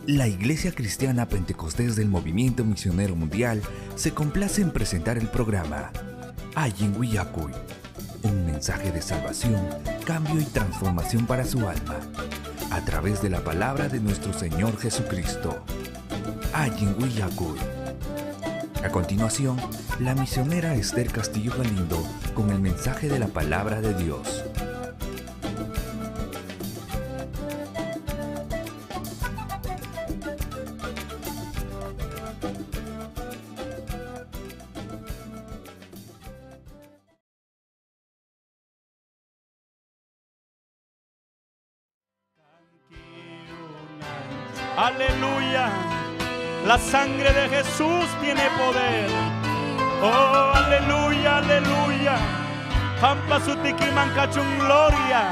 La Iglesia Cristiana Pentecostés del Movimiento Misionero Mundial se complace en presentar el programa Allin Willakuy, un mensaje de salvación, cambio y transformación para su alma, a través de la palabra de nuestro Señor Jesucristo. Allin Willakuy. A continuación, la misionera Esther Castillo Galindo con el mensaje de la palabra de Dios. Aleluya. La sangre de Jesús tiene poder. Oh, aleluya, aleluya. Hampa sutiki mankachun gloria.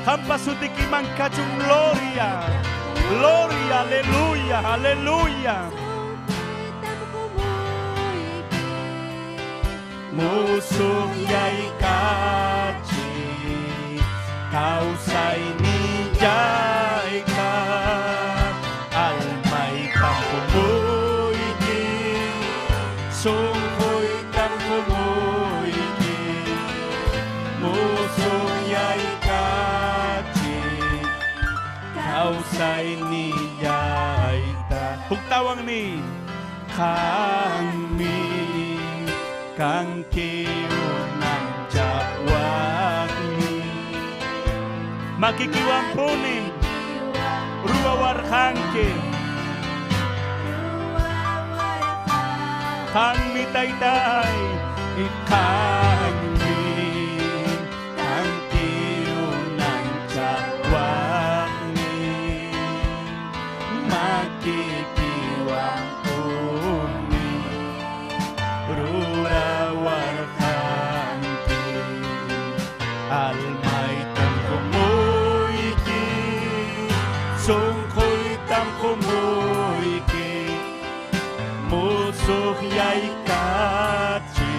Hampa sutiki mankachun gloria. Gloria, aleluya, aleluya. Musuh yaikachi, kausay ni yaika. Hugtawang ni kami kang kiunang jawakni makikiwampunin ruwawarhanke kami taytay ikami kang kiunang jawakni makikiwampunin rurawarhanke almay tamkumuyki sungkoy tamkumuyki musuh yaikachi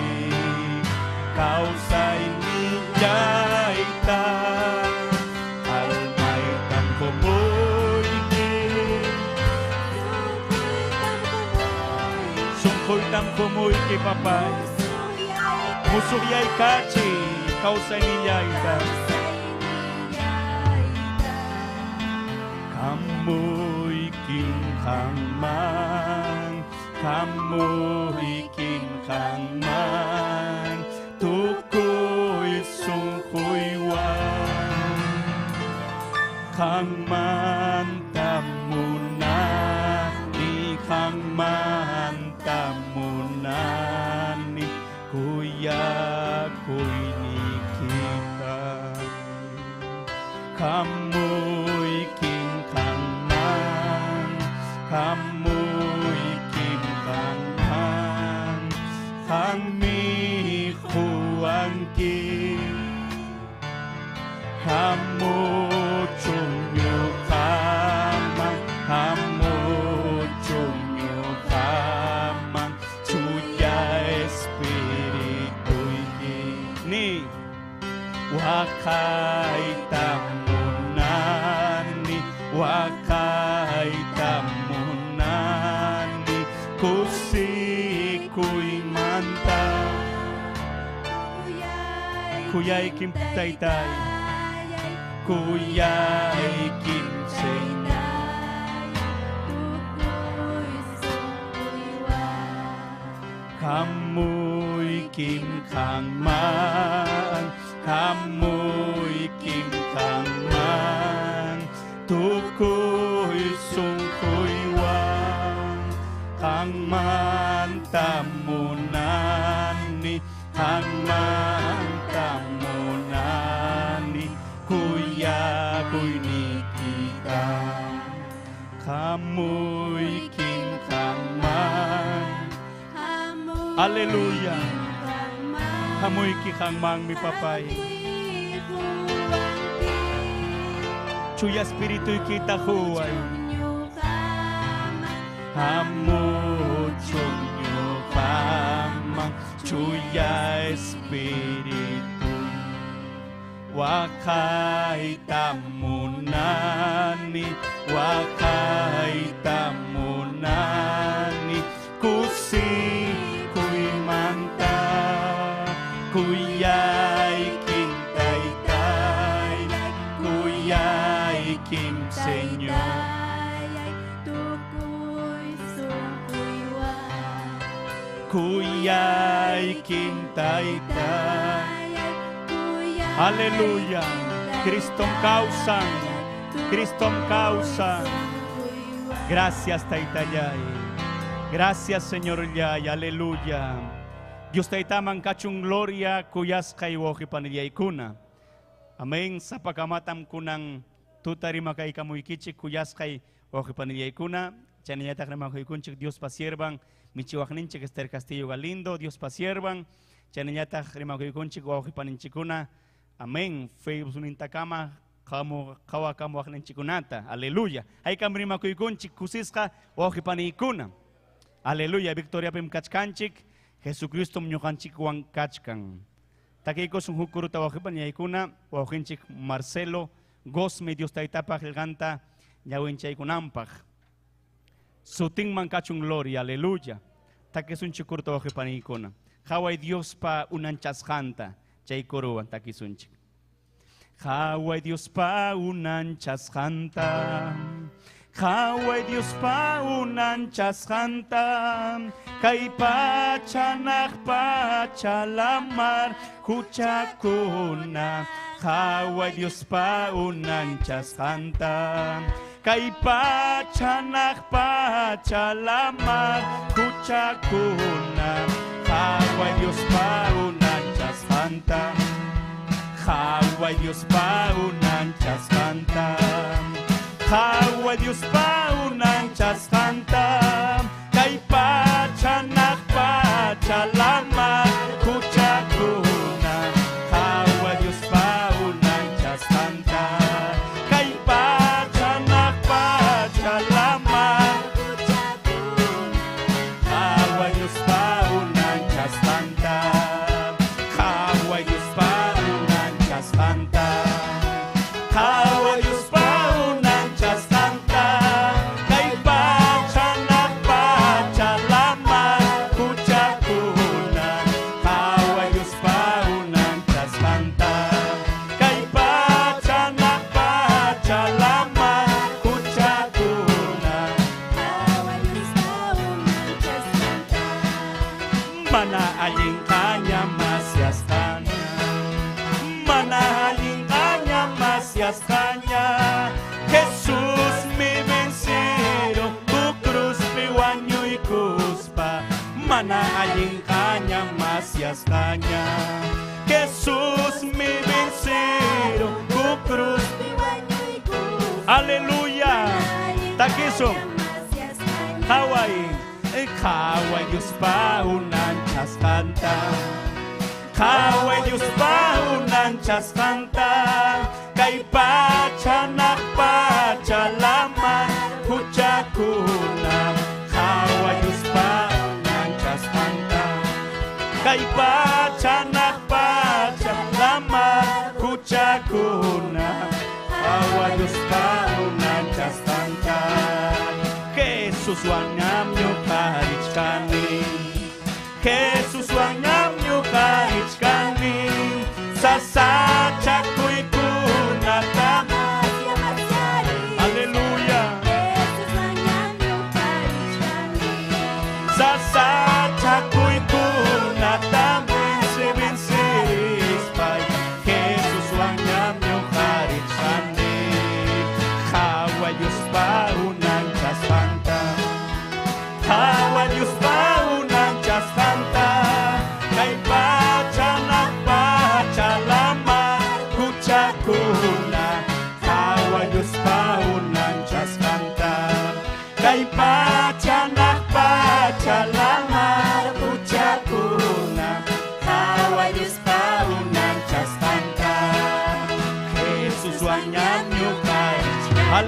kausay ni yaita almay tamkumuyki sungkoy tamkumuyki papay musuh yaikachi kausay ni yaita kamuikin kangman kamuikin kangman tukuy sungkuywan kangman tamunani kangman tamunani kuya kuy ni kita kamuikin kangman kamuikin kangman kami huangki kamu chunyo kamang kamu chunyo kamang chuya espiritu iki ni wakay tamunani wakay tamunani kusikuy manta kuyay kim taytay kuyay kim kamuy kim kangman Hamuykim qanman tukuy sunquywan qanmanta munani qanmanta munani kuyakuyniykita hamuykim qanman. Aleluya. Hamuyki qanman mi papay. Chuya espirituyki huway. Hamuchun ñuqaman chuya espíritu. Waqayta munani, waqayta munani, kusikuymanta kuyaykim taytay, kuyaykim Señor. Kuyaykim taytay. Aleluya. Cristo causa. Cristo causa. Gracias, Taytayay. Gracias, Señor Yay. Aleluya. Dios taytaman kachun gloria kuyasqay wawqipanillaykuna. Amén. Sapakamatam kunan tuta rimakaykamuykichik kuyasqay wawqipanillaykuna. Chaynallataq rimakuykunchik Dios pasiervan michiwaqninchik Esther Castillo Galindo, Dios pasiervan. Chaynallataq rimakuykunchik wawqipaninchikuna. Amén. Facebook nintakama qawakamuwaqninchikunata. Aleluya. Haykam rimakuykunchik kusisqa wawqipaniykuna. Aleluya. Victoriapim kachkanchik. Jesucristom ñuqanchikwan kachkan. Takiykusun huk kuruta wawqipanillaykuna, wawqinchik Marcelo Gosme Dios taytapaq qillqanta ñawinchaykunanpaq. Sutinman kachun gloria, aleluya. Takisunchik kuruta wawqipaniykuna. Qhaway Diospa unanchasqanta chay kuruwan takisunchik. Qhaway Diospa unanchasqanta. Qhaway Diospa unanchasqanta. Kay pacha naq pacha lamar huchakuna. Qhaway Diospa unanchasqanta. Kay pacha naq pacha lamar huchakuna. Qhaway Diospa unanchasqanta. Qhaway Diospa unanchasqanta. Qhaway Diospa unanchasqanta. Kay pacha naq pacha lamar huchakuna. Qhaway Diospa unanchasqanta. Kay pacha naq pacha lamar huchakuna. Qhaway Diospa unanchasqanta. Qhaway Diospa unanchasqanta. Qhaway Diospa unanchasqanta. Kay pacha naq pacha lamar huchakuna. Qhaway Diospa unanchasqanta. Kay pacha naq pacha lamar huchakuna. Mana allinqaña masyasqaña. Mana allinqaña masyasqaña. Jesús mi vencido, tu cruzpi wañuykuspa. Mana allinqaña masyasqaña. Jesús mi vencido, tu cruz. Aleluya. Takisun. Qhaway. Qhaway Diospa unanchasqanta. Qhaway Diospa unanchasqanta. Kay pacha naq pacha lamar huchakuna. Qhaway Diospa unanchasqanta. Kay pacha naq pacha lamar huchakuna. Qhaway Diospa unanchasqanta. Jesus wanam ñuqarichkani. Jesus wanam ñuqarichkani. Sasachakuykunata. Aleluya. Sasachakuykunata vencirispay.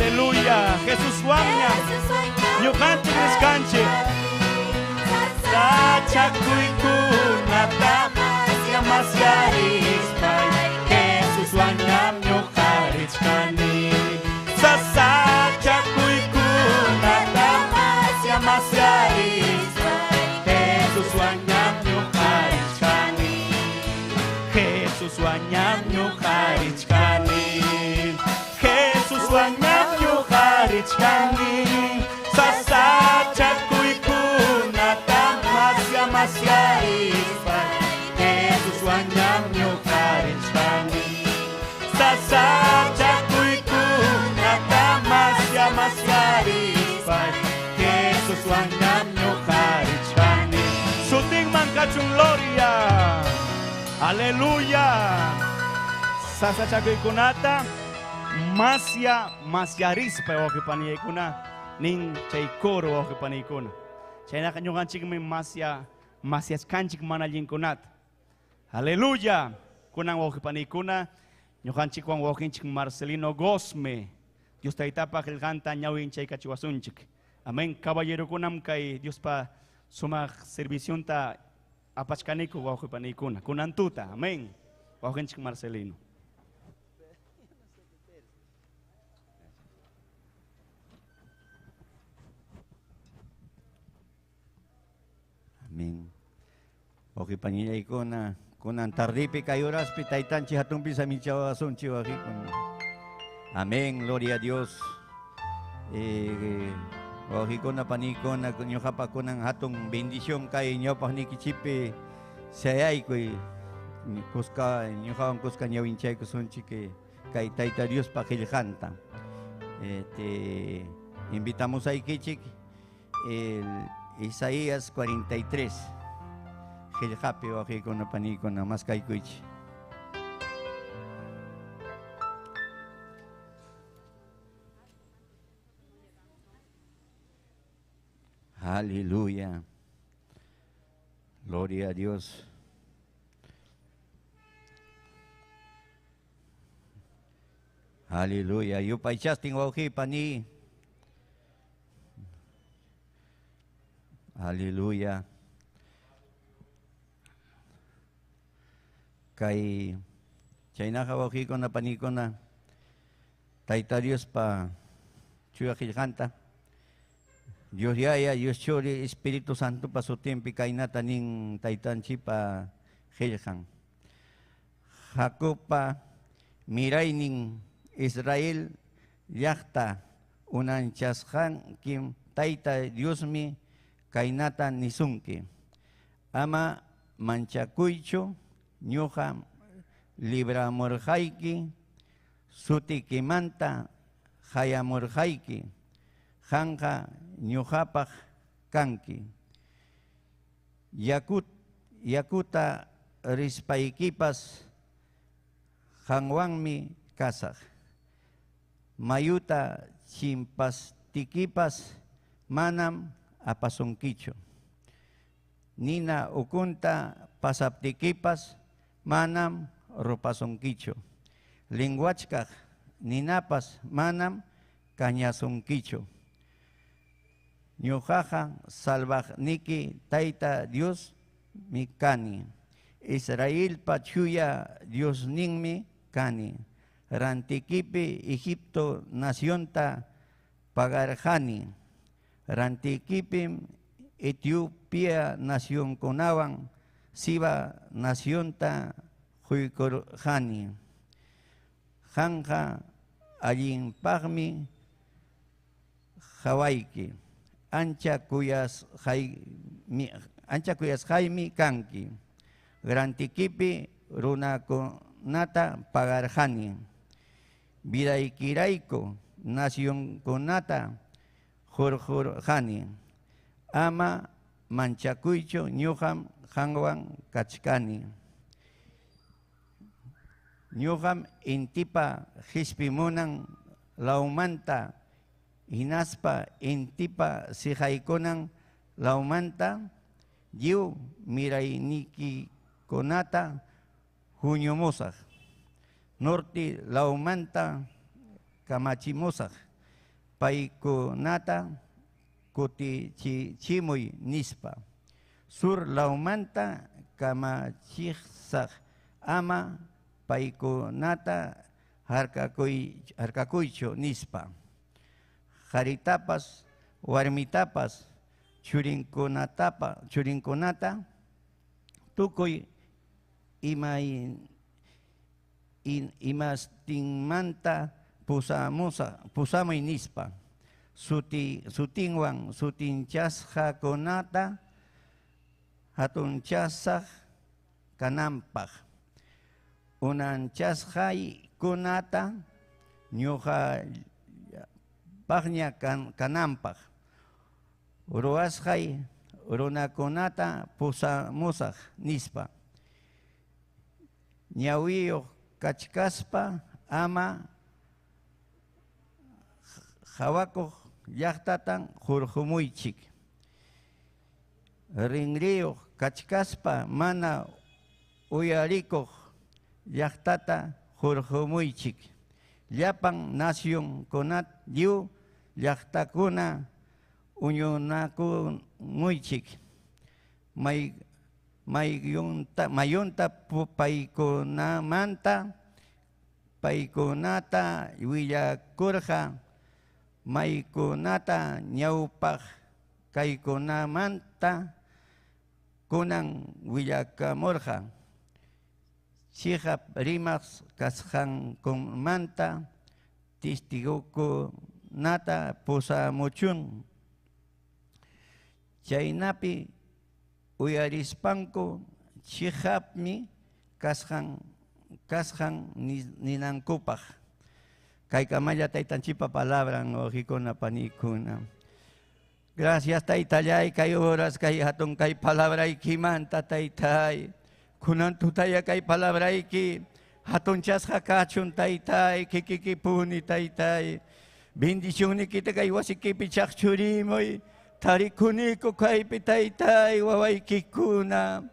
Aleluya. Jesus wanñam ñuqanchik riskanchik. Sasachakuykunata masya masyarispay Jesus wanñam ñuqa richkani. Sasachakuykunata masya masyarispay Jesus wanñam ñuqa richkani. Jesus wanñam ñuqa richkani. Jesus wanñam ñuqa richkani. Sasachakuykunata masya masyarispay Jesus wanñam ñuqa richkani. Sasachakuykunata masya masyarispay Jesus wanñam ñuqa richkani. Sutinman kachun gloria. Aleluya. Sasachakuykunata masya masyarispa wawqipaniykuna nin chay coro wawqipaniykuna. Chaynaqa ñuqanchikmi masya masyaskanchik mana allinkunata. Aleluya. Kunan wawqipaniykuna ñuqanchikwan wawqinchik Marcelino Gosme Dios taytapa qillqanta ñawinchaykachiwasunchik. Amén. Caballerokunam kay Diospa sumaq servicionta apachkaniku wawqipaniykuna. Kunan tuta. Amén. Wawqinchik Marcelino. Amén. Wawqipanillaykuna kunan tardipi kay horaspi taytanchik hatunpi samichawasunchik wawqikuna. Amén, gloria a Dios. Wawqikuna panikuna ñuqapa kunan hatun bendición kay ñawpaqnikichikpi sayaykuy kuska ñuqawan kuska ñawinchaykusunchik kay Tayta Diospa qillqanta. Invitamos aykichik el Isaías 43 qillqapi wawqikuna panikuna maskaykuychik. Aleluya. Gloria a Dios. Aleluya. Yupaychastin wawqi pani. Aleluya. Kay chaynaqa wawqikuna panikuna Tayta Diospa chuya qillqanta Dios Yaya, Dios Churi, Espíritu Santopa sutinpi kaynata nin taytanchikpa qillqan. Jacobpa miraynin Israel llaqta unanchasqankim Tayta Diosmi kaynata nisunki. Ama manchakuychu ñuqa libramurqayki sutikimanta qayamurqayki qanqa ñuqapaq kanki. Yakuta rispaykipas qanwanmi kasaq. Mayuta chimpastikipas manam apasunkichu. Nina ukunta pasaptikipas manam rupasunkichu. Linguachkaq ninapas manam kañasunkichu. Ñuqaqa salvaqniki Tayta Dios mi kani. Israelpa chuya Diosninmi kani. Rantikipi Egipto nacionta pagarqani. Rantikipim Etiopía nacionkunawan Siba nacionta quykurqani. Qanqa allinpaqmi qhawayki. Ancha kuyasqaymi kanki. Rantikipi runakunata pagarqani. Vidaykirayku nacionkunata hurqurqani. Ama manchakuychu ñuqam qanwan kachkani. Ñuqam intipa qispimunan lawmanta hinaspa intipa siqaykunan lawmanta lliw miraynikikunata huñumusaq. Norte lawmanta kamachimusaq. paykunata kutichimuy nispa. Sur lawmanta kamachisaq ama paykunata harkakuychu nispa. Qaritapas warmitapas churinkunata tukuy imastinmanta pusamuy nispa. Sutinwan sutinchasqakunata hatunchasaq kananpaq. Unanchasqaykunata ñuqapaqña kananpaq. Ruwasqay runakunata pusamusaq nispa. Ñawiyuq kachkaspa ama hawakuq llaqtatan hurqumuychik. Rinriyuq kachkaspa mana uyarikuq llaqtata hurqumuychik. Llapan nacionkunat lliw llaqtakuna uñunakumuychik. Mayunta paykunamanta paykunata willakurqa maykunata ñawpaq kaykunamanta kunan willakamurqa. Chiqap rimaq kasqankumanta testigukunata pusamuchun. Chaynapi uyarispanku chiqapmi kasqan ninankupaq. Kaykamalla taytanchikpa palabran wawqikuna panikuna. Gracias taytallay kay horas kay hatun kay palabraykimanta taytay. Kunan tutaya kay palabrayki hatunchasqa kachun taytay kikikipuni taytay. Bendicionnikita kay wasikipi chaqchurimuy. Tarikuniku kaypi taytay wawaykikuna.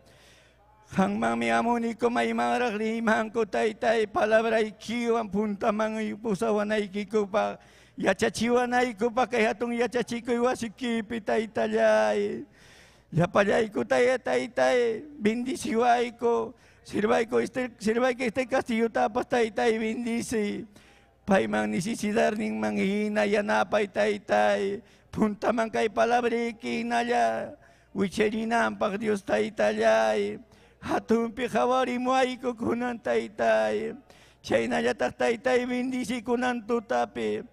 Qanmanmi amuniku maymanraq rimanku taytay palabraykiwan puntaman pusawanaykikupaq yachachiwanaykupaq kay hatun yachachikuy wasikipi taytallay. Llapallayku taytay bendiciwayku sirvayku este castillotapas taytay bendice. Payman necesidadninman hina yanapay taytay. Puntaman kay palabrayki hinalla wicharinanpaq Dios taytallay. Hatunpi qhawarimuwayku kunan taytay. Chaynallataq taytay bendice kunan tutapi.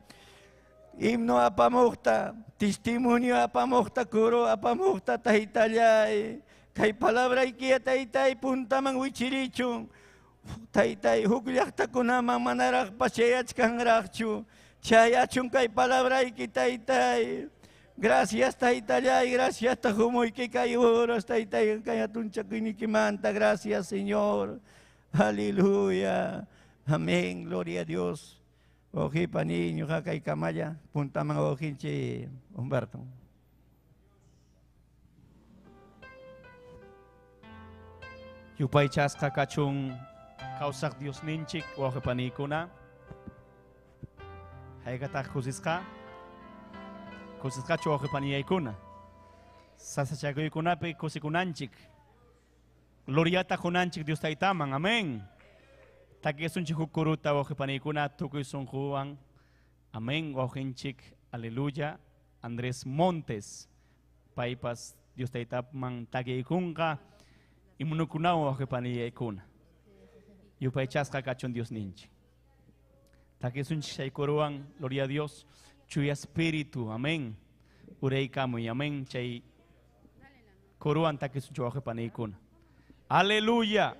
Himno apamuqta, testimonio apamuqta, coro apamuqta taytallay. Kay palabraykiya taytay puntaman wichirichun. Taytay huk llaqtakunaman manaraqpas chayachkanraqchu. Chayachun kay palabrayki taytay. Gracias taytallay, gracias tajumuyki kay horas taytay kay hatunchakuynikimanta. Gracias Señor. Aleluya. Amén, gloria a Dios. Ojipa niño, kay kamalla, puntaman ojinchi Humberto. Yupaychasqa kachun kawsaq Dios ninchik wawqipanikuna. Haykataq kusisqa kusisqachu wawqipaniyaykuna. Sasachakuykunapi kusikunanchik. Gloriata kunanchik Dios taytaman. Amén. Takisunchik huk kuruta wawqipanikuna tukuy sunquwan. Amén. Wawqinchik. Aleluya. Andrés Montes. Paypas Dios taytaman takiykunqa. Imunukunawan wawqipaniyaykuna. Yupaychasqa kachun Dios ninchik. Takisunchik chay kuruwan. Gloria a Dios. Chuya espíritu. Amén. Uraykamuy. Amén. Chay kuruwan takisunchik wawqipaniykuna. Aleluya.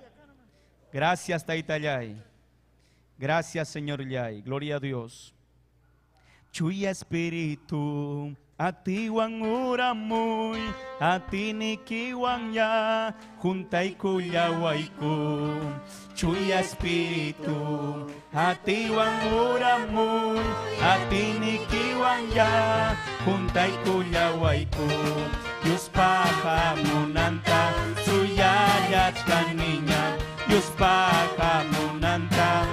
Gracias, Taytallay. Gracias, Señor Yay. Gloria a Dios. Chuya espíritu, atiwan uramuy, atinikiwan ya, juntaykullawayku. Chuya espíritu, atiwan uramuy, atinikiwan ya, juntaykullawayku. Dios pajamunanta, suyayachkaniña. Dios pajamunanta,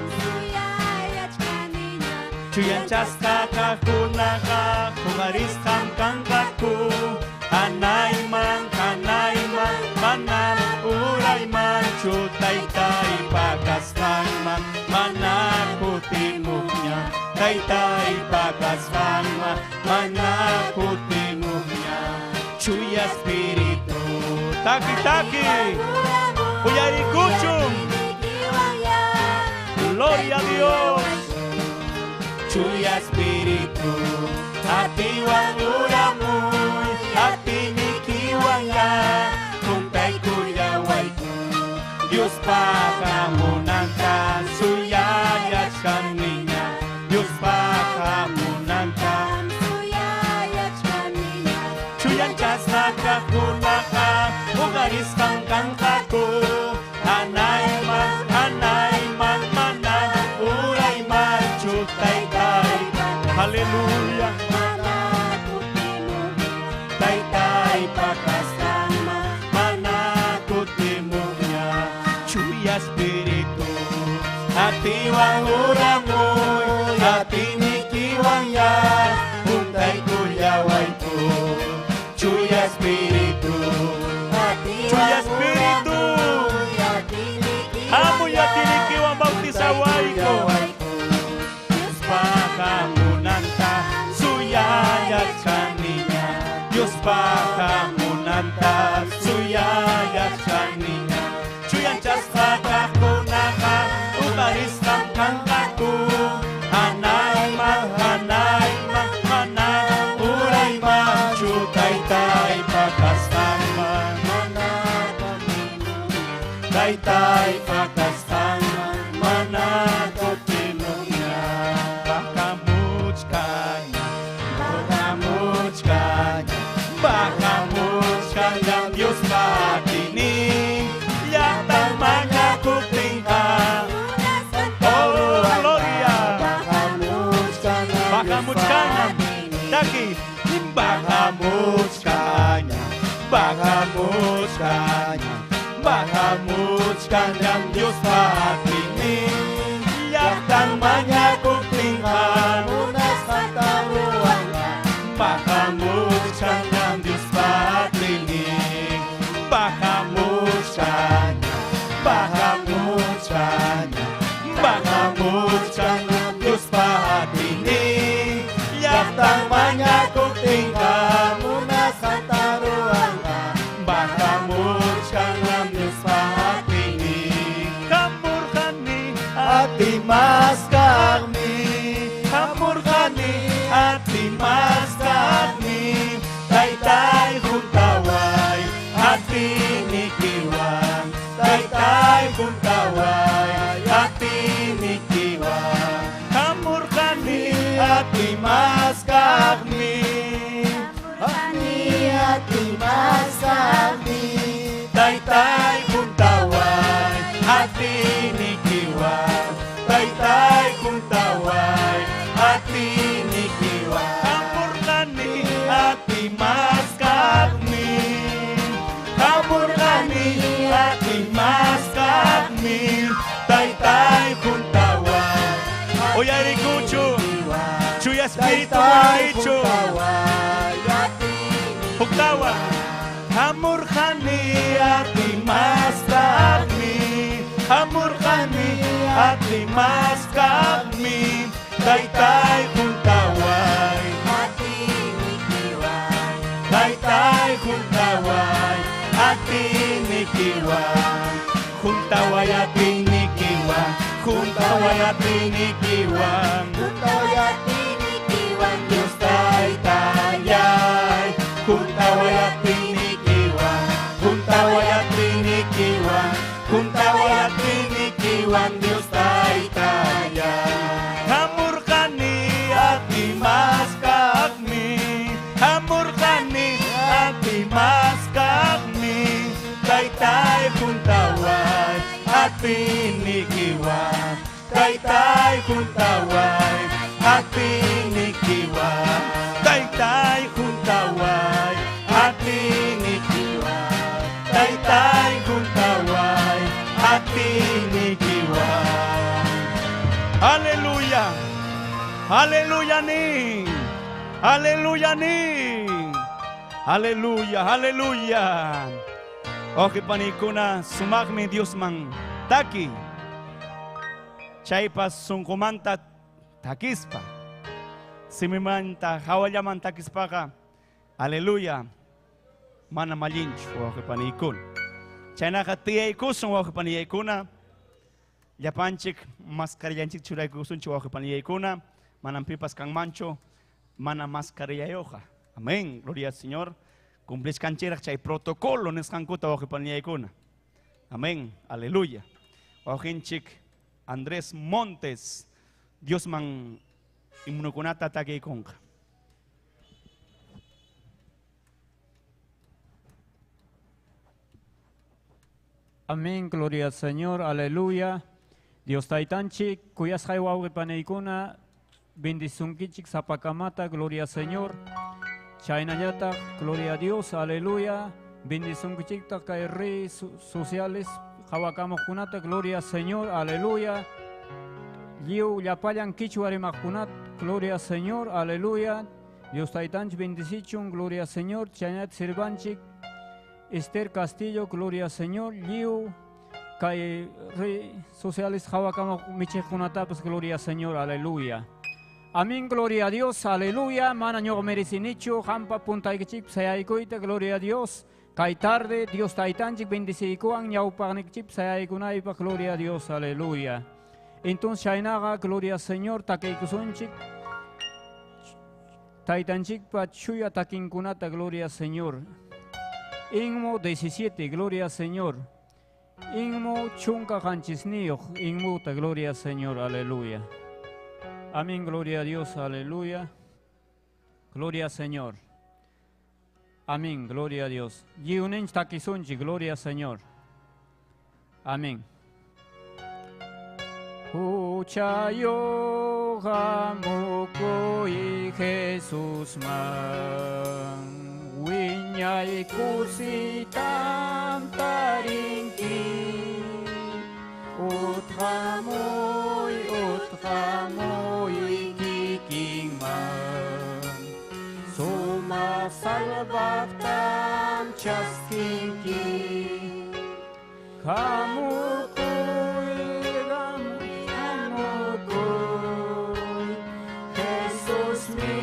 chuyanchaspa. Chuyanchasqa kaqkunaqa huqarisqam kanqaku. Hanayman, hanayman, manam uraymanchu Taytaypa kasqanman mana kutimuqña. Taytaypa kasqanman mana kutimuqña. Chuya Espíritu. Taki, taki. Uyarikuchun. Gloria a Dios. Chuya Espíritu. Atiwan uramuy, atinikiwanya, juntaykullawayku. Diospa hamunanta suyayachkaniña. Diospa hamunanta chuyanchasqa kaqkunaqa huqarisqam kanqaku. Hanayman, hanayman, manam uraymanchu Taytaypa. Aleluya. Taytaypa kasqanman mana kutimuqña. Chuya Espíritu, atiwan uramuy, atinikiwanya, juntaykullawayku. Chuya Espíritu, Chuya Espíritu, hamuy atinikiwan bautizawayku. Diospa hamunanta suyayachkaniña. Diospa hamunanta suyayachkaniña. Chuyanchasqa kaqkunaqa huqarisqam kanqaku. Hanayman, hanayman, manam uraymanchu Taytaypa kasqanman. Taytaypa kasqanman mana kutimuqña. Bajamuchkaña, bajamuchkaña, bajamuchkaña Diospa atiynin. Llaqtan mañakuptinqa. Oh, gloria. Bajamuchkaña, taki. Bajamuchkaña, bajamuchkaña, bajamuchkaña Diospa atiynin. Llaqtan mañakuptinqa. Bajamuchkaña Diospa atiynin. Bajamuchkaña, bajamuchkaña, bajamuchkaña Diospa atiynin. Llaqtan mañakuptinqa. Bajamuchkaña Diospa atiynin. Hamurqani Atimaskaqmi, hamurqani atimaskaqmi. Taytay juntaway atinikiwan. Taytay juntaway atinikiwan. Hamurqani atimaskaqmi. Atimaskaqmi, Taytay juntaway atinikiwan. Taytay juntaway atinikiwan. Hamurqani atimaskaqmi. Hamurqani atimaskaqmi. Taytay juntaway. Uyarikuchu, Chuya Espíritu murichu. Huktawa. Hamurqani atimaskaqmi. Hamurqani atimaskaqmi. Taytay juntaway. Taytay juntaway atinikiwan. Juntaway atinikiwan. Juntaway atinikiwan. Dios taytayay. Juntaway atinikiwan. Juntaway atinikiwan. Juntaway atinikiwan Dios taytayay. Hamurqani atimaskaqmi. Hamurqani atimaskaqmi. Taytay juntaway atinikiwan. Taytay juntaway atinikiwan. Taytay juntaway atinikiwan. Taytay juntaway atinikiwan. Aleluya. Aleluya ni. Aleluya ni. Aleluya, aleluya. Wawqipanikuna sumaqmi Diosman taki. Chaypas sunqumanta takispa. Simimanta hawallaman takispaqa. Aleluya. Mana mallinchu wawqipanikuna. Chaynaqa tiyaykusun wawqipaniyaykuna. Llapanchik mascarillanchik churaykusunchik wawqipaniyaykuna. Manam pipas kanmanchu mana mascarillayuqa. Amén. Gloria al Señor. Cumplishkanchiraq chay protocolo nisqankuta wawqipaniyaykuna. Amén. Aleluya. Wawqinchik Andrés Montes Diosman himnokunata takiykunqa. Amén, gloria al Señor, aleluya. Dios taytanchik, kuyasqay wawqi bendisunkichik sapakamata, gloria al Señor. Chaynallataq, gloria a Dios, aleluya. Bendisunkichiktaq kay redes sociales, qhawakamuqkunata, gloria al Señor, aleluya. Lliw llapallan kichwa rimaqkunata, gloria al Señor, aleluya. Dios taytanchik bendicichun, gloria al Señor. Chaynallataq sirvanchik, Esther Castillo, gloria al Señor. Lliw kay redes sociales qhawakamuq michiqkunatapas, gloria al Señor, aleluya. Amén, gloria a Dios, aleluya. Mana ñuqa merecinichu, hampa puntaykichik sayaykuyta, gloria a Dios. Kay tarde, Dios taytanchik bendiciykuwan, ñawpaqnikichik sayaykunaypaq, gloria a Dios, aleluya. Entonces chaynaqa, gloria al Señor, takiykusunchik. Taytanchikpa chuya takinkunata, gloria al Señor. Inmo 17, gloria al Señor. Inmo chunka qanchisniyuq, inmuta, gloria al Señor, aleluya. Amén, gloria a Dios, aleluya. Gloria al Señor. Amén, gloria a Dios. Lliwninchik takisunchik, gloria al Señor. Amén. Huchayuq hamukuy Jesusman, wiñay kusitam tarinki. Utqamuy, utqamuy kikinman, sumaq salvaqtam chaskinki. Hamukuy, hamukuy, Jesusmi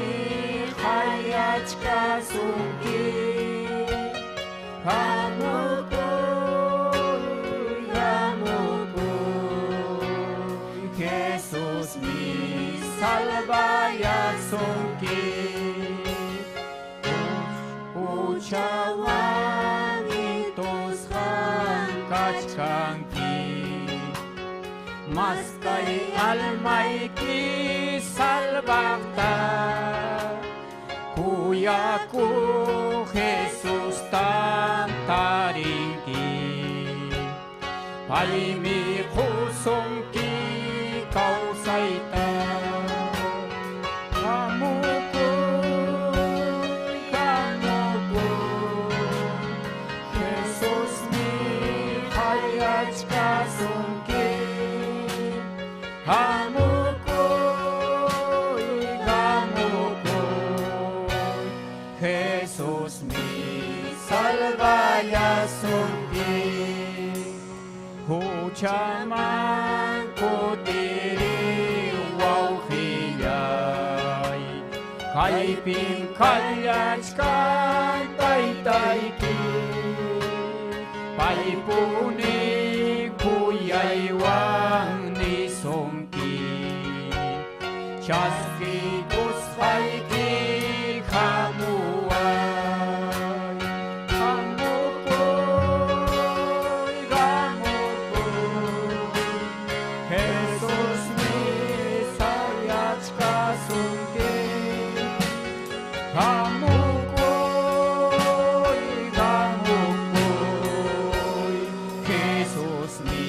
qayachkasunki. Hamukuy, hamukuy, Jesusmi salvayasunki. Huchawan intusqan kachkanki, maskay almayki salvaqta. Kuyakuq Jesustam tarinki, paymi qusunki kawsayta. Hamukuy, hamukuy, Jesusmi qayachkasunki. Hamukuy, hamukuy, Jesusmi salvayasunki. Huchaman kutiri wawqillay, kaypim kallachkan taytayki. Paypuni kuyaywan nisunki, chaskikusqayki hamuway. Hamukuy, hamukuy, Jesusmi sayachkasunki. Hamukuy, hamukuy, Jesusmi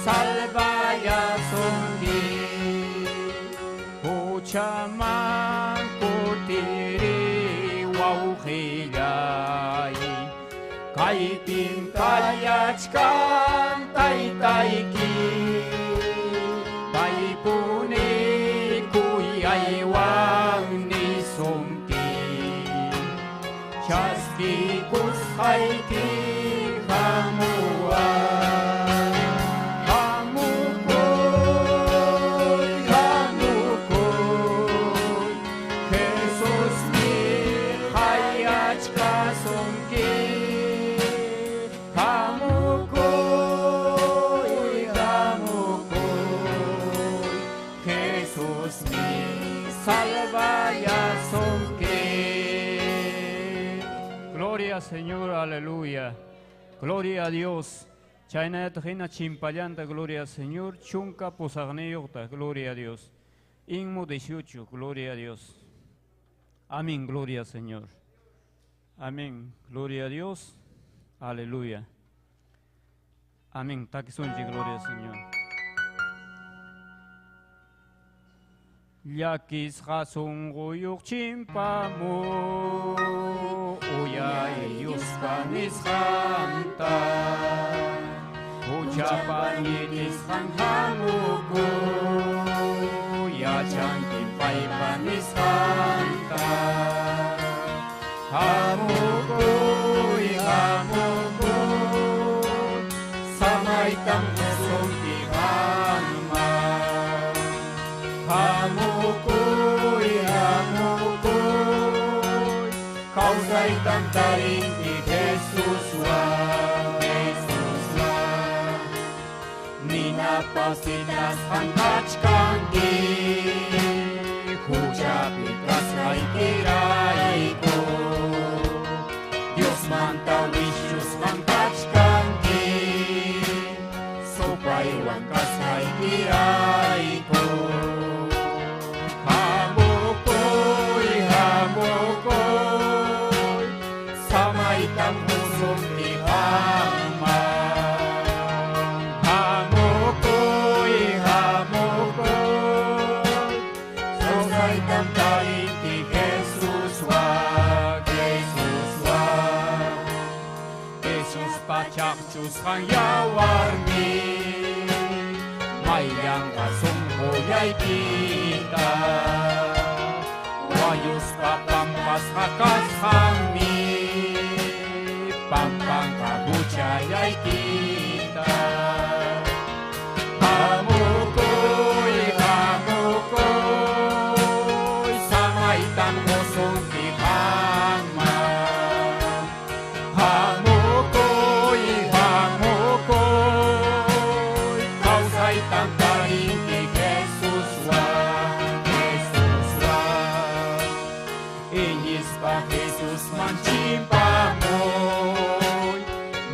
salvayasunki. Huchaman kutiri wawqillay, kaypim kallachkan taytayki. Paypuni kuyaywan Kasqayki hamuway. Hamukuy, hamukuy, Jesusmi qayachkasunki. Hamukuy, hamukuy, Jesusmi salvayasunki. Gloria Señor, aleluya. Gloria a Dios. Chaynata hina chimpallanta, gloria al Señor. Chunka pusagniyuqta, gloria a Dios. Inmo 18, gloria a Dios. Amén, gloria al Señor. Amén, gloria a Dios. Aleluya. Amén, takisunchik, gloria al Señor. Llakisqa sunquyuq chimpamu, uyay Diospa nisqanta. Huchapa ñitisqan hamukuy, yachanki paypa nisqanta. Hamukuy, hamukuy, samaytam qusunki qanman. Hamukuy, hamukuy, kawsaytam tarinki Jesuswan, Jesuswan. Ninapas sitasqan kachkanki, huchapi kasqaykirayku. Diosmanta wishusqan kachkanki, supaywan kasqaykirayku. Hamukuy, hamukuy, samaytam qusunki qanman. Hamukuy, hamukuy, kawsaytam tarinki Jesuswan, Jesuswan. Jesuspa chaqchusqan yawarmi, mayllanqa sunqullaykita. Wañuspa pampasqa kasqanmi, pampanqa huchallaykita. Hamukuy, hamukuy, samaytam qusunki qanman. Hamukuy, hamukuy, kawsaytam tarinki Jesuswan, Jesuswan. Iñispa Jesusman chimpamuy,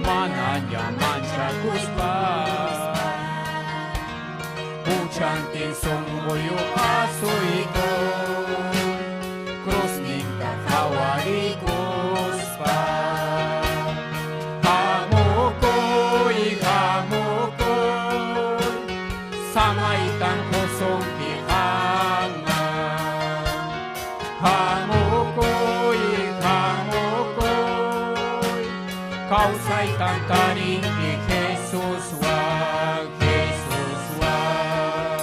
manaña manchakuspa. Huchantin sunquyuq asuykuy, cruzninta qhawariykuspa. Hamukuy, hamukuy, samaytam qusunki qanman. Hamukuy, hamukuy, kawsaytam tarinki Jesuswan, Jesuswan.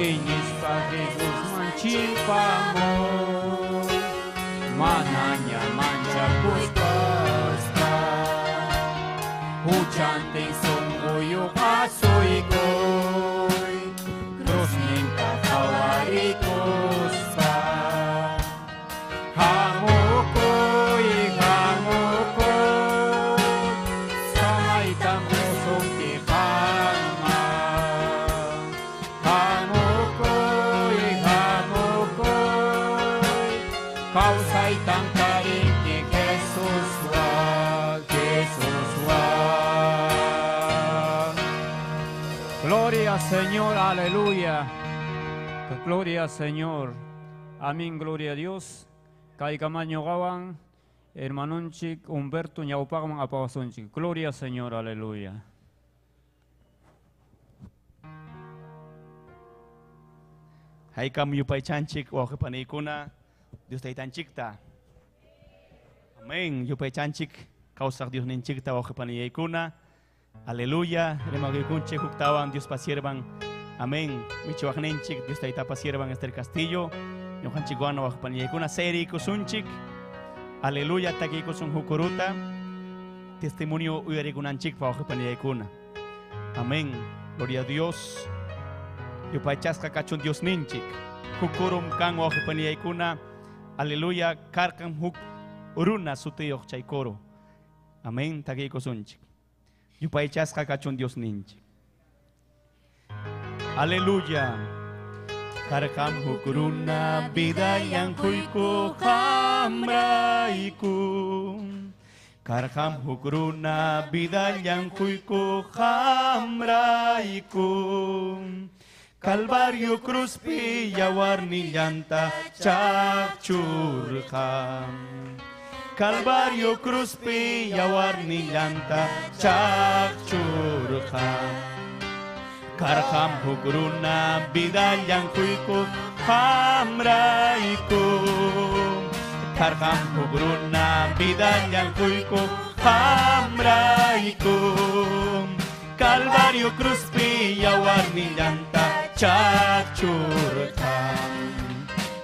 Iñispa Jesusman chimpamuy, manaña manchakuspa. Huchantin sunquyuq asuykuy, cruzninta qhawariykuspa. Hamukuy, hamukuy, samaytam qusunki qanman. Hamukuy, hamukuy, kawsaytam tarinki Jesuswan, Jesuswan. Gloria al Señor, aleluya. Gloria al Señor. Amén, gloria a Dios. Kaykamaño gawan, hermanonchik Humberto ñawpaqman apawasunchik. Gloria al Señor, aleluya. Haykam yupaychanchik wawqipanaykuna Dios taytanchikta. Amén. Yupaychanchik kawsaq Diosninchikta wawqipanaykuna. Aleluya. Rimakuykunchik huktawan Diospa siervan. Amén. Michiwaqninchik Dios taytapa siervan Esther Castillo. Ñuqanchikwana wawqipanaykuna seriykusunchik. Aleluya, takiykusun hukuruta. Testimonio uyarikunanchikpa wawqipanillaykuna. Amén. Gloria a Dios. Yupaychasqa kachun Diosninchik. Huk kurum kan wawqipanillaykuna. Aleluya. Karqan huk runa sutiyuq chay kuru. Amén. Takiykusunchik. Yupaychasqa kachun Diosninchik. Aleluya. Karqam huk runa vidallan quykuq qamrayku. Karqam huk runa vidallan quykuq qamrayku. Calvario cruzpi yawarnillanta chaqchurqa. Calvario cruzpi yawarnillanta chaqchurqa. Karqam huk runa vidallan quykuq qamrayku. Karqam huk runa vidallan quykuq qamrayku. Calvario cruzpi yawarnillanta chaqchurqa.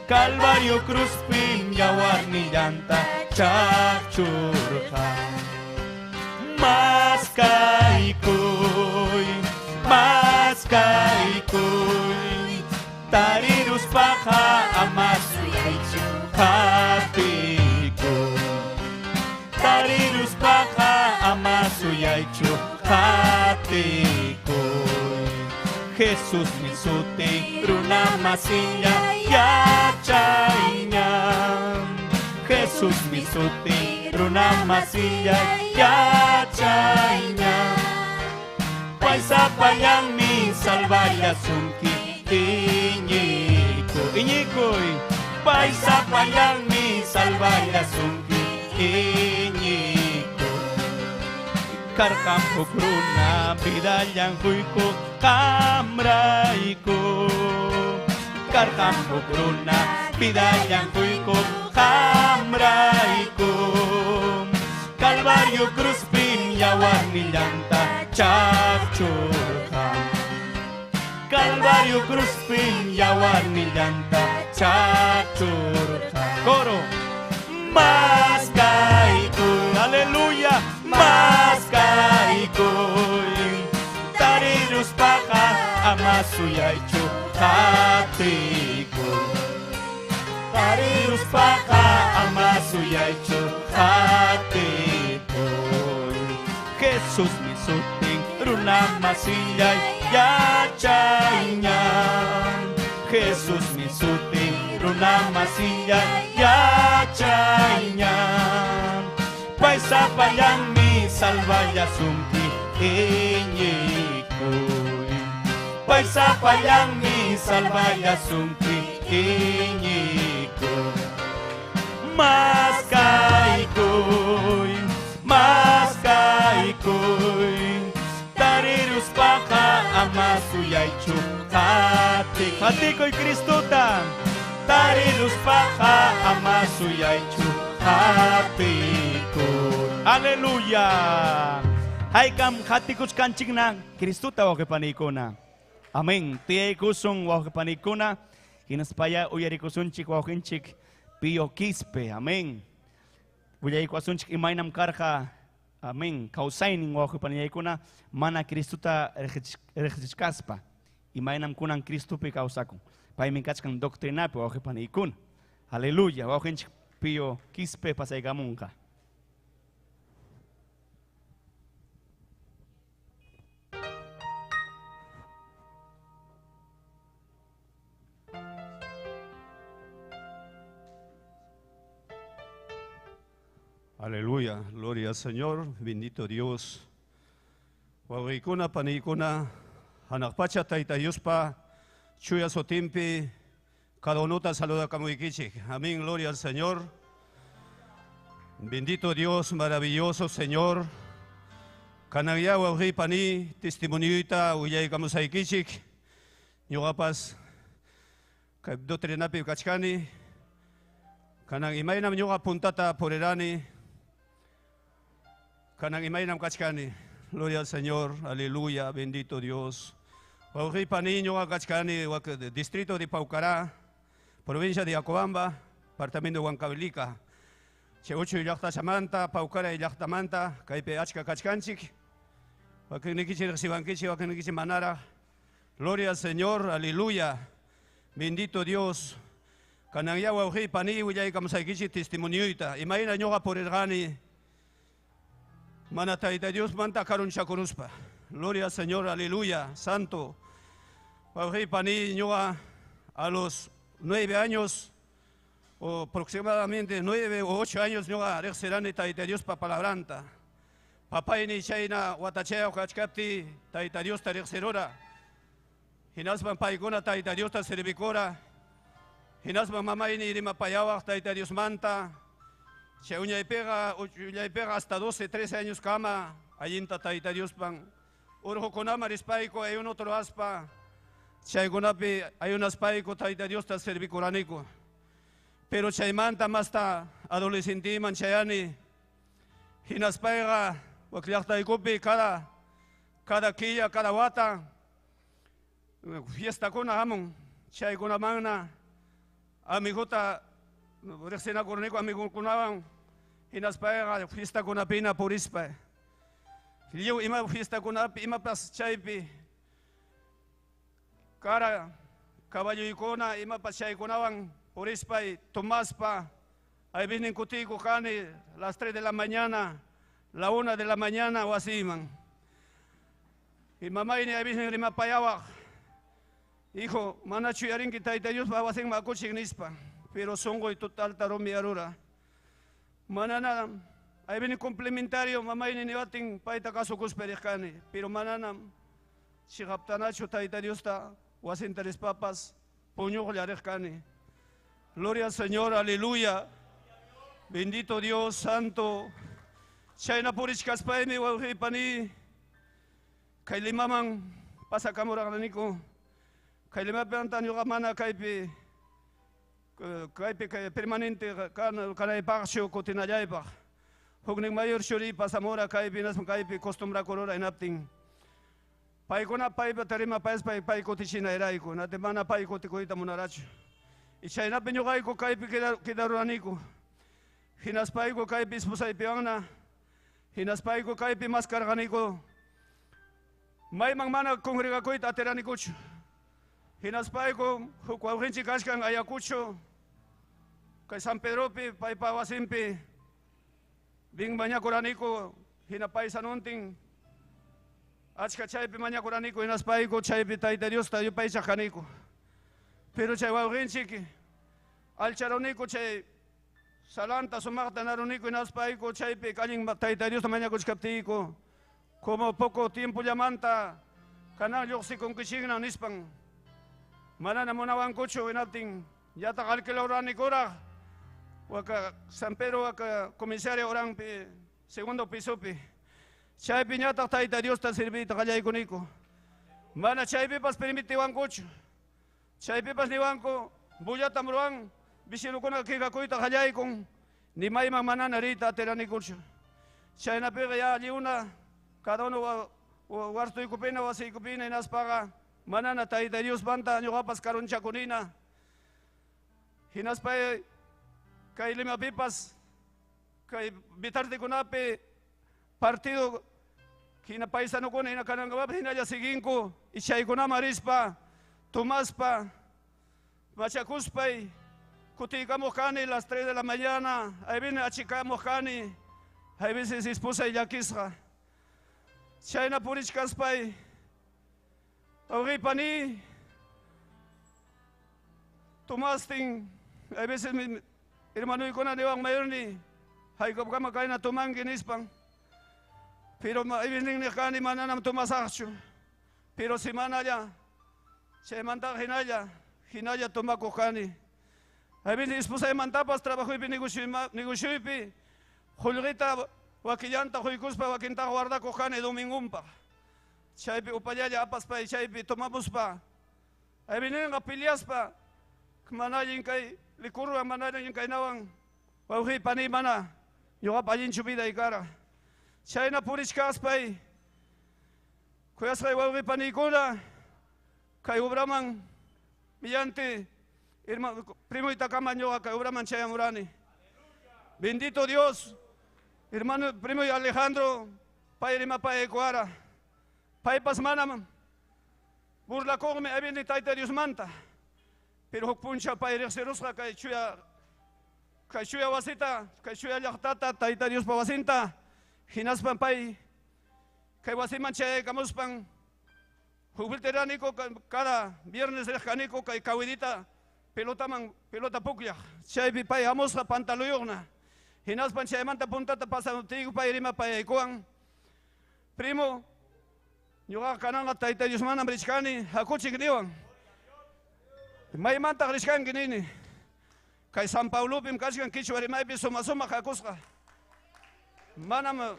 Calvario cruzpi yawarnillanta chaqchurqa. Maskaykuy, maskaykuy, tariruspaqa ama suyaychu qatikuy. Tariruspaqa ama suyaychu qatikuy. Jesús mi suti runa masilla yachayña. Jesús mi suti runa masilla yachayña. Paysapallanmi salvallasunki iñiku. Iñikuy. Paysapallanmi salvallasunki iñiku. Karqam huk runa vidallan quykuq qamrayku. Karqam huk runa vidallan quykuq qamrayku. Calvario cruzpim yawarnillanta chaqchurqa. Calvario cruzpim yawarnillanta chaqchurqa. Coro. Maskaykuy, aleluya, maskaykuy. Tariruspaqa ama suyaychu qatikuy. Tariruspaqa ama suyaychu qatikuy. Jesús mi sutin runa masillay yachayña. Jesús mi sutin runa masillay yachayña. Paysapallanmi salvallasunki iñikuy. Paysapallanmi salvallasunki iñikuy. Maskaykuy, maskaykuy, tariruspaqa ama suyaychu qatikuy. Qatikuy Cristuta. Tariruspaqa ama suyaychu qatikuy. Aleluya. Haykam qatikuchkanchikna Cristuta wawqipanikuna. Amén. Tiyaykusun wawqipanikuna. Hinaspaya uyarikusunchik wawqinchik Pío Quispe. Amén. Willaykuwasunchik imaynam karqa. Amén. Kawsaynin wawqipanillaykuna mana Cristuta riqsichkaspa. Imaynam kunan Cristupi kawsakun. Paymi kachkan doctrinapi wawqipaniykuna. Aleluya. Wawqinchik Pío Quispe pasaykamunqa. Aleluya, gloria al Señor, bendito Dios. Wawqikuna, paniykuna, hanaq pacha tayta Diospa, chuya sutinpi, cada unuta saludakamuykichik. Amén, gloria al Señor. Bendito Dios, maravilloso Señor. Kananya wawqi pani, testimonioyta willaykamusaykichik. Ñuqapas kay doctrinapi kachkani. Kanan imaynam ñuqa puntata purirani. Kanan imaynam kachkani. Gloria al Señor, aleluya, bendito Dios. Wawqi pani ñuqa kachkani distrito de Paucará, provincia de Acobamba, departamento de Huancavelica. Chay uchuy llaqtachamanta, Paucaray llaqtamanta, kaypi achka kachkanchik. Wakinnikichik riqsiwankichik, wakinnikichik manaraq. Gloria al Señor, aleluya. Bendito Dios. Kanan ya wawqiy paniy willaykamusaykichik testimonioyta. Imayna ñuqa purirqani mana Tayta Diosmanta karunchakuruspa. Gloria al Señor, aleluya, santo. Wawqiy paniy ñuqa a los 9 años o aproximadamente 9 o 8 años ñuqa riqsirani Tayta Diospa palabranta. Papayni chayna watachayuq kachkaptiy Tayta Diosta riqsirura. Hinaspan paykuna Tayta Diosta servikura. Hinaspan mamayni rimapayawaq Tayta Diosmanta. Chay uñaypiqa, uchuyaypiqa hasta 12, 13 años kama allinta Tayta Diospan urqukunaman rispayku ayunuta ruwaspa chaykunapi ayunaspayku Tayta Diosta servikuraniku. Pero chaymanta masta adolescentiman chayani. Hinaspayqa wak llaqtaykupi cada killa, cada wata fiestakuna hamun chaykunamanna amiguta riqsinakurniku amigukunawan hinaspayqa fiestakunapina purispa. Lliw ima fiestakunapi imapas chaypi kara caballoykuna imapas chaykunawan purispay tomaspa ahí vienen kutiyku kani las 3 de la mañana, la 1 de la mañana wasiman. Y mamayni ahí vienen rimapayawaq. Hijo, manachu yarinki Tayta Diospa wasinman akuchik nispa, pero sunquy totalta rumiyarura. Manana, ahí viene complementario, mamayni niwatin payta kasukuspa riqkani, pero mananam chiqaptanachu Tayta Diosta wasinta rispapas puñuqlla riqkani. Gloria al Señor, aleluya. Bendito Dios santo. Chayna purichkaspaymi wawqiy pani kay Limaman pasakamuraqniku. Kay Limapimanta ñuqa mana kaypi kaypi kay permanente kanaypaqchu kutinallaypaq. Huknin mayor churiy pasamura kaypi hinaspa kaypi costumbrakurura hinaptin. Paykuna paypa rimapayaspa pay kutichinarayku, nati mana pay kutikuyta munarachu. Y chaynapi ñuqayku kaypi quedaruraniku. Hinaspayku kaypi esposaypiwanna, hinaspayku kaypi maskarqaniku. Mayman mana congregakuyta atiranikuchu. Hinaspayku huk wawqinchik kachkan Ayacucho, kay San Pedropi paypa wasinpi bin mañakuraniku, hina paysanuntin achka chaypi mañakuraniku, hinaspayku chaypi Tayta Diosta yupaychaq kaniku. Pero chay wawqinchik alcharuniku chay salanta sumaqta naruniku, hinaspayku chaypi allin Tayta Diosta mañakuchkaptiyku, como poco tiempo llamanta kanan lluqsikunkichikna nispan manana munawankuchu hinaptin yataq alquilaranikuraq waka San Pedro waka comisario oranpi segundo pisopi chaypi ñataq Tayta Diosta serviyta qallaykuniku. Mana chaypipas permitiwankuchu. Chaypipas niwanku bullatam ruwan vechinokuna quejakuyta qallaykun ni mayman manana riyta atiranikuchu. Chaynapiqa ya alliuna cada uno wartuykupina wasiykupina hinaspaqa manana Tayta Diosmanta ñuqapas karunchakunina. Hinaspa kay Limapipas kay Vitartikunapi partido hina paisanukuna hina kanankapapas hinalla siginku y chaykunaman rispa tomaspa machakuspay kutiykamuq kani las 3 de la mañana, ahí viene achikamuq kani, ahí veces esposa llakisqa. Chayna purichkaspay wawqiy pani tomastin, a veces mi hermanoykuna niwan mayorni haykapkama kayna tomanki nispan, pero ahí vienen niqkani mananam tomasaqchu, pero semanalla chaymantaqa hinalla hinalla tomakuq kani. Ahí viene esposaymantapas trabajoypi negocioypi qullqita wakillanta quykuspa wakintaqa guardakuq kani domingunpaq. Chaypi upallalla apaspay chaypi tomamuspa ahí vinenqa peleaspa mana allin kay likurwan mana allin kaynawan wawqiy pani mana ñuqapa allinchu viday kara. Chayna purichkaspay kuyasqay wawqiy paniykuna kay obraman millante primoytakama ñuqa kay obraman chayamurani. Bendito Dios. Hermano primo Alejandro, pay rimapayaykuwara. Paypas manam burlakuqmi abini Tayta Diosmanta. Pero huk puncha pay riqsirusqa kay chuya wasita, kay chuya llaqtata, Tayta Diospa wasinta. Hinaspan pay kay wasiman chayaykamuspan huk vulteranico cada viernes riqkaniku kay kawidita pelotaman pelota pukllaq. Chaypi pay hamusqa pantaluyuqna. Hinaspan chaymanta puntata pasamuptiyku pay rimapayaykuwan. Primo, ñuqaqa kananqa Tayta Diosmanam richkani, hakuchik niwan. Maymantaq richkanki nini. Kay San Paulopim kachkan kichwa rimaypi suma sumaq hakusqa. Manam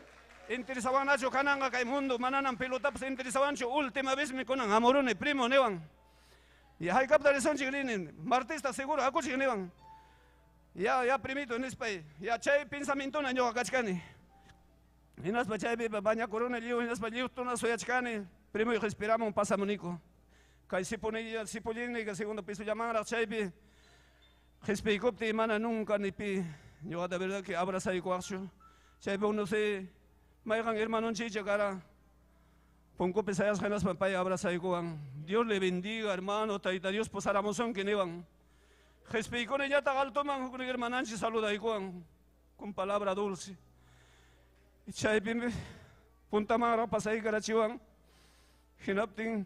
interesawanachu kananqa kay mundo, mananam pelotapas interesawanchu. Última vez mi kunan hamuruni primo niwan. Y haykapta risunchik nini, martista seguro hakuchik niwan. Ya, ya primito nispay, ya chay pensamientuna ñuqa kachkani. Hinaspa chaypi bañakuruni lliw, hinaspa lliwtuna suyachkani. Primo respiramos pasamunico. Kay sipunilla, sipullinni, que segundo piso llamanraq chaypi. Qhispiykuptiy mana nunca ni pi. Ñuqa de verdad que abrazaykuwaqchu. Chaypi uno se mayqan hermanonchikcha kara. Punkupi sayasqa hinaspa pay abrazaykuwan. Dios le bendiga, hermano, Tayta Dios posaramusunki niwan. Qhispiykuni ñataq altoman huknin hermananchik saludaykuwan con palabra dulce. Chaypi puntamanraq pasaykarachiwan. Hinaptin,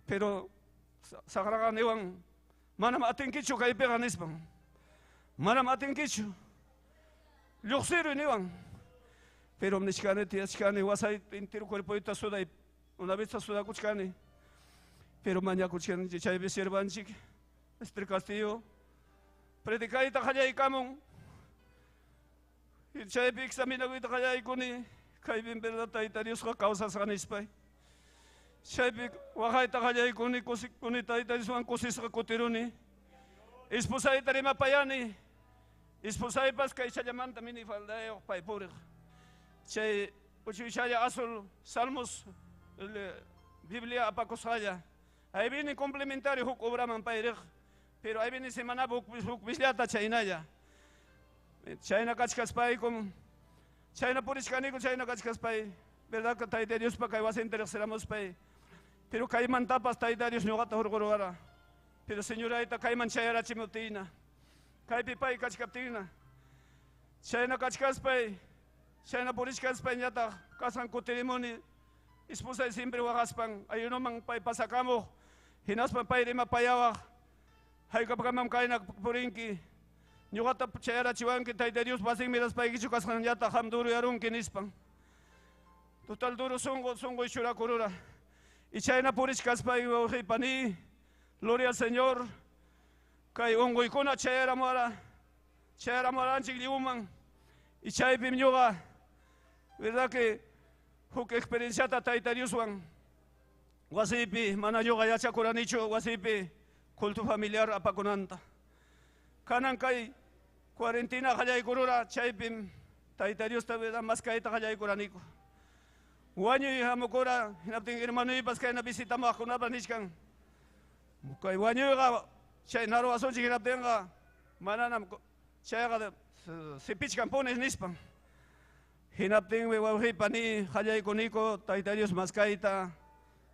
pero saqraqa niwan, manam atinkichu kaypiqa nispan. Manam atinkichu. Lluqsiruy niwan. Pero nichkani tiyachkani wasay entero cuerpoyta suday, una vez sudakuchkani. Pero mañakuchkani chaypi sirvanchik. Esther Castillo, predicayta qallaykamun. Chaypi examinakuyta qallaykuni, kaypim verdad Tayta Diosqa kawsasqa nispay. Chaypi waqayta qallaykuni, kusikuni Tayta Dioswan kusisqa kutiruni. Esposayta rimapayani. Esposaypas kaychallamanta minifaldayuq pay puriq. Chay uchuychalla azul Salmos Biblia apakusqalla. Ahí viene complementario huk obraman pay riq. Pero ahí viene semana huk bisllata chaynalla. Chayna kachkaspaykum, chayna purichkaniku, chayna kachkaspay. Verdad que Tayta Diospa kay wasinta riqsiramuspay. Pero kaymantapas Tayta Dios ñuqata hurquruwara. Pero señorayta kayman chayarachimuptiyna. Kaypi pay kachkaptiyna. Chayna kachkaspay, chayna purichkaspay ñataq kasqan kutirimuni. Esposay siempre waqaspan, ayunoman pay pasakamuq. Hinaspan pay rimapayawaq. Haykapkamam kayna purinki. Ñuqata chayarachiwanki Tayta Dios wasinmi raspaykichu kasqan ñataq qam duruyarunki nispan. Total duro sunqu sunquy churakurura. Y chayna purichkaspay wawqipani, gloria al Señor. Kay unquykuna chayaramuwara, chayaramuwaranchik lliwman. Y chaypim ñuqa, verdad que huk experienciata Tayta Dioswan wasiypi mana ñuqa yachakuranichu wasiypi culto familiar apakunanta. Kanan kay cuarentena qallaykurura chaypim Tayta Diosta verdad maskayta qallaykuraniku. Wañuy hamukura hinaptin hermanuypas kayna visitamuqkunapas nichkan. Kay wañuyqa chay naruwasunchik hinaptinqa mananam chayqa sipichkan punis nispan. Hinaptinmi wawqipani qallaykuniku Tayta Dios maskayta.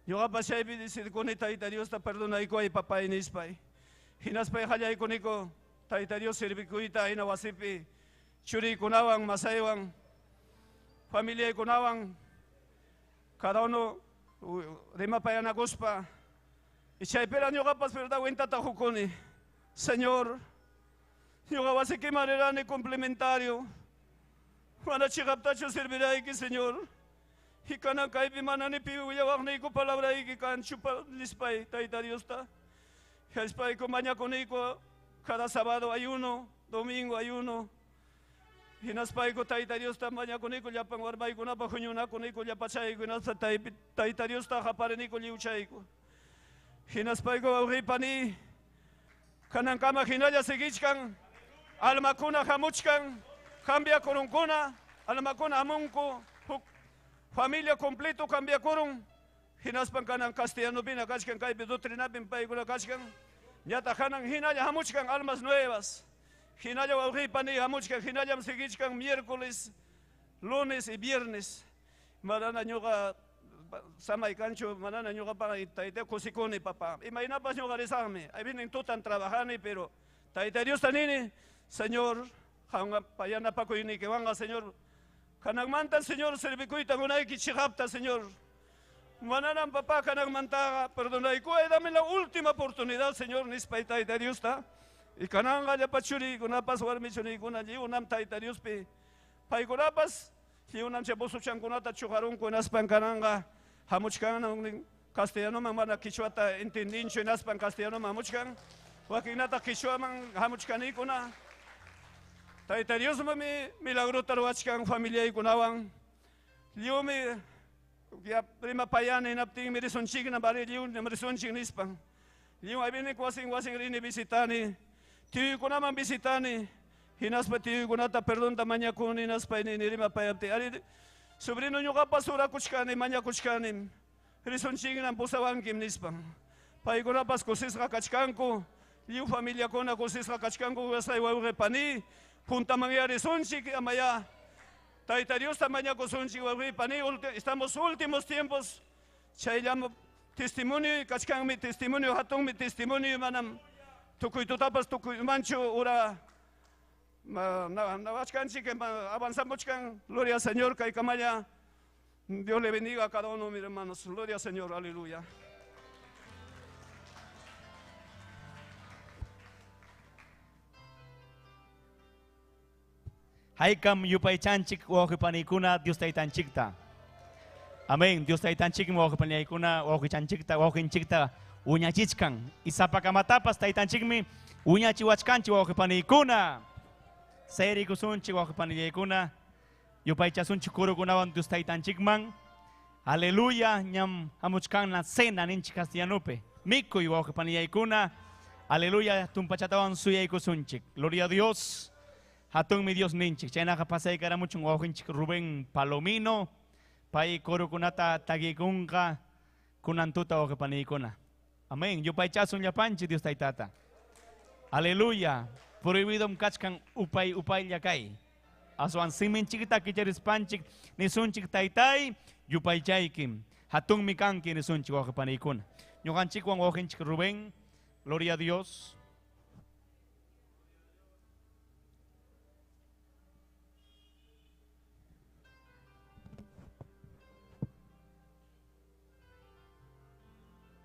Ñuqapas chaypi decidikuni Tayta Diosta perdonaykuway papay nispay. Hinaspay qallaykuniku Tayta Dios sirvikuyta hina wasipi churiykunawan masaywan familiaykunawan cada uno rimapayanakuspa. Y chaypira ñuqapas verdad cuentata hukuni. Señor, ñuqa wasikiman rirani complementario. Mana chiqaptachu servirayki, Señor. Y kanan kaypi manani pi willawaqniyku palabrayki kanchu nispay Tayta Diosta. Hispayku mañakuniku cada sábado ayuno, domingo ayuno. Hinaspayku Tayta Diosta mañakuniku llapan warmaykunapaq huñunakuniku llapachayku hinaspa Tayta Diosta qapariniku lliwchayku. Hinaspayku wawqipani kanankama hinalla seguichkan almakuna hamuchkan cambiakurunkuna almakuna hamunku huk familia completo cambiakurun. Hinaspan kanan castellanopina kachkan kaypi doctrinapin paykuna kachkan ñataq hanan hinalla hamuchkan almas nuevas. Hinalla wawqiypani hamuchkan, hinallam seguichkan miércoles, lunes y viernes. Manana ñuqa samay kanchu, manana ñuqapaqa tayta kusikuni papá. Imaynapas ñuqa risaqmi. Ahí vienen tutan trabajani, pero Tayta Diosta nini, Señor, qanqa yanapakuynikiwanqa, Señor. Kananmanta, Señor, servikuyta munayki chiqapta, Señor. Mananam papá kananmantaqa perdonaykuway, dame la última oportunidad, Señor, nispay Tayta Diosta. Y kananqa llapa churiykunapas, warmi churiykuna, lliwnam Tayta Diospi. Paykunapas, lliwnam chay busuchankunata chuqarunku, hinaspan kananqa hamuchkan castellanoman mana quichuata entendinchu, hinaspan castellanoman hamuchkan. Wakinnataq quichuaman hamuchkanikuna. Tayta Diosmi milagrota ruwachkan familiaykunawan. Lliwmi ya rimapayani hinaptinmi risunchikna, bari lliw risunchik nispan. Lliw ahí wasin wasin rini visitani, tiyuykunaman visitani, hinaspa tiyuykunata perdonta mañakuni, hinaspa nini rimapayaptin. Ari, sobrino ñuqapas orakuchkani, mañakuchkani, risunchikna pusawankim nispan. Paykunapas kusisqa kachkanku, lliw familiakuna kusisqa kachkanku, wasay wawqi pani, juntaman ya risunchik, amaya Tayta Diosta mañakusunchik wawqi pani, estamos últimos tiempos, chayllam testimonio kachkanmi, testimonio hatunmi, testimonio manam tukuy tutapas tukuy manchu ura nawachkanchik, avanzamuchkan, gloria al Señor, kaykamalla. Dios le bendiga a cada uno, mis hermanos. Gloria al Señor, aleluya. Haykam yupaychanchik wawqipanikuna Dios taytanchikta. Amén. Dios taytanchikmi wawqipaniykuna wawqichanchikta wawqinchikta wiñachichkan. Y sapakamatapas taytanchikmi wiñachiwachkanchik wawqipaniykuna. Sayrikusunchik wawqipanillaykuna. Yupaychasunchik kurukunawan Dios taytanchikman. Aleluya. Ñam hamuchkanna cena ninchik castellanupi. Mikuy wawqipanillaykuna. Aleluya. Tumpachatawan suyaykusunchik. Gloria a Dios. Hatunmi Dios ninchik. Chaynaqa pasaykaramuchun wawqinchik Rubén Palomino. Pay kurukunata takikunqa kunantuta wawqipaniykuna. Amén. Yupaychasun llapanchik Dios taytata. Aleluya. Prohibidom kachkan upay upaylla kay. Aswan siminchikta kicharispanchik nisunchik taytay yupaychaykim. Hatunmi kanki nisunchik wawqipaniykuna. Ñuqanchikwan wawqinchik Rubén. Gloria a Dios.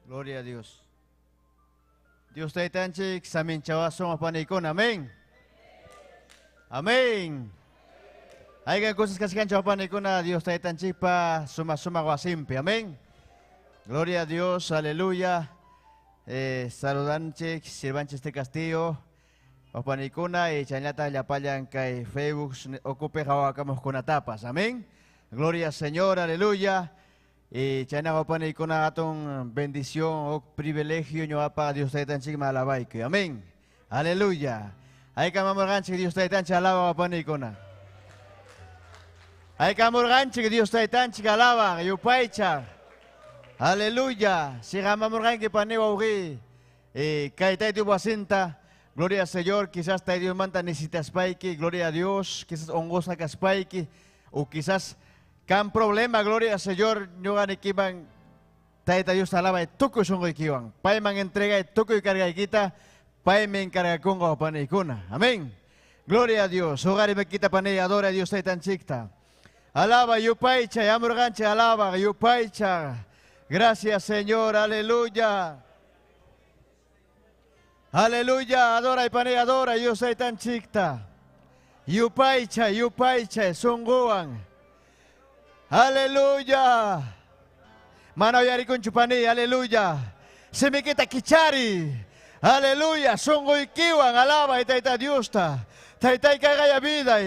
Gloria a Dios. Dios taytanchik saminchawasun panikuna. Amén. Amén. Hayka cosas kachkanchik panikuna Dios taytanchikpa suma suma wasimpi. Amén. Gloria a Dios. Aleluya. Saludanchik sirvanchik este castillo. Panikuna y chaynata llapallan kay Facebook ocupe hawakamos kunatapas. Amén. Gloria al Señor. Aleluya. Y chayna panikuna atun bendición o privilegio ñoapa Dios taytanchik malabayku. Amén. Aleluya. Hayka mamurqanchik Dios taytanchik alaba panikuna. Hayka mamurqanchik Dios taytanchik alaba yupaycha. Aleluya. Si mamurqanki pani wawqi kay taytu wasinta. Gloria al Señor. Quizás tay Dios manta necesitaspayki. Gloria a Dios. Quizás ongosa kaspayki o quizás kan problema, gloria al Señor, ñuqanikiman Tayta Dios alaba tukuy sunquykiwan. Payman entrega tukuy cargaykita, paymi encargakunqa paniykuna. Amén. Gloria a Dios. Hogar quita panay, adora a Dios taytanchikta. Alaba yupaycha, amurqanchik alaba yupaycha. Gracias, Señor, aleluya. Aleluya, adora y panay, adora Dios taytanchikta. Yupaycha, yupaycha, sunquwan. Aleluya. Mano yarikunchu pani, aleluya. Semikita kichari. Aleluya. Sunquykiwan alaba y tayta Diosta. Taytay kaygaya vida.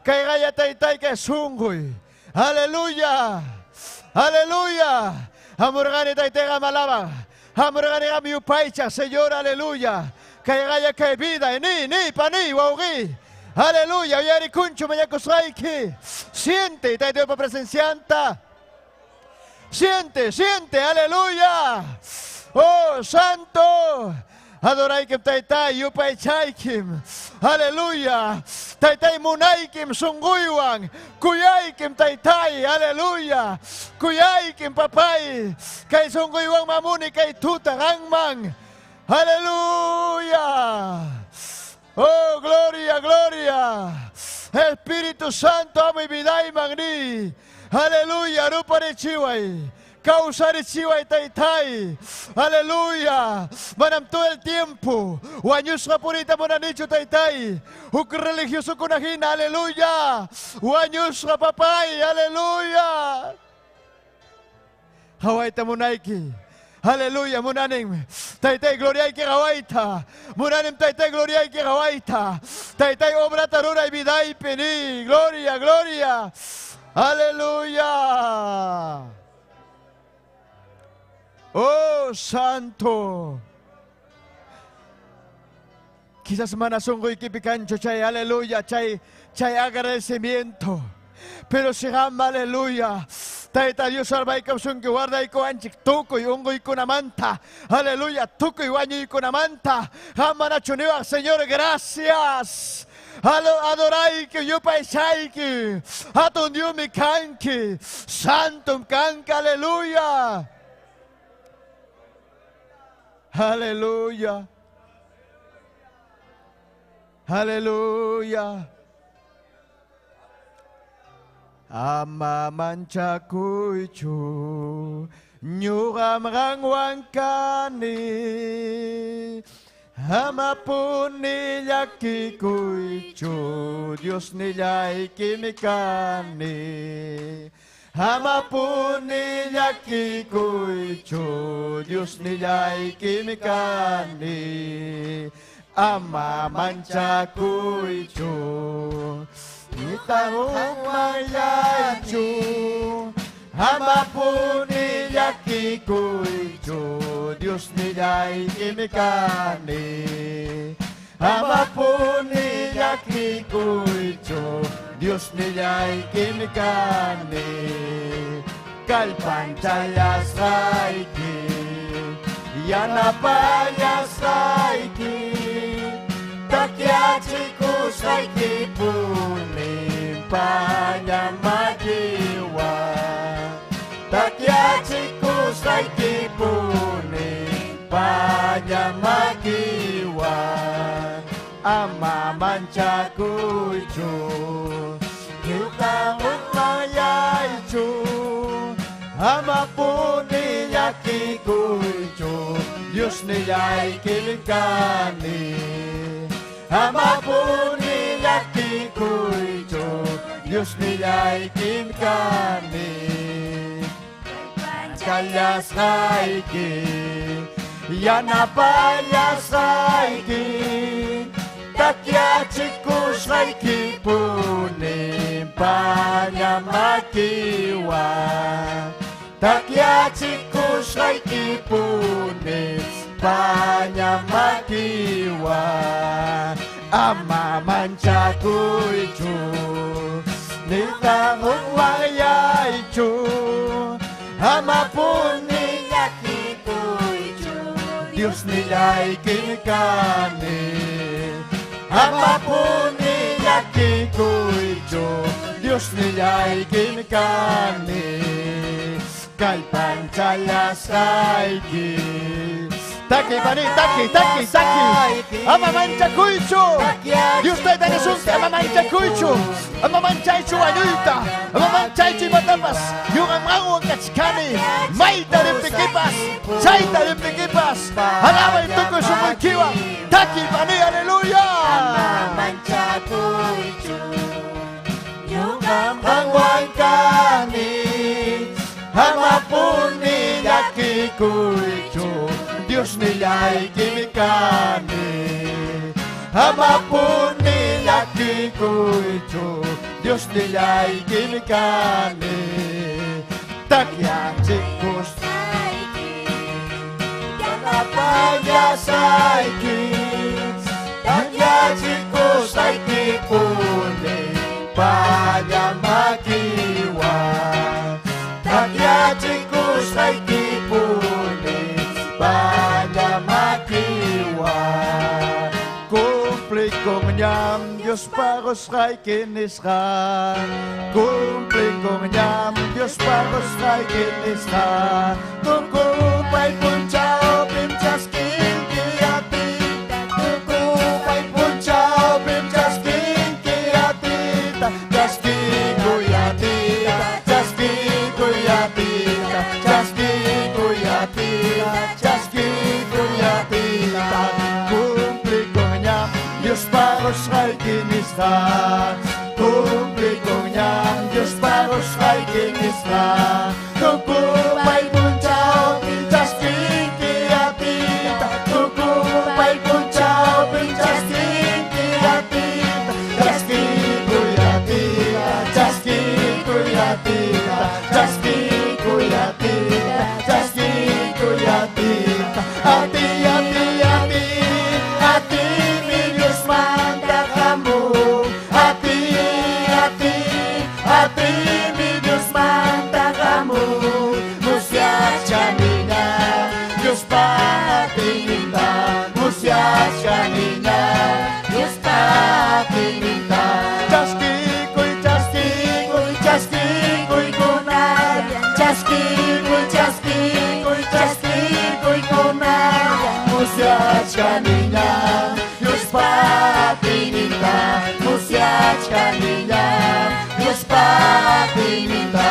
Kaygaya taytay kay sunquy. Aleluya. Aleluya. Hamurqani taytayqa malaba. Hamurqani qam yupaycha, Señor, aleluya. Kaygaya kay vida. Ni, ni, pani, wawqi. Aleluya, uyarikunchu mañakusqayki. Siente, tayta presencianta. Siente, siente, aleluya. Oh, santo. Adoraykim taytay, yupaychaykim. Aleluya. Taytay munaykim sunquywan. Kuyaykim taytay. Aleluya. Kuyaykim papay. Kay sunquywan mamuni kay tuta qanman. Aleluya. Oh, gloria, gloria. Espíritu Santo, amo y vida y magni. Aleluya, ruparichiway. Kawsarichiway taytay. Aleluya. Manam todo el tiempo. Wañusqa purita munanichu taytay. Huk religioso kunahina. Aleluya. Wañusqa papay. Aleluya. Hawayta munayki. Aleluya, munanim. Taytay gloria que gawaita. Munanim taytay gloria que gawaita. Taytay obra tarura y vida y peni. Gloria, gloria. Aleluya. Oh, santo. Quizás mana sonqoykipi kancho chay, aleluya, chay, chay agradecimiento. Pero se llama, aleluya. Tayta Dios salvaykasunki guardaykuwanchik tukuy unquykunamanta. Aleluya, tukuy wañuykunamanta. Qam niwaq, Señor, gracias. Adorayki, yupaychayki. Hatun Diosmi kanki. Santum kanki, aleluya. Aleluya. Aleluya. Ama manchakuychu ñuqam qanwan kani Amapuni llakikuychu Dios nillaykimi kani Amapuni llakikuychu Dios nillaykimi kani Ama manchakuychu Nitahukmayachu Amapuni llakikuychu Dios nillaykimi kani Amapuni llakikuychu Dios nillaykimi kani Kallpanchallasqayki Yanapallasqayki Takyachikusqayki punin paña makiwan Takyachikusqayki punin paña makiwan Ama manchakuychu Ñuqamayaychu Amapuni llakikuychu Dios nillaykimi kani Amapuni llakikuychu Dios nillaykimi kani Kallasqayki Yanapallasqayki Takyachikusqayki punin paña makiwan Takyachikusqayki punin paña makiwan Ama manchakuychu Nitaq hukmanyaychu Amapuni llakikuychu Dios nillaykimi kani Amapuni llakikuychu Dios nillaykimi kani Kallpanchallasqayki Taki, pani, taki, taki, taki. Ama manchakuychu. Dios tayta nisunki, ama manchakuychu. Ama manchaychu wañuyta. Ama manchaychu imatapas. Ñuqam qanwan kachkani. Mayta riptikipas. Chayta riptikipas. Alabay tukuy sunquykiwan. Taki, pani, aleluya. Ama manchakuychu ñuqam Qanwan kani. Amapuni llakikuychu Dios nillaykimi kani Amapuni llakikuychu Dios nillaykimi kani Takyachikusqayki Yanapallasqayki Takyachikusqayki puni paña makiwan Takyachikusqayki puni paña makiwan Cumple con qusqayki nisqan Cumplikunñam Diospa qusqayki nisqan Tukupay punchawpim chaskinki atiyta Tukupay punchawpim chaskinki atiyta Chaskikuy atiyta, chaskikuy atiyta Chaskikuy atiyta, chaskikuy atiyta Cumplikunñam Diospa qusqayki nisqan Cumplikunñam Diospa qusqayki nisqan Tukupay punchawpim chaskinki atiyta Tukupay punchawpim chaskinki atiyta Chaskikuy atiyta, chaskikuy atiyta Chaskikuy atiyta, chaskikuy atiyta Atiy, atiy, atiy, atiymi Diosmanta hamun Atiy, atiy, atiymi Diosmanta hamun Musyachkaniña Diospa atiyninta Musyachkaniña Diospa atiyninta Chaskikuy, chaskikuy, chaskikuy kunalla Chaskikuy, chaskikuy, chaskikuy kunalla Musyachkaniña Diospa atiyninta Musyachkaniña Diospa atiyninta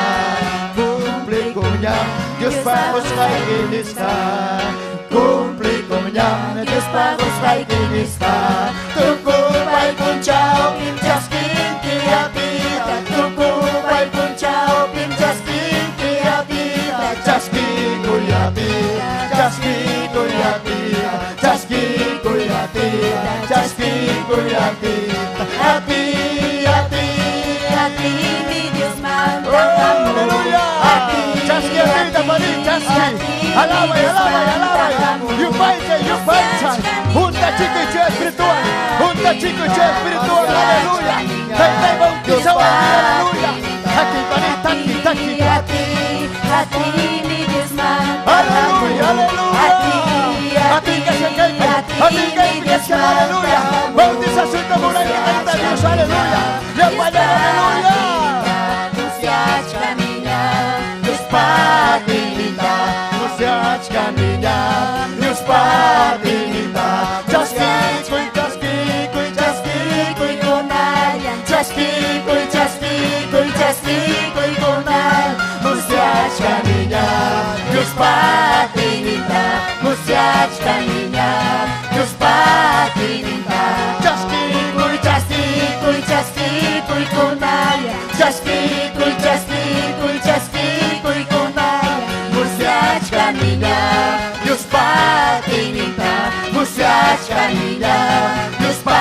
Cumplikunñam Diospa qusqayki nisqan Cumplikunñam Diospa qusqayki nisqan Tukupay punchawpim chaskinki atiyta Tukupay punchawpim chaskinki atiyta Chaskikuy atiyta, chaskikuy atiyta Chaskikuy atiyta, chaskikuy atiyta Atiy, atiy, Atiymi Diosmanta Oh, hamun aleluya. Chaski atiyta, pani, chaski. Alaba, alaba, alaba. Yupaychay, yupaychay. Junta chico y che espiritual. Junta chico y che espiritual. Aleluya. Taytay bautizado. Aleluya. Taki, pani, taki, taki. Atiy, atiymi Diosmanta Aleluya, hamun aleluya. Atiy kashan kaypi. Atiy kaypi kashan, aleluya. Bautización munayki Tayta Dios, aleluya. Llapallan, aleluya. Musyachkaniña Diospa atiyninta, musyachkaniña, Diospa atiyninta. Chaskikuy, chaskikuy, chaskikuy kunalla Chaskikuy, chaskikuy, chaskikuy kunalla Musyachkaniña, Diospa atiyninta, Musyachkaniña Diospa atiyninta Chaskikuy, Chaskikuy, chaskikuy kunalla Chaskikuy, chaskikuy, chaskikuy kunalla Musyachkaniña, Diospa atiyninta, musyachkaniña, Diospa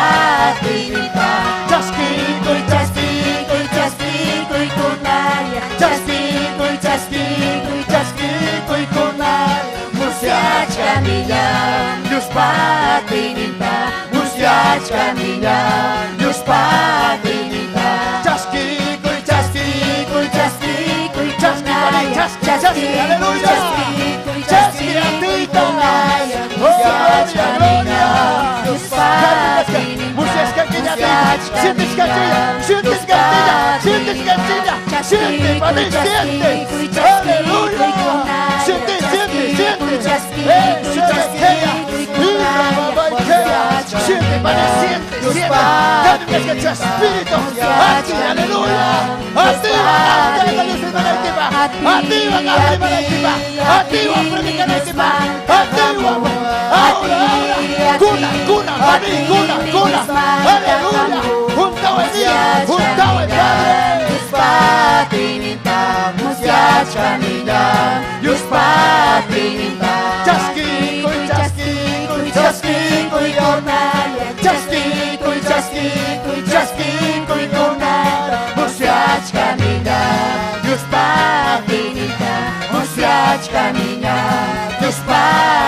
atiyninta. Chaskikuy, Chaskikuy, chaskikuy kunalla chaskikuy, chaskikuy, chaskikuy kunalla Musyachkaniña, Diospa atiyninta, musyachkaniña, Diospa atiyninta. Chaskikuy, chaskikuy, Chaskikuy chaski, kunalla chaski, chaski, aleluya. Chaskikuy, Chaski chaskikuy atiyta. kunalla Oh, gloria, gloria. Diospa atiyninta Musyachkaniña, sientes cachilla, sientes cachilla, sientes cachilla, siente, padre, siente. Aleluya. Siente, siente, siente. Siente, padre, siente, siente. Dame que espíritu. Ati, aleluya. Activa, activa, activa, activa, activa, activa, activa. Ahora, ahora. Cuna, cuna, padre, cuna, cuna. Aleluya. Juntado el día, juntado el Padre. Diospa atiyninta, musyachkaniña Diospa atiyninta Chaskikuy, chaskikuy, chaskikuy kunalla Chaskikuy, chaskikuy, chaskikuy kunalla Musyachkaniña Diospa atiyninta Musyachkaniña Diospa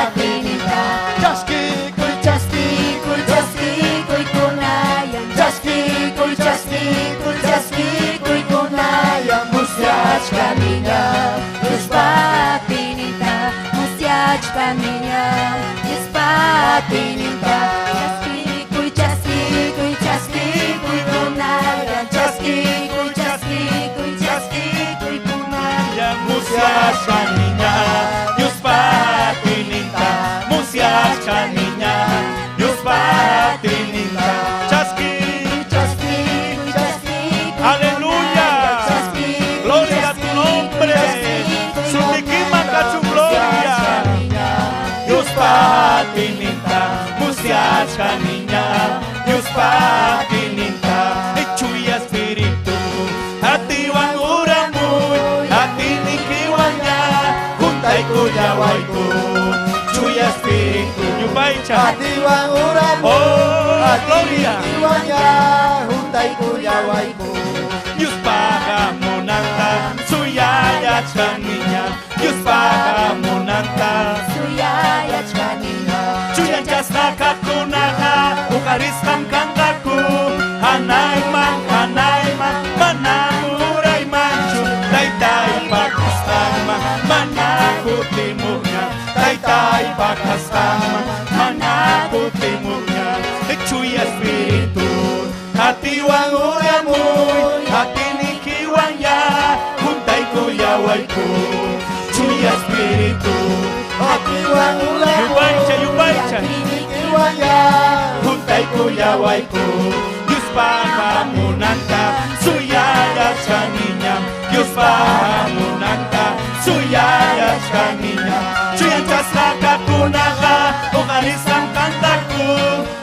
atiyninta Chaskikuy, Chaskikuy, chaskikuy kunalla Chaskikuy, chaskikuy, chaskikuy kunalla Musyachkaniña Diospa atiyninta Musyachkaniña Diospa atiyninta Chaskikuy, chaskikuy, chaskikuy kunalla Musyachkaniña, Diospa atiyninta, musyachkaniña, Diospa atiyninta. Chaski, Chaskikuy, chaskikuy, Aleluya. chaskikuy, Gloria a tu nombre. chaskikuy, Sutikiman kachun gloria. Diospa atiyninta, musyachkaniña, Diospa atiyninta. Chuya espíritu, atiwan uramuy, atinikiwanña, juntaykullawayku. Chuya espíritu, yupaycha. Atiwan uramuy, Oh, gloria. atinikiwanya, juntaykullawayku. Dios paga suyayachkaniña, Dios paga Suyayachkaniña, Chuyanchasqa kaqkunaqa uqarisqam kanqaku, hanayman, hanayman, mana uraymanchu, taytaypa kasqanman, mana kutimuqña, taytaypa kasqanman, mana kutimuqña. Chuya espíritu, atiwan uramuy, atinikiwan ya, juntaykullawayku. Chuya espíritu, Atiwan uramuy, yupaycha, yupaycha. atinikiwanya, juntaykullawayku. Diospa hamunanta, suyayachkaniña, Diospa hamunanta, suyayachkaniña. Chuyanchasqa kaqkunaqa uqarisqam kanqaku,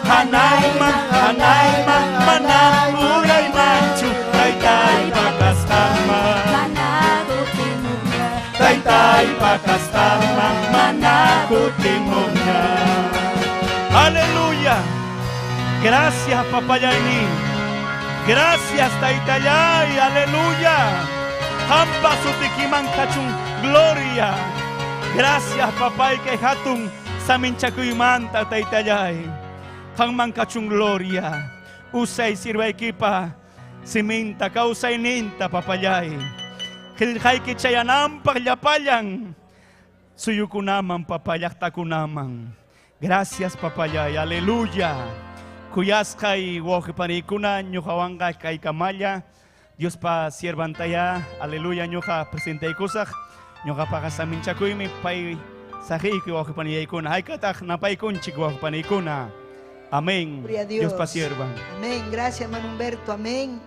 hanayman, hanayman, mana uraymanchu, taytaypa kasqanman. mana kutimuqña. Taytaypa kasqanman, mana kutimuqña. Aleluya. Gracias, papayayni. Gracias, taytayay. Aleluya. Hampa sutikiman kachun gloria. Gracias, papay, kay hatun saminchakuymanta, taytayay. Qanman kachun gloria. Usay sirvaykipa siminta kawsayninta, papayay. Qillqayki chayananpaq llapallan suyukunaman, papá, llaqtakunaman. Gracias, papayay. Aleluya. Kuyasqay wawqipanikuna ñuqawanqa kaykamalla. Diospa siervantaya. Aleluya, ñuqa presentaykusaq. Ñuqapaqa saminchakuymi pay saqiyki wawqipaniyaykuna. Haykataq napaykunchik wawqipaniykuna. Amén. Gloria a Dios. Diospa siervan. Amén. Gracias, hermano Humberto. Amén.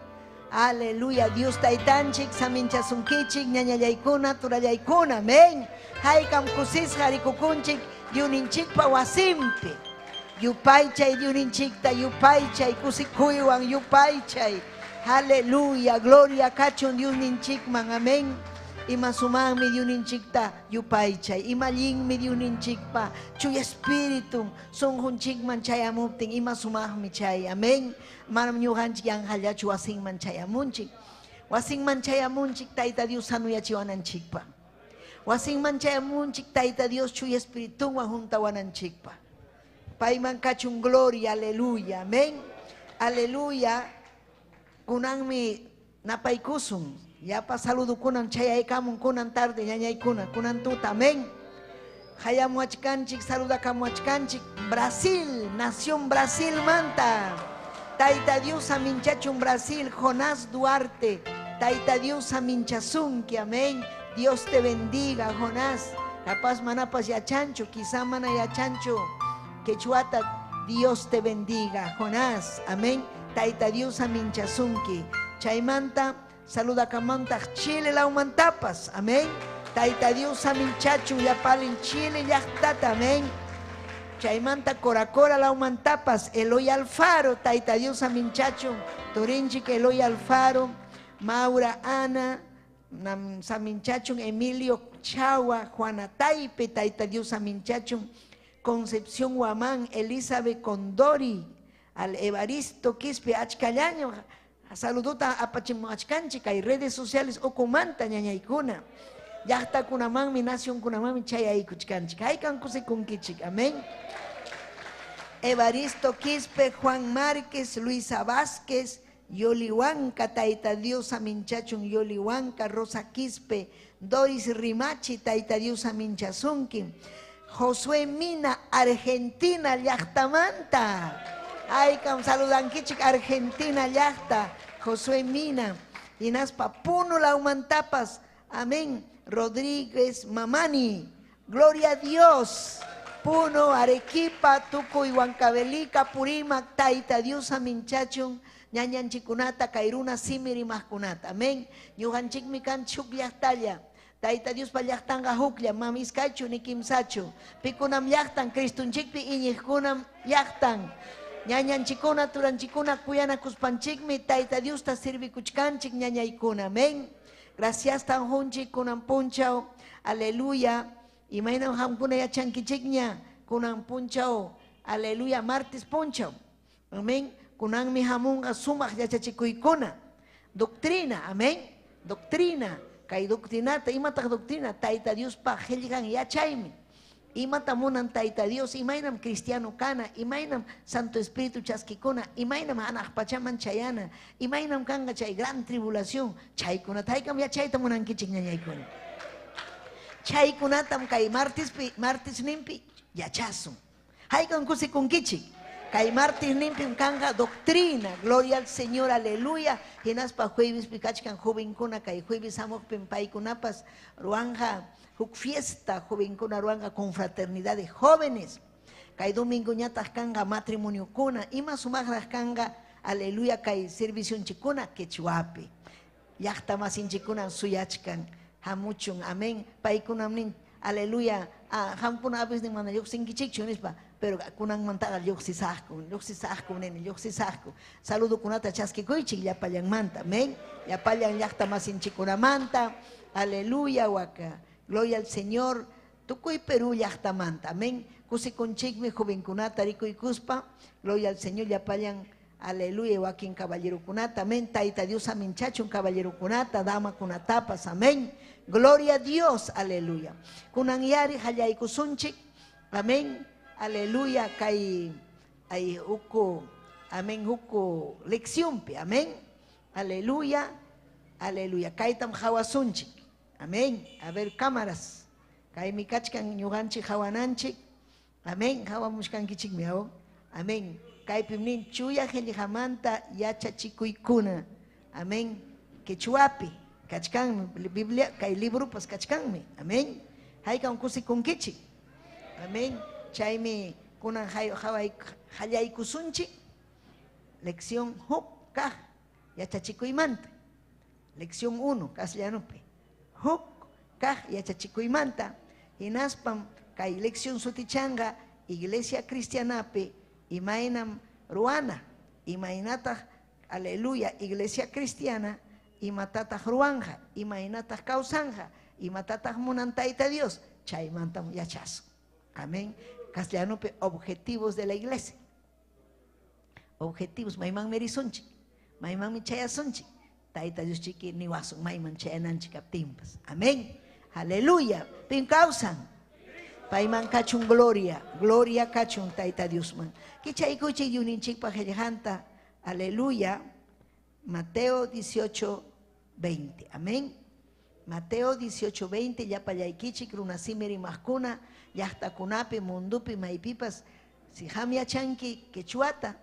Aleluya. Dios taytanchik, saminchasunkichik, ñañallaykuna, turallaykuna. Amén. Haykam kusisqa rikukunchik, Dyuninchikpa wasimpi. Yupaychay Dyuninchikta, yupaychay kusikuywan, yupaychay. Aleluya. Gloria kachun Dyuninchikman. Amén. Ima sumaqmi Dyuninchikta yupaychay. Ima allinmi Dyuninchikpa chuya espíritu sunqunchikman chayamuptin ima sumaqmi chay. Amén. Manam ñuqanchik yanqallachu wasinman chayamunchik. Wasinman chayamunchik Tayta Dios sanuyachiwananchikpa. Wasinman chayamunchik Tayta Dios chuya espiritunwan juntawananchikpa. Payman kachun gloria, aleluya. Amén. Aleluya. Kunanmi napaykusun. Llapa saludukunan chayaykamun kunan tarde ñañaykuna kunan tuta. Amén. Hayamuachkanchik, saludakamuachkanchik. Brasil, nación Brasil manta. Tayta Dios aminchachun Brasil, Jonás Duarte. Tayta Dios aminchasunki, amén. Dios te bendiga, Jonás. Capaz manapas yachancho, quizá mana yachancho. Quechuata, Dios te bendiga, Jonás. Amén. Tayta Dios aminchasunki. Chaymanta, saludakamantaq Chile lawmantapas. Amén. Tayta Dios aminchachun llapalin Chile llaqtata. Amén. Chaymanta Coracora lawmantapas, Eloy Alfaro, Tayta Dios aminchachun, Turinchik Eloy Alfaro, Maura Ana, Saminchachun, Emilio Chagua, Juana Taipe, Tayta Dios aminchachun, Concepción Guamán, Elizabeth Condori, al Evaristo Quispe, achkallaño, saluduta apachimuachkanchik, hay redes sociales ukumanta ñañaykuna. Llaqtakunamanmi, nacionkunamanmi chayaykuchkanchik. Haykan kusikunkichik. Amén. Evaristo Quispe, Juan Márquez, Luisa Vázquez, Yoli Huanca, Tayta Dios aminchachun, Yoli Huanca, Rosa Quispe, Doris Rimachi, Tayta Dios aminchasunki, Josué Mina, Argentina, llaqtamanta. Haykam saludankichik Argentina llaqta, Josué Mina, hinaspa Puno lawmantapas, amén. Rodríguez Mamani. Gloria a Dios. Puno, Arequipa, Tukuy, Huancavelica, Purímac, Taita Dios aminchachun, ñañanchikunata, kayruna, simiri mahkunata. Amén. Ñuqanchikmi kan chuk llaqtalla. Tayta Diospa llaqtanqa huklla, mam iskaychu ni kimsachu. Pikunam llaqtan, Cristunchikpi iñiqkunam llaqtan. Ñañanchikuna, turanchikuna, kuyanakuspanchikmi, Tayta Diosta sirvikuchkanchik ñañaykuna. Amén. Gracias tan junchik kunan punchaw. Aleluya. Imaynam hamkuna yachankichikña kunan punchaw. Aleluya, martes punchaw. Amén. Kunanmi hamunqa sumaq yachachikuykuna. Doctrina, amén. Doctrina. Kay doctrinata, imataq doctrina? Tayta Diospa qillqan yachaymi. Imata munan Tayta Dios, imaynam cristiano kana, imaynam Santo Espíritu chaskikuna, imaynam hanaq pachaman chayana, imaynam kanqa chay gran tribulación, chaykunata haykam yachayta munankichik ñañaykuna. Chaykunatam kay martespi, martes nimpi yachasun. Haykam kusikunkichik. Kay martes nimpim kanqa doctrina, gloria al Señor, aleluya. Hinaspa jueves kachkan jovenkuna kay jueves hamuqpim paykunapas ruwanja huk fiesta, jovenkuna ruwanja confraternidad de jóvenes. Kay domingo ñataq kanqa matrimoniokuna, ima sumaqraq kanqa, aleluya, kay servicionchikuna quechuapi. Llaqta masinchikuna suyachkan, hamuchun, amén. Paykunam nin, aleluya, hamkuna apis nin mana lluqsinkichikchu nispa, pero kunanmantaqa lluqsisaqku, lluqsisaqku nini, lluqsisaqku. Saludokunata chaskikuychik llapallanmanta, amén. Llapallan llaqta masinchikunamanta, aleluya, waka. Gloria al Señor, tukuy Perú llaqtamanta, amén. Kusikunchikmi jovenkunata rikuykuspa, gloria al Señor, llapallan, aleluya, wakin caballerokunata, amén. Tayta Dios aminchachun caballerokunata, damakunatapas, amén. Gloria a Dios, aleluya. Kunan yari hallaykusunchik, amén. Aleluya, kay ay huku, amén, huku lecciónpi, amén. Aleluya, aleluya. Kaytam hawasunchik, amén. A ver, cámaras. Kaymi kachkan ñuqanchik hawananchik, amén. Hawamushkankichikmi, aw. Amén. Kaypim nin chuya qillqamanta yachachikuykuna, amén. Quechuapi kachkanmi, Biblia, kay libropas kachkanmi, amén. Haykam kusikunkichik, amén. Chaymi kunan hallaykusunchik lección huk kaq yachachikuymanta, lección 1 castellanopi, huk kaq yachachikuymanta, hinaspam kay lección sutichanqa iglesia cristianapi imaynam ruwana, imaynataq, aleluya, iglesia cristiana imatataq ruwanja, imaynataq kawsanja, imatataq munan Tayta Dios, chaymantam yachasun. Amén. Castellanopi objetivos de la iglesia. Objetivos, maymanmi risunchik, maymanmi chayasunchik, Tayta Dios chiki niwasun mayman chayananchik kaptinpas. Amén. Aleluya. Pin kawsan. Payman kachun gloria, gloria kachun Tayta Diosman. Kichaykuchik yuninchikpa qillqanta. Aleluya. Mateo 18, 20. Amén. Mateo 18, 20, llapallaykichik runasimi rimaqkuna, llaqtakunapi, mundupi, maypipas, si ham yachanki quechuata,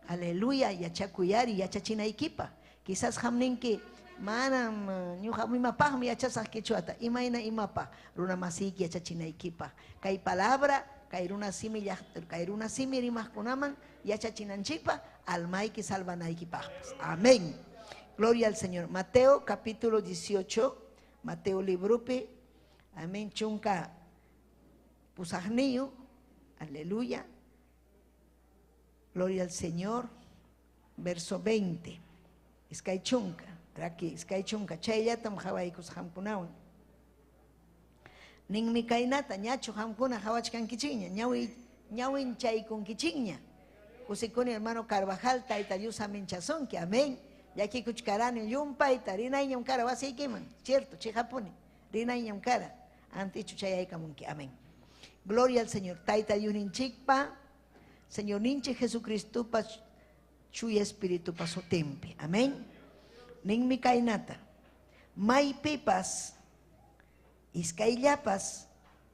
aleluya, yachakuyari, yachachinaykipa. Quizás ham ninki, manam ñuqa imapaqmi yachasaq quechuata, imayna imapaq, runamasiyki yachachinaykipa. Kay palabra, kay runasimi llaq, kay runasimi rimaqkunaman yachachinanchikpa, almayki salvanaykipaqpas. Amén. Gloria al Señor. Mateo capítulo 18, Mateo libropi, amén, chunka pusaqniyu, aleluya. Gloria al Señor, verso 20. Iskay chunka, raki iskay chunka, chayllatam hawaykus hamkunawan. Ninmi kaynata, ñachu hamkuna hawachkankichikña, ñawin chaykunkichikña. Kusikuni hermano Carvajal, Tayta Dios aminchasunki, amén. Llakikuchkarani llumpayta, rinayñam kara wasiykiman, cierto, chihapuni, rinayñam kara, antichu chayaykamunki, amén. Gloria al Señor, Tayta Diosninchikpa, Señor ninchik Jesucristupa, chuya espiritupa sutinpi, amén. Ninmi kaynata, maypipas, iskayllapas,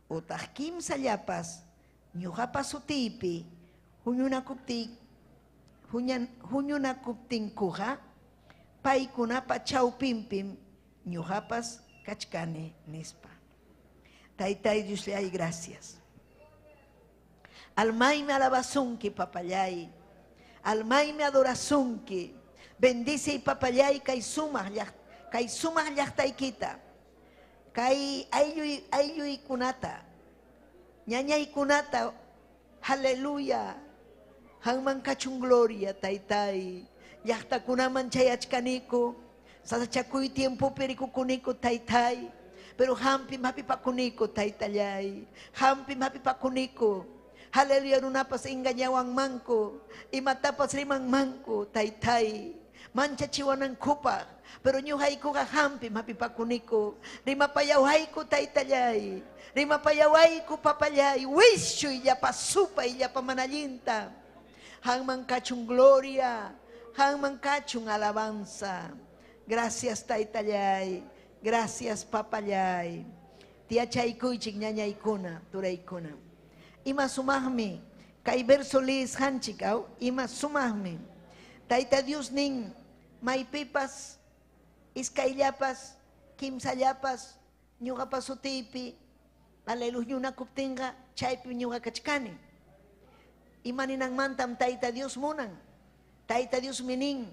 utaq kimsallapas, ñuqapa sutiypi, huñunakuptinkuqa, paykunapa chawpinpim ñuqapas kachkani nispa. Taytay Dioslláy, gracias. Almaymi alabasunki, papallay. Almaymi adorasunki. Bendice papallay kay sumaq kay sumaq llaqtaykita. Kay aylluy aylluykunata. Ñañaykunata. Aleluya. Hanman kachun gloria, taytay. Llaqtakunaman chayachkaniku. Sasachakuy tiempopi rikukuniku, taytay. Pero hampim hapipakuniku, taytallay. Hampim hapipakuniku. Aleluya, runapas engañawanmanku. Imatapas rimanmanku, taytay. Manchachiwanankupaq. Pero ñuqaykuqa hampim hapipakuniku. Rimapayawayku, taytallay. Rimapayawayku, papallay. Wischuy llapa supay, llapa manallinta. Hanman kachun gloria. Hanman kachun alabanza. Gracias, taytallay. Gracias, papallay. Tiyachaykuychik ñañaykuna, turaykuna. Ima sumaqmi kay verso leesqanchik aw ima sumaqmi Tayta Dios nin maypipas iskayllapas kimsallapas ñuqapa sutiypi aleluya huñunakuptinqa chaypi ñuqa kachkani. Ima ninanmantam Tayta Dios munan. Tayta Diosmi nin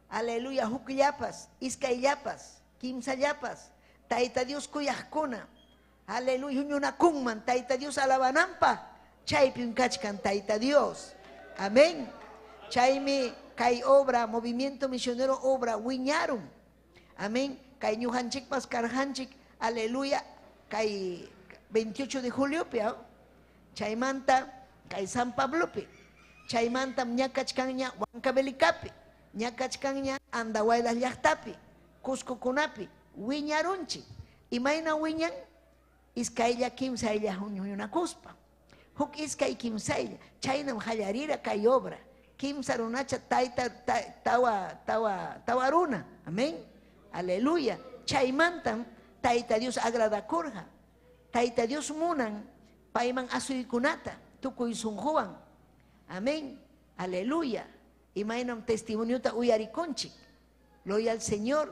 aleluya hukllapas iskayllapas kimsallapas Tayta Dios kuyaqkuna aleluya huñunakunman Tayta Dios alabananpaq chaypim kachkan Tayta Dios. Amén. Chaymi kay obra, movimiento misionero obra, wiñarun. Amén. Kay ñuqanchikpas karqanchik, aleluya, kay 28 de juliopi, chaymanta kay San Pablopi. Chaymantam ña kachkanña Huancavelicapi, ña kachkanña Andahuaylas llaqtapi, Cuscokunapi, wiñarunchik. Imayna wiñan? Iskaylla kimsaylla huñunakuspa. Huk iskay kimsaylla, chaynam qallarira kay obra. Kimsa runacha tayta tawa tawa tawa runa. Amén. Aleluya. Chaymantam Tayta Dios agradakurqa. Tayta Dios munan payman asuykunata tukuy sunquwan. Amén. Aleluya. Imaynam testimoniota uyarikunchik. Gloria al Señor.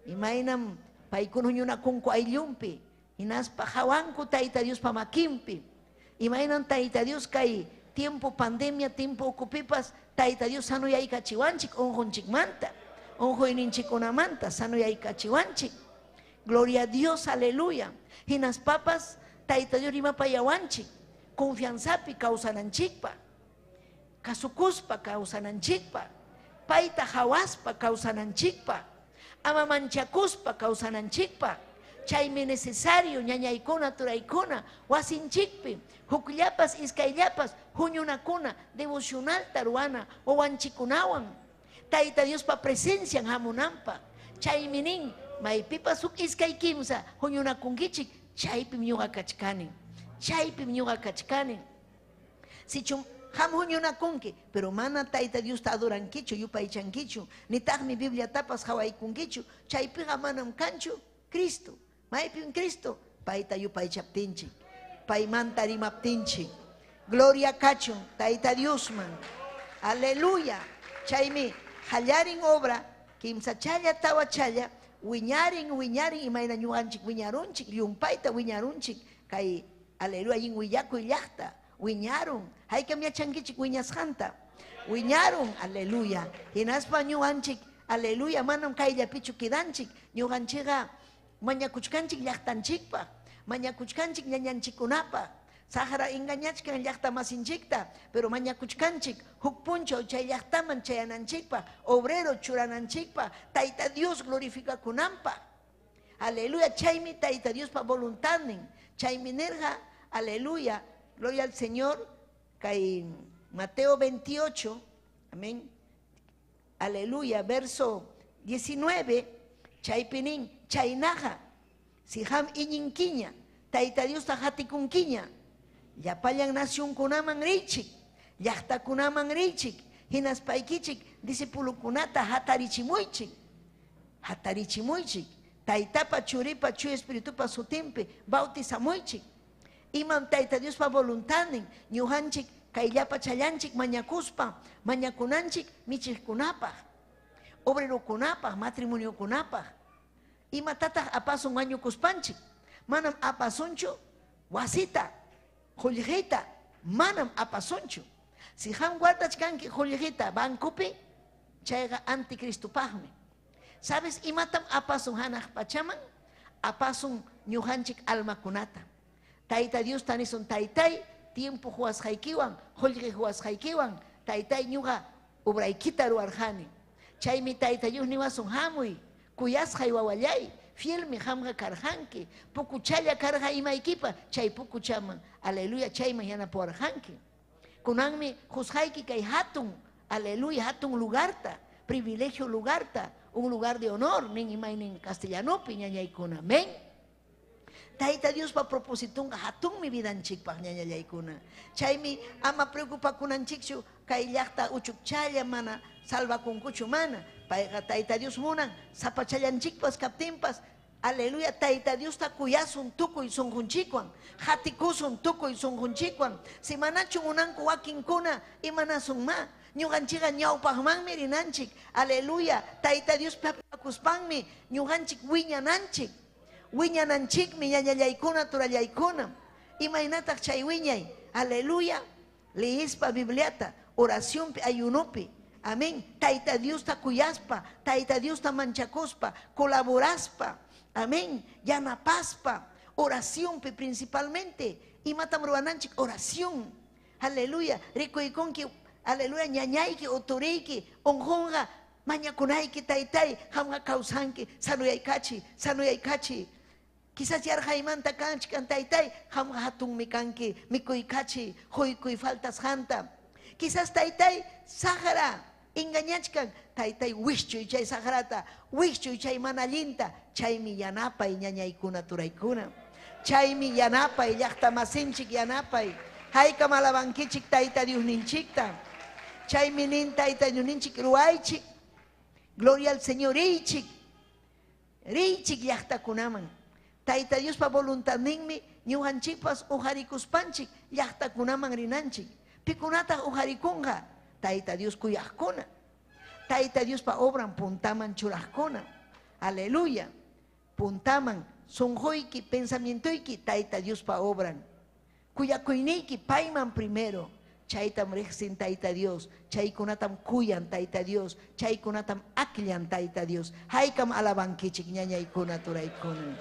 Imaynam paykuna huñunakunku ayllunpi. Hinaspa hawanku Tayta Diospa makinpi. Imaynam Tayta Dios kay tiempo pandemia, tiempo ukupipas, Tayta Dios sanuyaykachiwanchik unqunchikmanta, unquyninchikkunamanta sanuyaykachiwanchik. Gloria a Dios, aleluya. Hinaspapas Tayta Dios rimapayawanchik, confianzapi kawsananchikpa, kasukuspa kawsananchikpa, payta hawaspa kawsananchikpa, ama manchakuspa kawsananchikpa. Chaymi necesario ñañaykuna turaykuna wasinchikpi hukllapas iskayllapas huñunakuna devocionalta ruwana wawanchikunawan Tayta Diospa presencian hamunanpaq. Chaymi nin maypipas huk iskay kimsa huñunakunkichik chaypim ñuqa kachkani. Chaypim ñuqa kachkani. Sichum ham huñunakunki, pero mana Tayta Diosta adorankichu, yupaychankichu, nitaqmi Bibliatapas hawaykunkichu, chaypiqa manam kanchu Cristo. Maypim Cristo, payta yupaychaptinchik, paymanta rimaptinchik. Gloria kachun Tayta Diosman. Aleluya. Chaymi hallarin obra kimsa challa tawa challa wiñarin wiñarin imayna ñuqanchik wiñarunchik llumpayta wiñarunchik kay aleluya yin willakuy llaqta wiñarun haykam yachankichik wiñasqanta wiñarun aleluya hinaspa ñuqanchik aleluya manam kayllapichu kidanchik ñuqanchikqa mañakuchkanchik llaqtanchikpaq mañakuchkanchik ñañanchikkunapaq saqra engañachkan llaqta masinchikta pero mañakuchkanchik huk punchaw chay llaqtaman chayananchikpaq obrero churananchikpaq Tayta Dios glorificakunanpaq. Aleluya, chaymi Tayta Diospa voluntadnin chaymi nirqa aleluya, gloria al Señor, kay Mateo 28, amén, aleluya, verso 19, chaypi nin chaynaqa si ham iñinkiña Tayta Diosta hatikunkiña llapallan nacionkunaman riychik, llaqtakunaman riychik, hinaspaykichik discipulukunata hatarichimuychik, hatarichimuychik, Taytapa churipa chuya espiritupa sutinpi bautizamuychik. Imam Tayta Diospa voluntadnin ñuqanchik kayllapa challanchik mañakuspa, mañakunanchik michiqkunapaq, obrerokunapaq, matrimoniokunapaq. Imatataq apasun wañukuspanchik? Manam apasunchu wasita, qullqita, manam apasunchu. Si qam guardachkanki qullqita bancopi, chayqa anticristopaqmi. ¿Sabes imatam apasun hanaq pachaman? Apasun ñuqanchik almakunata. Tayta Diosta nisun taytay, tiempo huwasqaykiwan, qullqi huwasqaykiwan, taytay ñuqa obraykita ruwarqani. Chaymi Tayta Dios niwasun hamuy, kuyasqay wawallay, fielmi qamqa karqanki, pukuchalla karqa imaykipa, chay pukuchaman, aleluya, chayman yanapawarqanki. Kunanmi qusqayki kay hatun, aleluya, hatun lugarta, privilegio lugarta, un lugar de honor, nin imaynin castellanopi ñañaykuna, amén. Tayta Diospa propositunqa hatunmi vidanchikpaq ñañallaykuna. Chaymi ama preocupakunanchikchu kay llaqta uchukchalla mana salvakunkuchu mana. Payqa Tayta Dios munan sapachallanchikpas kaptinpas, aleluya, Tayta Diosta kuyasun tukuy sunqunchikwan, qatikusun tukuy sunqunchikwan. Si manachu munanku wakinkuna imanasun ma, ñuqanchikqa ñawpaqmanmi rinanchik, aleluya, Tayta Dios hapipakuspanmi ñuqanchik wiñananchik. Wiñananchikmi ñañallaykuna turallaykuna. Imaynataq chay wiñay, aleluya, leespa Bibliata, oracionpi, ayunopi, amén. Tayta Diosta kuyaspa, Tayta Diosta manchakuspa, colaboraspa, amén, yanapaspa, oracionpi principalmente. Imatam ruwananchik? Oración, aleluya, rikuykunki, aleluya, ñañayki o turiyki, unqunqa, mañakunayki, taytay, qamqa kawsanki, sanuyaykachi, sanuyaykachi. Quizás yarqaymanta kanchkan, taytay, qamqa hatunmi kanki, mikuykachi, quykuy faltasqanta. Quizás taytay, saqra, engañachkan, taytay, wischuy chay saqrata, wischuy chay mana allinta, chaymi yanapay ñañaykuna turaykuna. Chaymi yanapay, llaqta masinchik yanapay, haykam alabankichik Tayta Diosninchikta. Chaymi nin Tayta Diosninchik ruwaychik, gloria al Señor, riychik, riychik llaqtakunaman. Tayta Diospa voluntadninmi ñuqanchikpas uqarikuspanchik llaqtakunaman rinanchik. Pikunataq uqarikunqa? Tayta Dios kuyaqkuna. Tayta Diospa obran puntaman churaqkuna. Aleluya. Puntaman sunquyki, pensamientoyki Tayta Diospa obran. Kuyakuyniyki payman primero. Chaytam riqsin Tayta Dios, chaykunatam kuyan Tayta Dios, chaykunatam akllan Tayta Dios. Haykam alabankichik ñañaykuna turaykuna.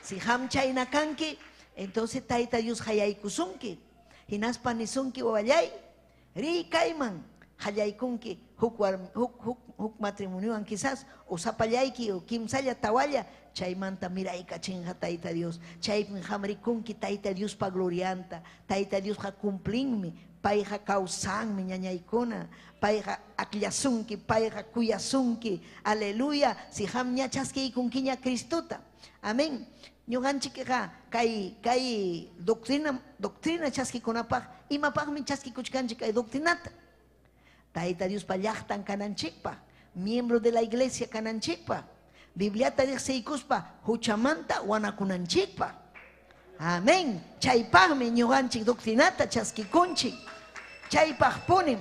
Si qam chayna kanki, entonces Tayta Dios hayaykusunki. Hinaspa nisunki wawallay, riy kayman, hallaykunki huk huk matrimoniowan quizás, o sapallayki o kimsalla tawalla, chaymanta miraykachinqa Tayta Dios. Chaypim qam rikunki Tayta Diospa glorianta. Tayta Diosqa cumplinmi, payqa kawsanmi ñañaykuna, payqa akllasunki, payqa kuyasunki. Aleluya, si qam ña chaskiykunkiña Cristota. Amén. Ñuqanchikqa kay kay doctrina doctrina chaskikunapaq, imapaqmi chaskikuchkanchik kay doctrinata? Tayta Diospa llaqtan kananchikpaq, miembro de la iglesia kananchikpaq, Bibliata riqsiykuspa huchamanta wanakunanchikpaq. Amén. Chaypaqmi ñuqanchik doctrinata chaskikunchik. Chaypaqpunim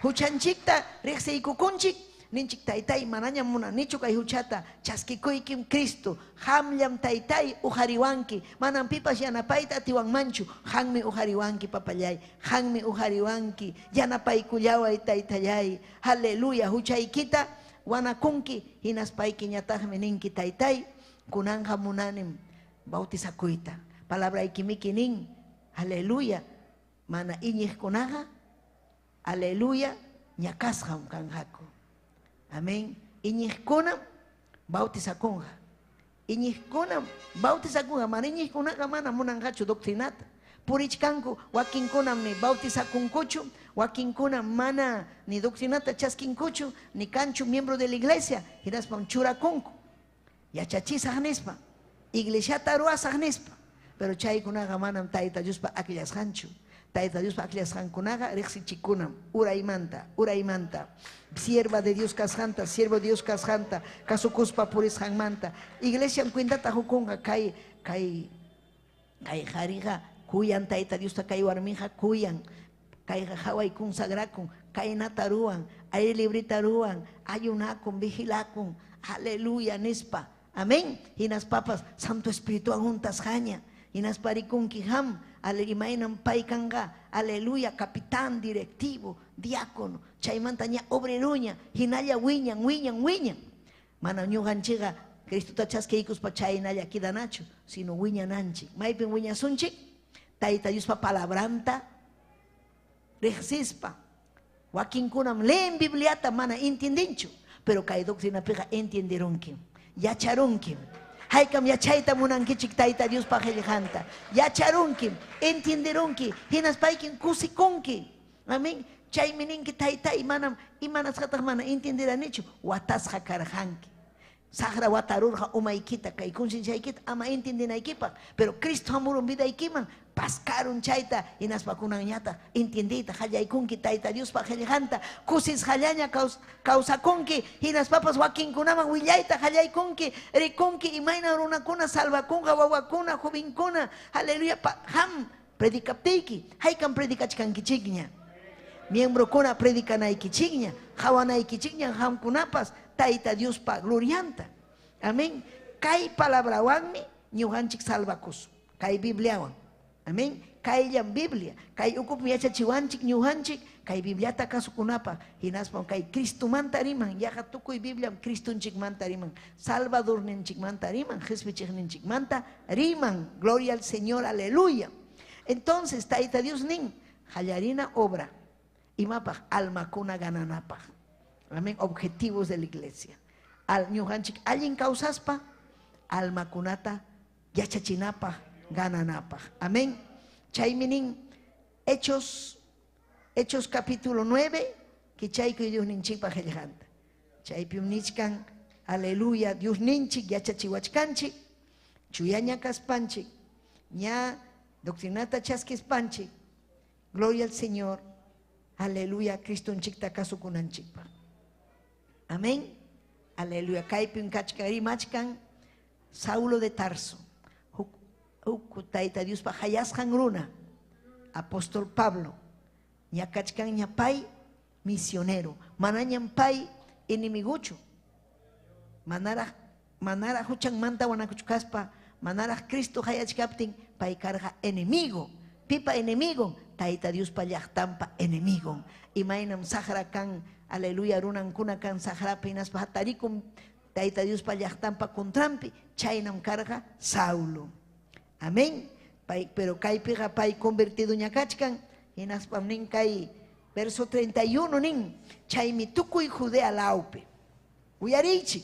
huchanchikta riqsiykukunchik, ninchik taytay manañam munanichu kay huchata, chaskikuykim Cristo, qamllam taytay uqariwanki, manam pipas yanapayta atiwanmanchu, qammi uqariwanki papallay, qammi uqariwanki, yanapaykullaway taytallay. Aleluya, huchaykita wanakunki, hinaspaykiñataqmi ninki taytay, kunanqa munanim bautizakuyta. Palabraykimiki nin, aleluya, mana iñiqkunaqa, aleluya, ñakasqam kanqaku. Amén. Iñiqkunam bautizakunqa. Iñiqkunam bautizakunqa. Mana iñiqkunaqa mana munanqachu doctrinata. Purichkanku, wakinkunam ni bautizakunkuchu, wakinkunam mana ni doctrinata chaskinkuchu, ni kanchu miembro de la iglesia, hinaspam churakunku. Yachachisaq nispa, iglesiata ruwasaq nispa. Pero chaykunaqa manam Tayta Diospa akllasqanchu. Tayta Diospa akllasqankunaqa riqsichikunam uraymanta, uraymanta. Sierva de Dios kasqanta, siervo de Dios kasqanta, kasukuspa purisqanmanta. Iglesiam cuentata hukunqa kay kay kay qhariqa kuyan Tayta Diosta, kay warmiqa kuyan. Kayqa haway consagrakun, kaynata ruwan, aire librita ruwan, ayunakun, vigilakun. Aleluya nispa. Amén. Hinaspapas Santo Espirituwan huntasqaña. Hinaspa rikunki ham imaynam pay kanqa. Aleluya, capitán, directivo, diácono. Chaymanta ña obreruña, hinalla wiñan, wiñan, wiñan. Mana ñuqanchikqa Cristota chaskiykuspa chaynalla quedanachu, sino wiñananchik. Maypin wiñasunchik? Tayta Diospa palabranta riqsispa. Wakinkunam leen Bibliata mana entiendinchu, pero kay doctrinapiqa entienderunkim, yacharunkim. Haykam yachayta munankichik Tayta Diospa qillqanta. Yacharunkim, entienderunki, hinaspaykin kusikunki. Amén. Chaymi ninki taytay manam imanasqataq mana entienderanichu, watasqa karqanki. Saqra watarurqa umaykita kay concienciaykita ama entiendenaykipaq, pero Cristo hamurun vidaykiman paskarun chayta hinaspa kunanñataq entiendeyta qallaykunki Tayta Diospa qillqanta, kusisqallaña kawsakunki, hinaspapas wakinkunaman willayta qallaykunki, rikunki imayna runakuna salvakunqa, wawakuna, jovenkuna, aleluya, ham predicaptiyki, haykam predicachkankichikña. Miembrokuna predicanaykichikña, qawanaykichikña hamkunapas Tayta Diospa glorianta. Amén. Kay palabrawanmi ñuqanchik salvakusun, kay Bibliawan. Amén. Kayllam Biblia, kay ukupi yachachiwanchik ñuqanchik, kay Bibliata kasukunapaq, hinaspa kay Cristomanta riman, yaqa tukuy Bibliam Cristonchikmanta riman, Salvadorninchikmanta riman, Jesuschikninchikmanta riman. Gloria al Señor, aleluya. Entonces, Tayta Dios nin, qallarina obra, imapaq almakuna gananapaq. Amén, objetivos de la iglesia. Al ñuqanchik allin kawsaspa almakunata yachachinapaq, gananapaq. Amén. Chaymi nin Hechos capítulo 9, kichaykuy Dios ninchikpa qillqanta. Chaypim nichkan, aleluya, Dios ninchik yachachiwachkanchik, chuyaña kaspanchik, ña doctrinata chaskispanchik. Gloria al Señor. Aleluya, Cristonchikta kasukunanchikpaq. Amén. Aleluya. Kaypim kachkan rimachkan Saulo de Tarso. Huk Tayta Diospa hayasqan runa, apóstol Pablo. Ña kachkan ña pay misionero. Manañam pay enemiguchu. Manaraq huchanmanta wanakuchkaspa, manaraq Cristo hayachkaptin pay karqa enemigo. Pipa enemigo, Tayta Diospa llaqtanpa enemigo. Imaynam saqra kan, aleluya, runankuna kan saqrapi hinaspa hatarikum Tayta Diospa llaqtanpa contranpi, chaynam karqa Saulo. Amén. Pay, pero kaypiqa pay convertido ña kachkan, hinaspam nin kay verso 31 nin, chaymi tukuy Judea lawpi. Uyariychik,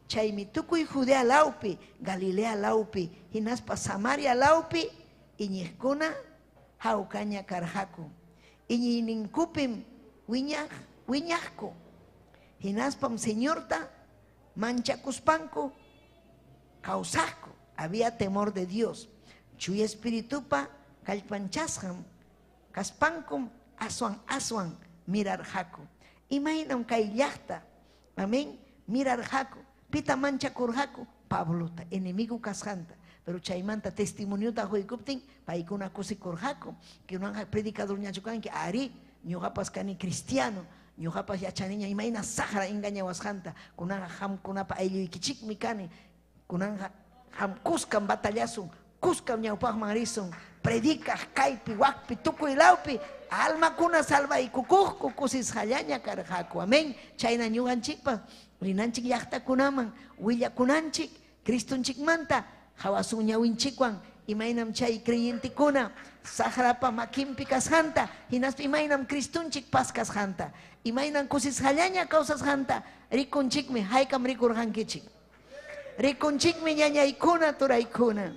chaymi tukuy Judea lawpi, Galilea lawpi, hinaspa Samaria lawpi iñiqkuna hawkaña karqaku. Iñiyninkupim wiñaqku. Hinaspam Señorta manchakuspanku kawsaqku. Había temor de Dios. Chuya espiritupa kallpanchasqam kaspankum aswan aswan mirarqaku. Imaynam kay llaqta, amén, mirarqaku. Pita manchakurqaku Pablota, enemigo kasqanta. Pero chaymanta testimoniota huykuptin paykuna kusikurqaku. Kunanqa predicador ñachu kanki, ari, ñuqapas kani cristiano, ñuqapas yachaniña imayna saqra engañawasqanta. Kunanqa qamkunapa aylluykichikmi kani. Kunanqa qam kuskam batallasun, kuskam ñawpaqman risun, predicaq kaypi, wakpi, tukuy lawpi, almakuna salvaykukuqku kusisqallaña karqaku. Amén. Chayna ñuqanchikpas rinanchik llaqtakunaman willakunanchik Cristonchikmanta, hawasun ñawinchikwan imaynam chay creyentekuna saqrapa makinpi kasqanta, hinaspa imaynam Cristonchik paz kasqanta, imaynam kusisqallaña kawsasqanta rikunchikmi. Haykam rikurqankichik. Rikunchikmi ñañaykuna, turaykuna.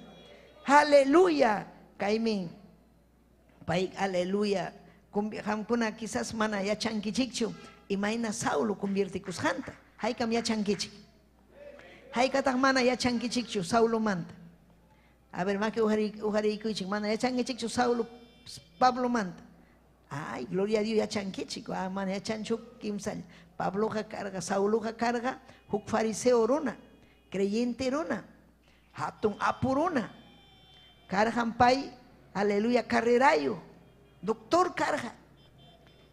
Aleluya. Kaymi pay, aleluya. Qamkuna quizás mana yachankichikchu imayna Saulo conviertikusqanta. Haykam yachankichik. Haykataq mana yachankichikchu Saulomanta. A ver, maki ujarikuychik, mana yachankichikchu Saulo Pablomanta. Ay, gloria a Dios, yachankichik. Ah, mana yachanchu kimsalla. Pabloqa karqa, Sauloqa karqa huk fariseo runa, creyente runa, hatun apu runa. Karqan pay, aleluya, carrerayo, doctor karqa.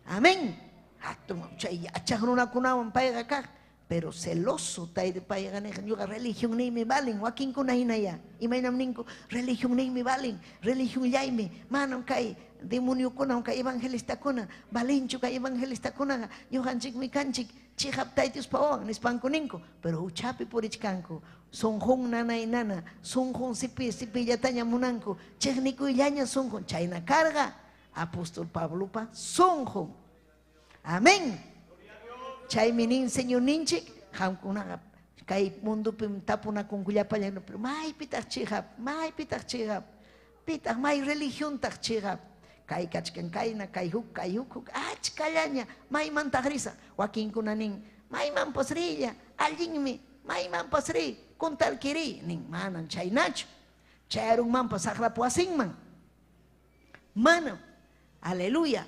Amén. Hatun chay yachaq runakunawan payqa kaq. Pero celoso tayta payqa niq ñuqa religionniymi valen, wakinkuna hinaya. Imaynam ninku religionniymi valen, religionllaymi, manam kay demoniokuna kay evangelistakuna valenchu kay evangelistakunaqa ñuqanchikmi kanchik chiqap Tayta Diospa wawan nispanku ninku, pero huchapi purichkanku. Sunqun nanay nana, sunqun sipi sipillataña munanku, chiqnikuyllaña sunqun. Chayna karqa apóstol Pablopa sunqun. Amén. Chaymi nin Señorninchik, qamkunaqa kay mundupim tapunakunkullapalla, pero maypitaq chiqap, maypitaq chiqap, pitaq may religiontaq chiqap. Kay kachkan kayna, kay huk, kay huk, huk, achkallaña, maymantaq risaq. Wakinkuna nin, maymanpas riylla, allinmi, maymanpas riy, kuntal kiriy, nin, manam chaynachu. Chayarunmanpas saqrap wasinman. Manam. Aleluya.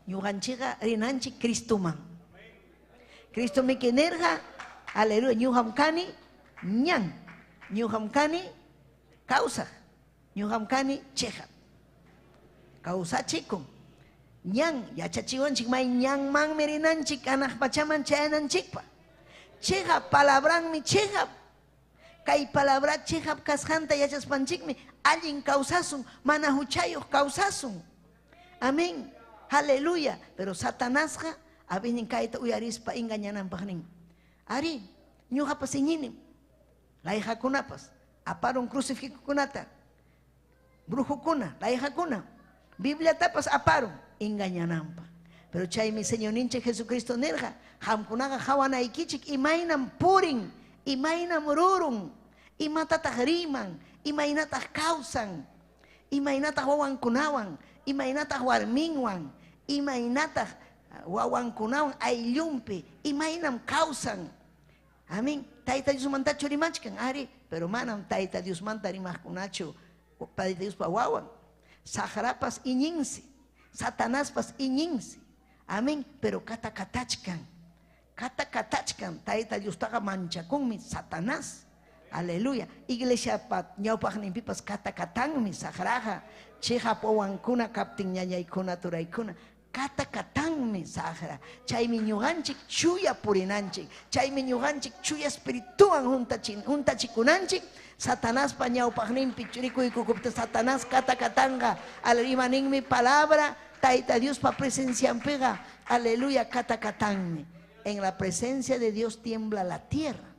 Ñuqanchikqa rinanchik Cristoman. Cristo miki nirqa, aleluya, ñuqam kani ñan, ñuqam kani kawsaq, ñuqam kani chiqap. Kawsachikun. Ñan, yachachiwanchik may ñanmanmi rinanchik anaq pachaman chayananchikpa. Chiqap palabranmi chiqap. Kay palabra chiqap kasqanta yachaspanchikmi allin kawsasun, mana huchayuq kawsasun. Amén. Aleluya. Pero Satanasqa abinin kayta uyarispa engañananpaq nin. Ari, ñuqapas iñinim. Layqakunapas aparun crucifijokunata. Brujukuna, layqakuna. Bibliatapas aparun engañananpaq. Pero chaymi Señorninchik Jesucristo nirqa, qamkunaqa qawanaykichik imaynam purin, imaynam rurun, imatataq riman, imaynataq kawsan, imaynataq wawankunawan, imaynataq warminwan, imaynataq wawankunawan ayllunpi, imaynam kawsan. Amén. Tayta Diosmantachu rimachkan, ari, pero manam Tayta Diosmanta rimaqkunachu, Tayta Diospa wawan. Saqrapas iñinsi, Satanaspas iñinsi. Amén, pero katakatachkan, katakatachkan, Tayta Diostaqa manchakunmi Satanás. Aleluya. Iglesiapa ñawpaqninpipas katakatanmi saqraqa, chiqap wawankuna kaptin ñañaykuna turaykuna. Katakatanmi saqra. Chaymi ñuqanchik chuya purinanchik. Chaymi ñuqanchik chuya espirituwan juntachikunanchik. Satanaspa ñawpaqninpi rikuykukuptin Satanás katakatanqa. Aleluya, ninmi palabra Tayta Diospa presencianpiqa. Aleluya, katakatanmi. En la presencia de Dios tiembla la tierra.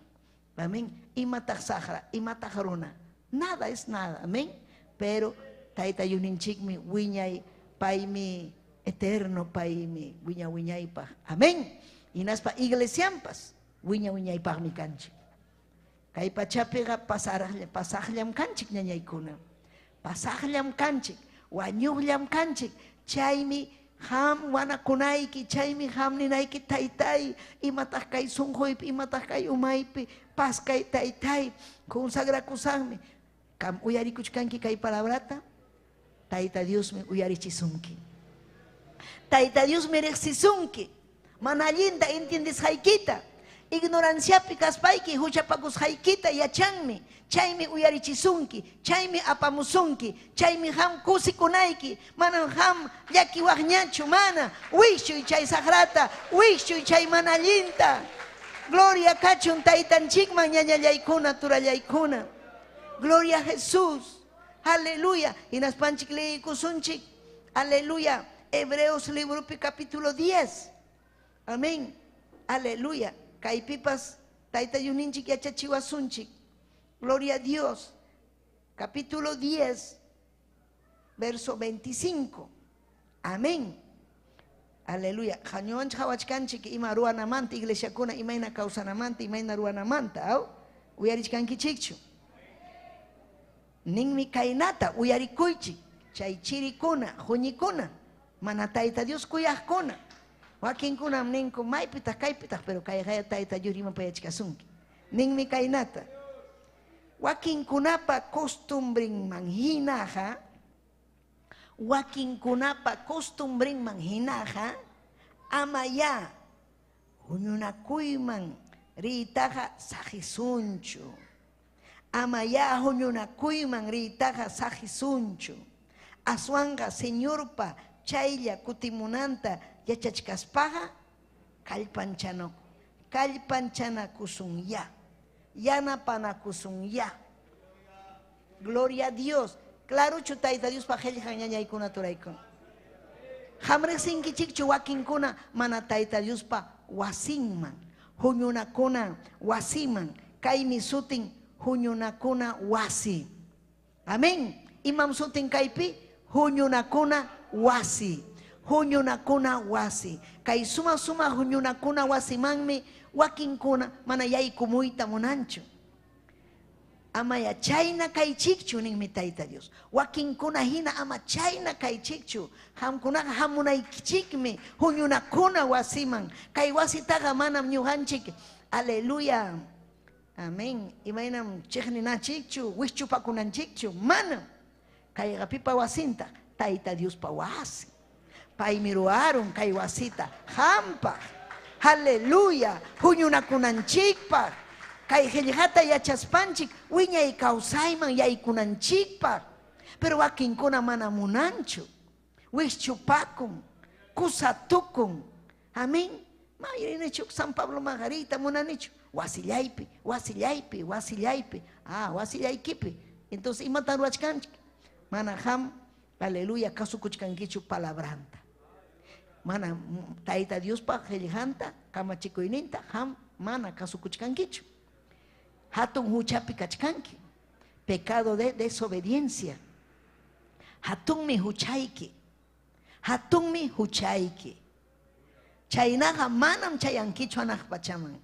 Amén. Imataq saqra, imataq runa. Nada es nada. Amén. Pero Tayta Diosninchikmi wiñay paymi eterno paymi wiña wiñaypaq. Amén. Hinaspa iglesiampas wiña wiñaypaqmi kanchik. Kay pachapiqa pasaqllam kanchik ñañaykuna. Pasaqllam kanchik, wañuqllam kanchik. Chaymi qam wanakunayki, chaymi qam ninayki taytay, imataq kay sunquypi, imataq kay umaypi, paskay taytay, consagrakusaqmi. Qam uyarikuchkanki kay palabrata, Tayta Diosmi uyarichisunki. Tayta Diosmi riqsisunki. Mana allinta entiendesqaykita, ignoranciapi kaspayki huchapakusqaykita yachanmi. Chaymi uyarichisunki, chaymi apamusunki, chaymi qam kusikunayki, manam qam llakiwaqñachu, mana wischuy chay saqrata, wischuy chay mana allinta. Gloria kachun taytanchikman ñañallaykuna, turallaykuna. Gloria a Jesús. Aleluya. Hinaspanchik leykusunchik. Aleluya. Hebreos libropi capítulo 10. Amén. Aleluya. Kaypipas Tayta Diosninchik yachachiwasunchik. Gloria a Dios. Capítulo 10, verso 25. Amén. Aleluya. Hañuwanchik hawachkanchik ima ruwanamanta, iglesiakuna imayna kawsanamanta, imayna ruwanamanta, aw? Uyarichkankichikchu. Ninmi kaynata uyarikuychik chay chirikuna, huñikuna, mana Tayta Dios kuyaqkuna. Wakinkunam ninku maypitaq kaypitaq, pero kayqaya Tayta Dios rimapayachkasunki. Ninmi kaynata. Wakinkunapa costumbrinman hinaqa, wakinkunapa costumbrinman hinaqa, ama ya huñunakuyman riytaqa saqisunchu. Ama ya huñunakuyman riytaqa saqisunchu. Aswanqa Señorpa chaylla kutimunanta yachachkaspaqa Kallpanchanakusunyá. Yanapanakusunyá. Gloria a Dios. Clarochu Tayta Diospa qillqan ñañaykuna turaykuna. Qam riqsinkichikchu wakinkuna mana Tayta Diospa wasinman, huñunakuna wasiman, kaymi sutin huñunakuna wasi. Amén. Imam sutin kaypi? Huñunakuna wasi. Huñunakuna wasi. Kay suma suma huñunakuna wasimanmi wakinkuna mana yaykumuyta munanchu. Amaya chayna kaychikchu ninmi Tayta Dios. Wakinkuna hina ama chayna kaychikchu. Qamkunaqa hamunaykichikmi huñunakuna wasiman. Kay wasitaqa manam ñuqanchik. Aleluya. Amén. Imaynam chiqninachikchu, wischupakunanchikchu. Manam. Kayqa pipa wasinta, Tayta Diospa wasin. Paymi ruwarun kay wasita qampaq. Aleluya. Huñunakunanchikpaq. Kay qillqata yachaspanchik wiñay kawsayman yaykunanchikpaq. Pero wakinkuna mana munanchu. Wischupakun, kusatukun. Amén. Mayurinichu San Pablo Margarita munanichu. Wasillaypi, wasillaypi, wasillaypi. Ah, wasillaykipi. Entonces, imatan ruwachkanchik? Mana qam, aleluya, kasukuchkankichu palabranta. Mana Tayta Diospa qillqanta, kamachikuyninta, qam mana kasukuchkankichu. Hatun huchapi kachkanki. Pecado de desobediencia. Hatunmi huchayki. Hatunmi huchayki. Chaynaqa manam chayankichu hanaq pachaman.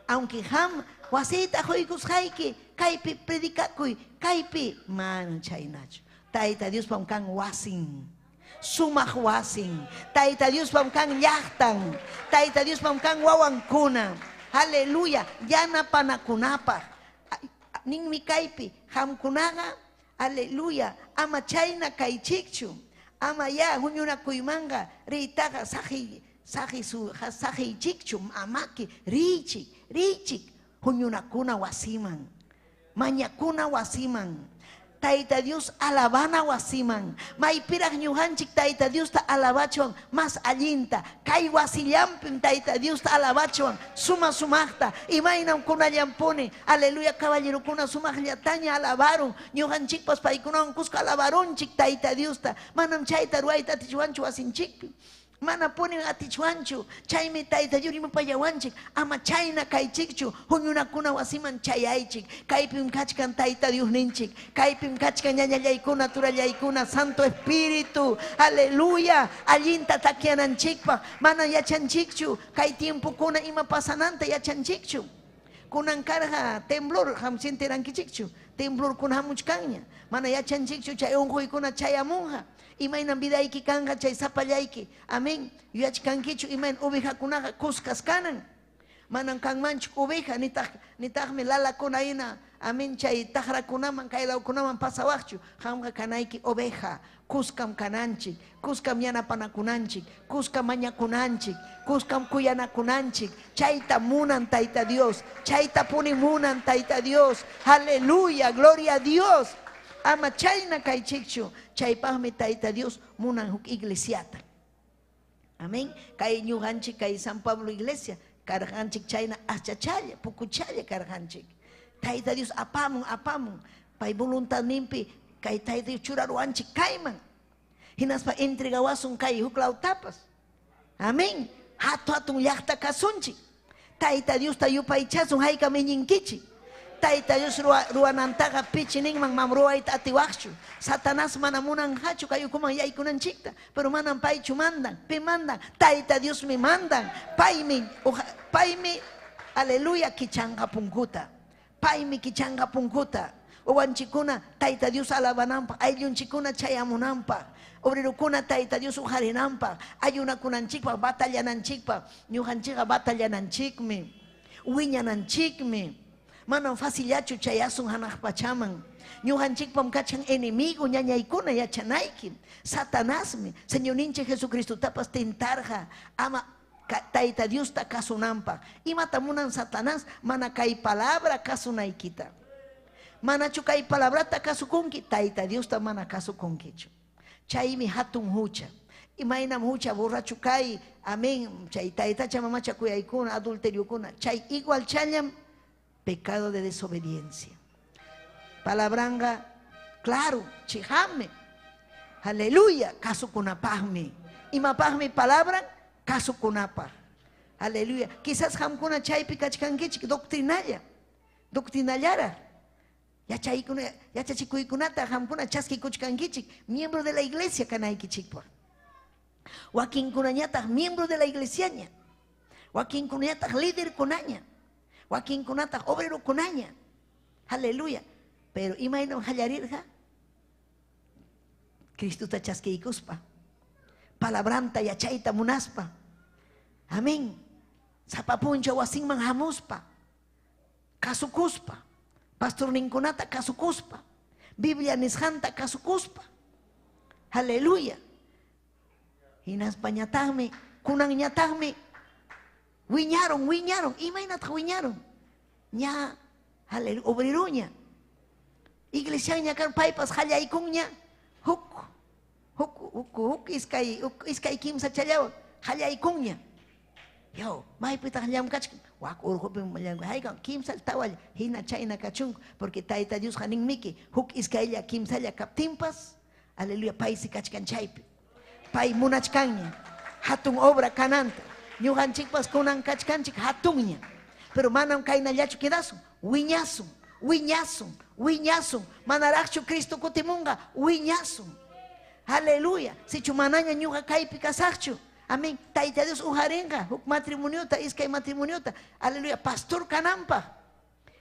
Aunque ham wasita huykusqayki, kaypi predicakuy, kaypi manam chaynachu. Tayta Diospam kan wasin. Sumaq wasin. Tayta Diospam kan llaqtan. Tayta Diospam kan wawankuna. Aleluya. Yanapanakunapaq. Ninmi kaypi qamkunaqa, aleluya, ama chayna kaychikchu. Ama ya huñunakuymanqa riytaqa saqiychikchu, amaki riychik, riychik huñunakuna wasiman, mañakuna wasiman, Tayta Dios alabana wasiman. Maypiraq ñuqanchik Tayta Diosta alabachuan mas allinta. Kay wasillampim Tayta Diosta alabachuan suma sumaqta. Imaynam kunallampuni. Aleluya, caballerokuna sumaqllataña alabarun. Ñuqanchikpas paykunawan kuska alabarunchik Tayta Diosta. Manam chayta ruwayta atichwanchu wasinchikpi. Mana punin atichwanchu. Chaymi Tayta Dios rimapayawanchik. Ama chayna kaychikchu. Huñunakuna wasiman chayaychik. Kaypim kachkan Tayta Dios ninchik. Kaypim kachkan ñañallaykuna, turallaykuna, Santo Espíritu. Aleluya. Allinta takiananchikpaq. Mana yachanchikchu. Kay tiempokuna ima pasananta yachanchikchu. Kunan karqa temblor qam sienterankichikchu. Temblorkuna hamuchkanña. Mana yachanchikchu chay unquykuna chayamunqa. Imaynam vidayki kanqa chay sapallayki. Amén. Yuyachkankichu imayn ovejakunaqa kuskas kanan. Manam kanmanchu oveja nitaqmi lalakuna hina. Amén. Chay taqrakunaman kaylawkunaman pasawaqchu. Qamqa kanayki oveja. Kuskam kananchik, kuskam yanapanakunanchik, kuskam mañakunanchik, kuskam kuyanakunanchik. Chayta munan Tayta Dios, chayta puni munan Tayta Dios. Aleluya, gloria a Dios. Ama chayna kaychikchu, chaypaqmi Tayta Dios munan huk iglesiata. Amén. Kay ñuqanchik kay San Pablo iglesia karqanchik chayna aschachalla, pukuchalla karqanchik. Tayta Dios apamun, apamun. Pay voluntadninpi kay Tayta Dios churaruwanchik kayman. Hinaspa entregawasun kay huklawtapas. Amén. Hatu hatun llaqta kasunchik. Tayta Diosta yupaychasun haykam iñinkichik. Tayta Dios ruwanantaqa pichi ninman mam ruwayta atiwaqchu. Satanás mana munanqachu kay ukuman yaykunanchikta, pero manam paychu mandan. Pi mandan? Tayta Diosmi mandan. Paymi, paymi, aleluya, kichanqa punkuta. Paymi kichanqa punkuta. Wawanchikuna Tayta Dios alabananpaq, ayllunchikuna chayamunanpaq, obrerokuna Tayta Dios uqarinanpaq, ayunakunanchikpaq, batallananchikpaq. Ñuqanchikqa batallananchikmi, wiñananchikmi. Manam facillachu chayasun hanaq pachaman. Ñuqanchikpam kachan enemigo ñañaykuna yachanayki. Satanasmi Señorninchik Jesucristotapas tentarqa ama Tayta Diosta kasunanpaq. Imata munan Satanás? Mana kay palabra kasunaykita. Manachu kay palabrata kasukunki? Tayta Diosta mana kasukunkichu. Chaymi hatun hucha. Imaynam hucha borracho kay, amén, chay taytacha mamacha kuyaykuna, adulteriokuna, chay igual challam pecado de desobediencia. Palabranga, claro, chihame. Aleluya, kasukunapaqmi. Imapaqmi palabra, kasukunapaq. Aleluya. Quizás qamkuna chaypi kachkankichik doctrinalla. Doctrinallara. Yachaykuna, yachachikuykunata qamkuna chaskikuchkankichik, miembro de la iglesia kanaykichikpaq. Wakinkunañataq miembro de la iglesiaña. Wakinkunañataq líderkunaña. Wakinkunataq obrerokunaña. Aleluya. Pero imaynam hallarirqa? Cristuta chaskiykuspa. Palabranta yachayta munaspa. Amén. Sapa puncha wasinman hamuspa. Kasukuspa. Pastorninkunata kasukuspa. Biblia nisqanta kasukuspa. Aleluya. Hinaspañataqmi, kunanñataqmi wiñaron, wiñaron, imaynataq wiñaron. Ña, aleluya, obreruña. Iglesiaña kan paypas hallaykunña. Huk, huk, huk, huk, iskay, huk, iskay kimsa challawan, hallaykunña. Yo, maypitaq llamkachkan, wak urqupim llamkachkan, haykan kimsa tawalla, hina chayna kachunku, porque Tayta Diosqa ninmiki, huk iskaylla kimsalla kaptinpas, aleluya, paysi kachkan chaypi. Pay munachkanña, hatun obra kananta, ñuqanchikpas kunan kachkanchik hatunña. Pero manam kaynallachu quedasun, wiñasun, wiñasun, wiñasun, manaraqchu Cristo kutimunqa, wiñasun. Aleluya, sichu manaña ñuqa kaypi kasaqchu. Amén. Tayta Dios ujarinqa, huk matrimoniota, iskay matrimoniota. Aleluya, pastor kananpaq.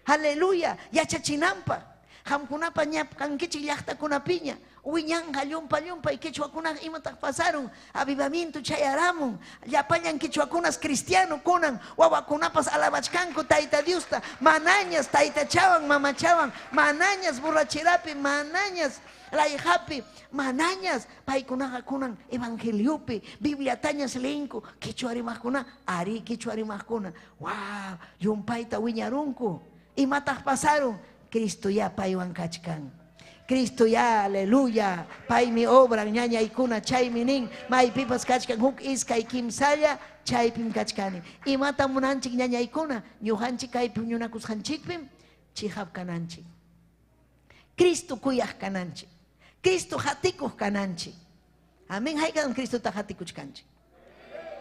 Aleluya, yachachinanpaq. Qamkunapa ña kankichik llaqtakunapiña. Wiñanqa llumpa llumpay quechuakuna imataq pasaron, avivamiento chayaramun, llapallan quechuakunas cristiano kunan, wawakunapas alabachkanku Tayta Diosta, manañas taytachawan mamachawan, manañas borracherapi, manañas layqapi, manañas paykunaqa kunan evangeliopi, Bibliatañas linku, quechua rimaqkuna, ari quechua rimaqkuna, wow, llumpayta wiñarunku, imataq pasaron, Cristo ya paywan kachkan. Cristo ya, aleluya, paymi obran ñañaykuna chaymi nin, maypipas kachkan huk iskay kimsalla, chaypim kachkani. Imata munanchik ñañaykuna, ñuqanchik kaypi huñunakusqanchikpim chihap kananchik. Cristo kuyaq kananchik. Cristo hatikuq kananchik. Amén, hayk'aqmi Cristota hatikuchkanchik.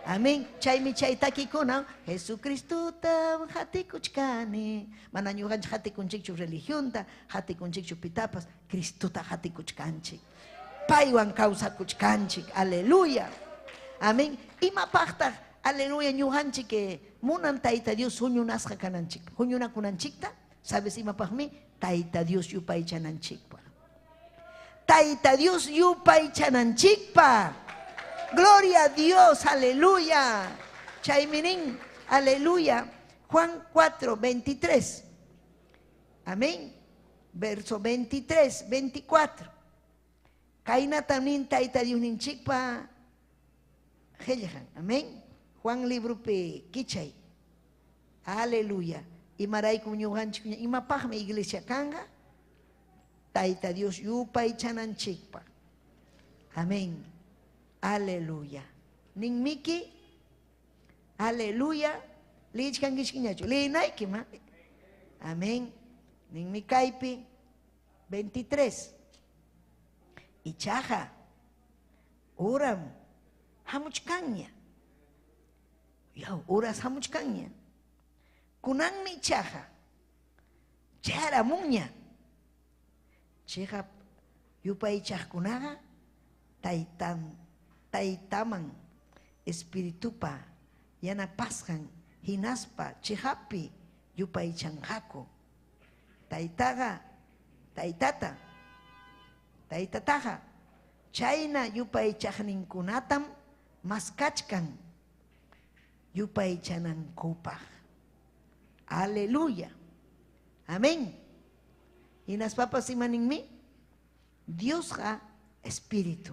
Amén. Chaymi chay takikuna, Jesucristotam hatikuchkani. Mana ñuqanchik hatikunchikchu religionta, hatikunchikchu pitapas, Cristota hatikuchkanchik. Paywan kawsakuchkanchik. Aleluya. Amén. Imapaqtaq, aleluya, ñuqanchik munan Tayta Dios huñunasqa kananchik. Huñunakunanchikta, ¿sabes imapaqmi? Tayta Dios yupaychananchikpaq. Tayta Dios yupaychananchikpaq. Gloria a Dios, aleluya. Chaymi nin, aleluya. Juan 4, 23. Amén. Verso 23, 24. Kaynata nin Tayta Dios ninchikpa qillqan. Amén. Juan libropi kichay. Aleluya. Imaraykum ñuqanchik, imapaqmi iglesia kanqa? Tayta Dios yupaychananchikpaq. Amén. Aleluya. Ninmiki, aleluya. Lichkankichkiñachu, liinayki ma. Amén. Ninmi kaypi 23. Ichaqa uram hamuchkanña. Yaw, uras hamuchkanña. Kunanmi ichaqa chayaramunña. Chiqap yupaychaqkunaqa taytan taytaman espiritupa yanapasqan hinaspa chiqapi yupaychanqaku. Taytaqa, taytata, taytataqa chayna yupaychaqninkunatam maskachkan yupaychanankupaq. Aleluya. Amén. Hinaspapas imaninmi? Diosqa espíritu.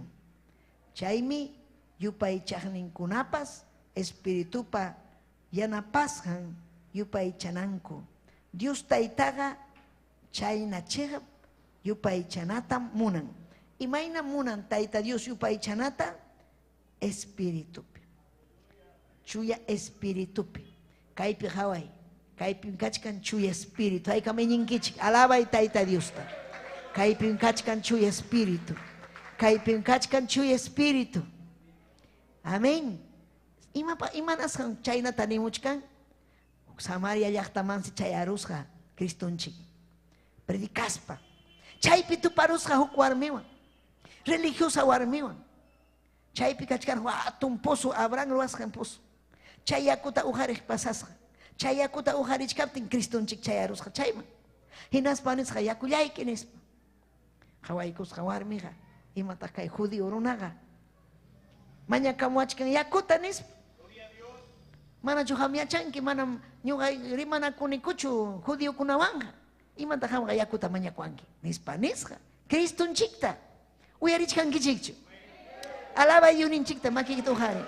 Chaymi yupaychaqninkunapas espiritupa yanapasqan yupaychananku. Dios taytaqa chayna chiqap yupaychanatam munan. Imayna munan Tayta Dios yupaychanata? Espiritupi. Chuya espiritupi. Kaypi qaway. Kaypim kachkan chuya espíritu. Haykam iñinkichik. Alabay Tayta Diosta. Kaypim kachkan chuya espíritu. Kaypim kachkan chuya espíritu. Amén. Imapa imanasqan chaynata nimuchkan? Samaria llaqtamansi chayarusqa Cristonchik. Predicaspa. Chaypi tuparusqa huk warmiwan. Religiosa warmiwan. Chaypi kachkan hatun pozo, Abraham ruwasqan pozo. Chay yakuta uqariq pasasqa. Chay yakuta uqarichkaptin Cristonchik chayarusqa chayman. Hinaspa nisqa yakullayki nispa. Qhawaykusqa warmiqa imataq kay judío runaqa mañakamuwachkan yakuta nispa. Manachu qam yachanki, manam ñuqa rimanakunikuchu judiokunawanqa. Imataq qamqa yakuta mañakuwanki nispa nisqa. Cristonchikta uyarichkankichikchu. Alabay yuninchikta makiykita uqari.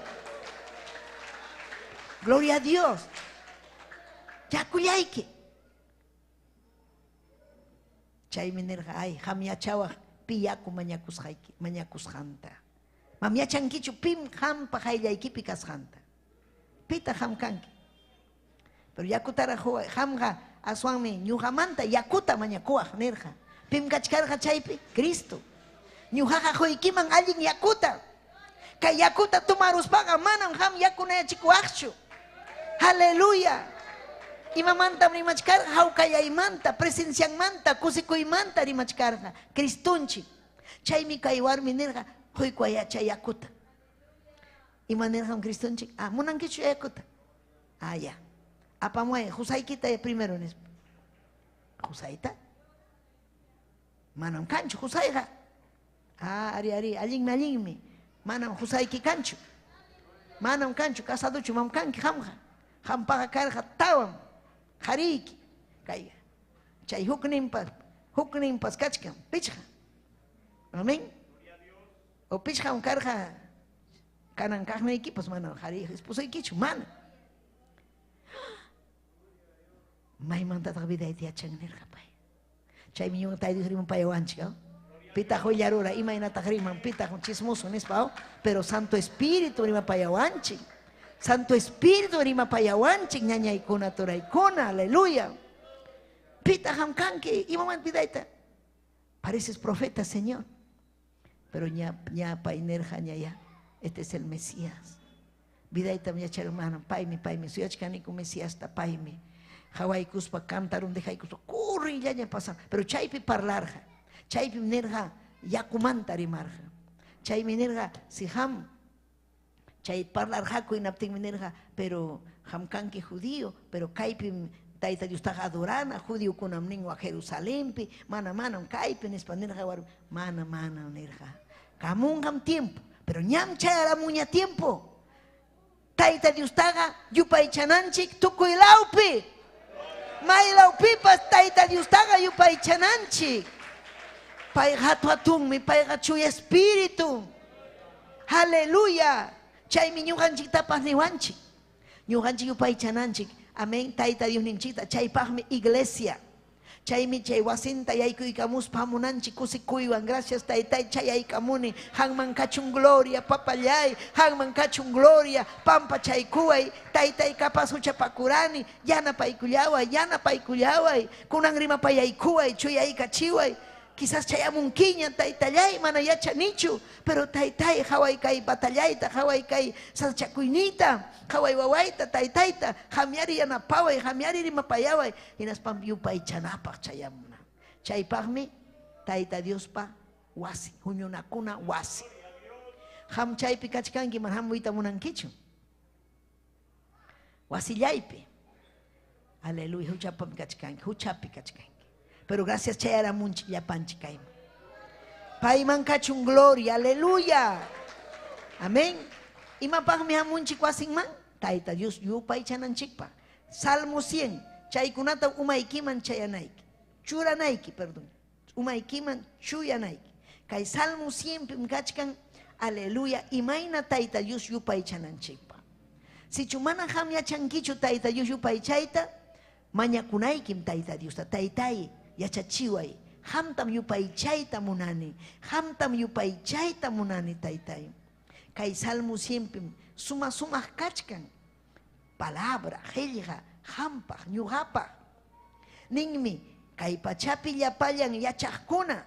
Gloria a Dios. Yakullayki. Chaymi nirqa, ay, qam yachawaq pi yaku mañakusqayki, mañakusqanta. Mam yachankichu pim qampa qayllaykipi kasqanta. Pitaq qam kanki. Pero yakutaraq qamqa aswanmi ñuqamanta yakuta mañakuwaq nirqa. Pim kachkarqa chaypi? Cristo. Ñuqaqa quykiman allin yakuta. Kay yakuta tomaruspaqa manam qam yakunayachikuwaqchu. Aleluya. Imamantam rimachkarqa? Hawkayaymanta, presencianmanta, kusikuymanta rimachkarqa. Cristonchik. Chaymi kay warmi nirqa, quykuway chay yakuta. Ima nirqam Cristonchik? Ah, munankichu yakuta? Ah, ya. Apamuway qusaykita primero nispa. Qusayta? Manam kanchu qusayqa. Ah, ari, ari, allinmi, allinmi. Manam qusayki kanchu. Manam kanchu, casadochu mam kanki qamqa. Qampaqa karqa tawan qhariyki. Kay chay hukninpas kachkan pichqa. Amén. O pichqam karqa kanan kaqniykipas manam qhari esposaykichu, mana. Maymantataq vidayta yachan nirqa pay. Chaymi ñuqa Tayta Dios riman payawanchik, ¿no? Pitaq willarura, imaynataq riman, pitaq chismoso nispa, ¿no? Pero Santo Espíritu rimapayawanchik. Santo Espíritu rimapayawanchik, ñañaykuna, turaykuna, aleluya. Pitaq qam kanki, imamanta vidayta. Pareces profeta, Señor. Pero ña, ña pay nirqa, ña ya, este es el Mesías. Vidaytam yacharun, paymi, paymi, suyachkaniku Mesíasta, paymi. Qhawaykuspa cantarun dejaykuspa, currillaña pasan. Pero chaypi parlarqa, chaypi nirqa, yakumanta rimarqa. Chaymi nirqa, si ham, chay parlarqaku hinaptinmi nirqa, pero ham kanki judío, pero kaypim Tayta Diostaqa adorana, judiokunam ninwa Jerusalempi, mana manam kaypi nispa nirqa warmi, mana mana nirqa. Kamunqam tiempo, pero ñam chayaramuña tiempo. Tayta Diostaqa yupaychananchik tukuy lawpi. Maylawpipas Tayta Diostaqa yupaychananchik. Payqa hatu-hatunmi, payqa chuya espíritu. Aleluya. Chaymi ñuqanchiktapas niwanchik. Ñuqanchik yupaychananchik. Amén. Tayta Diosninchikta. Chaypaqmi iglesia. Chaymi chay wasinta yaykuykamuspa hamunanchik kusikuywan. Gracias Taytay, chayaykamuni. Hanman kachun gloria, papallay. Hanman kachun gloria, pampa chaykuway. Taytay kapas huchapakurani. Yanapaykullaway, yanapaykullaway. Kunan rimapayaykuway, chuyaykachiway. Quizás chayamunkiña, taytallay, mana yachanichu, pero taytay, haway kay batallayta, haway kay sachakuynita, haway wawayta, taytayta, hamyari yanapaway, hamyari rimapayaway, hinaspam yupaychanapaq chayamuna. Chaypaqmi Tayta Diospa wasi, huñunakuna wasi. Ham chaypi kachkanki, mana hamuyta munankichu. Wasillaypi. Aleluya, huchapam kachkanki, huchapi kachkanki. Pero gracias chayaramunchik llapanchik kayman. Payman kachun gloria, aleluya. Amén. Imapaqmi hamunchik wasinman? Tayta Dios yupaychananchikpaq. Salmo 100, chaykunata umaykiman chayanayki. Churanayki, perdón. Umaykiman chuyanayki. Kay Salmo 100 pim kachkan, aleluya, imayna Tayta Dios yupaychananchikpaq. Sichu mana ham yachankichu Tayta Dios yupaychayta, mañakunaykim Tayta Diosta, Taytay yachachiway, Qamtam yupaychayta munani. Qamtam yupaychayta munani, Taytay. Kay Salmo 100pim suma sumaq kachkan. Palabra, qillqa, qampaq, ñuqapaq. Ninmi, kay pachapi llapallan yachaqkuna,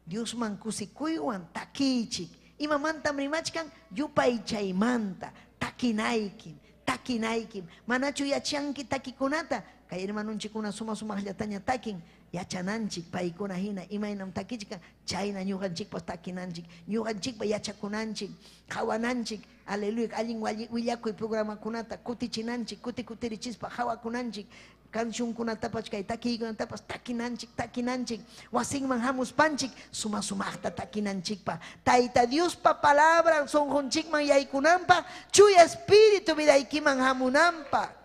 Diosman kusikuywan takiychik. Imamantam rimachkan? Yupaychaymanta. Takinaykim, takinaykim. Manachu yachanki takikunata? Kay hermanunchikkuna suma sumaqllataña takin. Yachananchik paykuna hina imaynam takichkan, chayna ñuqanchikpas takinanchik, ñuqanchikpa yachakunanchik, qawananchik, aleluya, allin willakuy programakunata kutichinanchik, kuti kutirichispa qawakunanchik, cancionkunatapas kay takiykunatapas takinanchik, takinanchik, wasinman hamuspanchik, suma sumaqta takinanchikpa. Tayta Diospa palabran sunqunchikman yaykunanpaq, Chuya Espíritu vidaykiman hamunanpaq.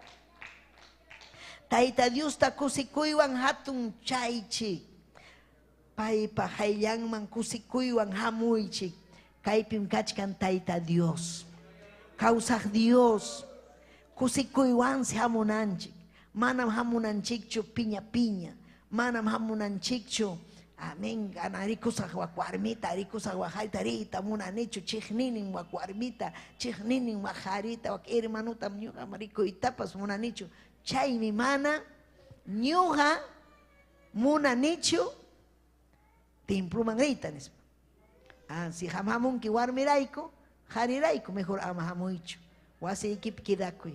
Tayta Diosta kusikuywan hatun chaychik. Paypa hayllanman kusikuywan hamuychik. Kaypim kachkan Tayta Dios. Kawsaq Dios. Kusikuywansi hamunanchik. Manam hamunanchikchu piña piña. Manam hamunanchikchu. Amén. Rikusaq wak warmita, rikusaq wak harita, riyta munanichu, chiqninin wak warmita, chiqninin wak harita, wak hermanutam ñuqam rikuytapas munanichu. Chaymi mana ñuqa munanichu temploman riyta nispa. Ah, si qam hamunki warmirayku, qarirayku, mejor ama hamuychu. Wasiykipi quedakuy.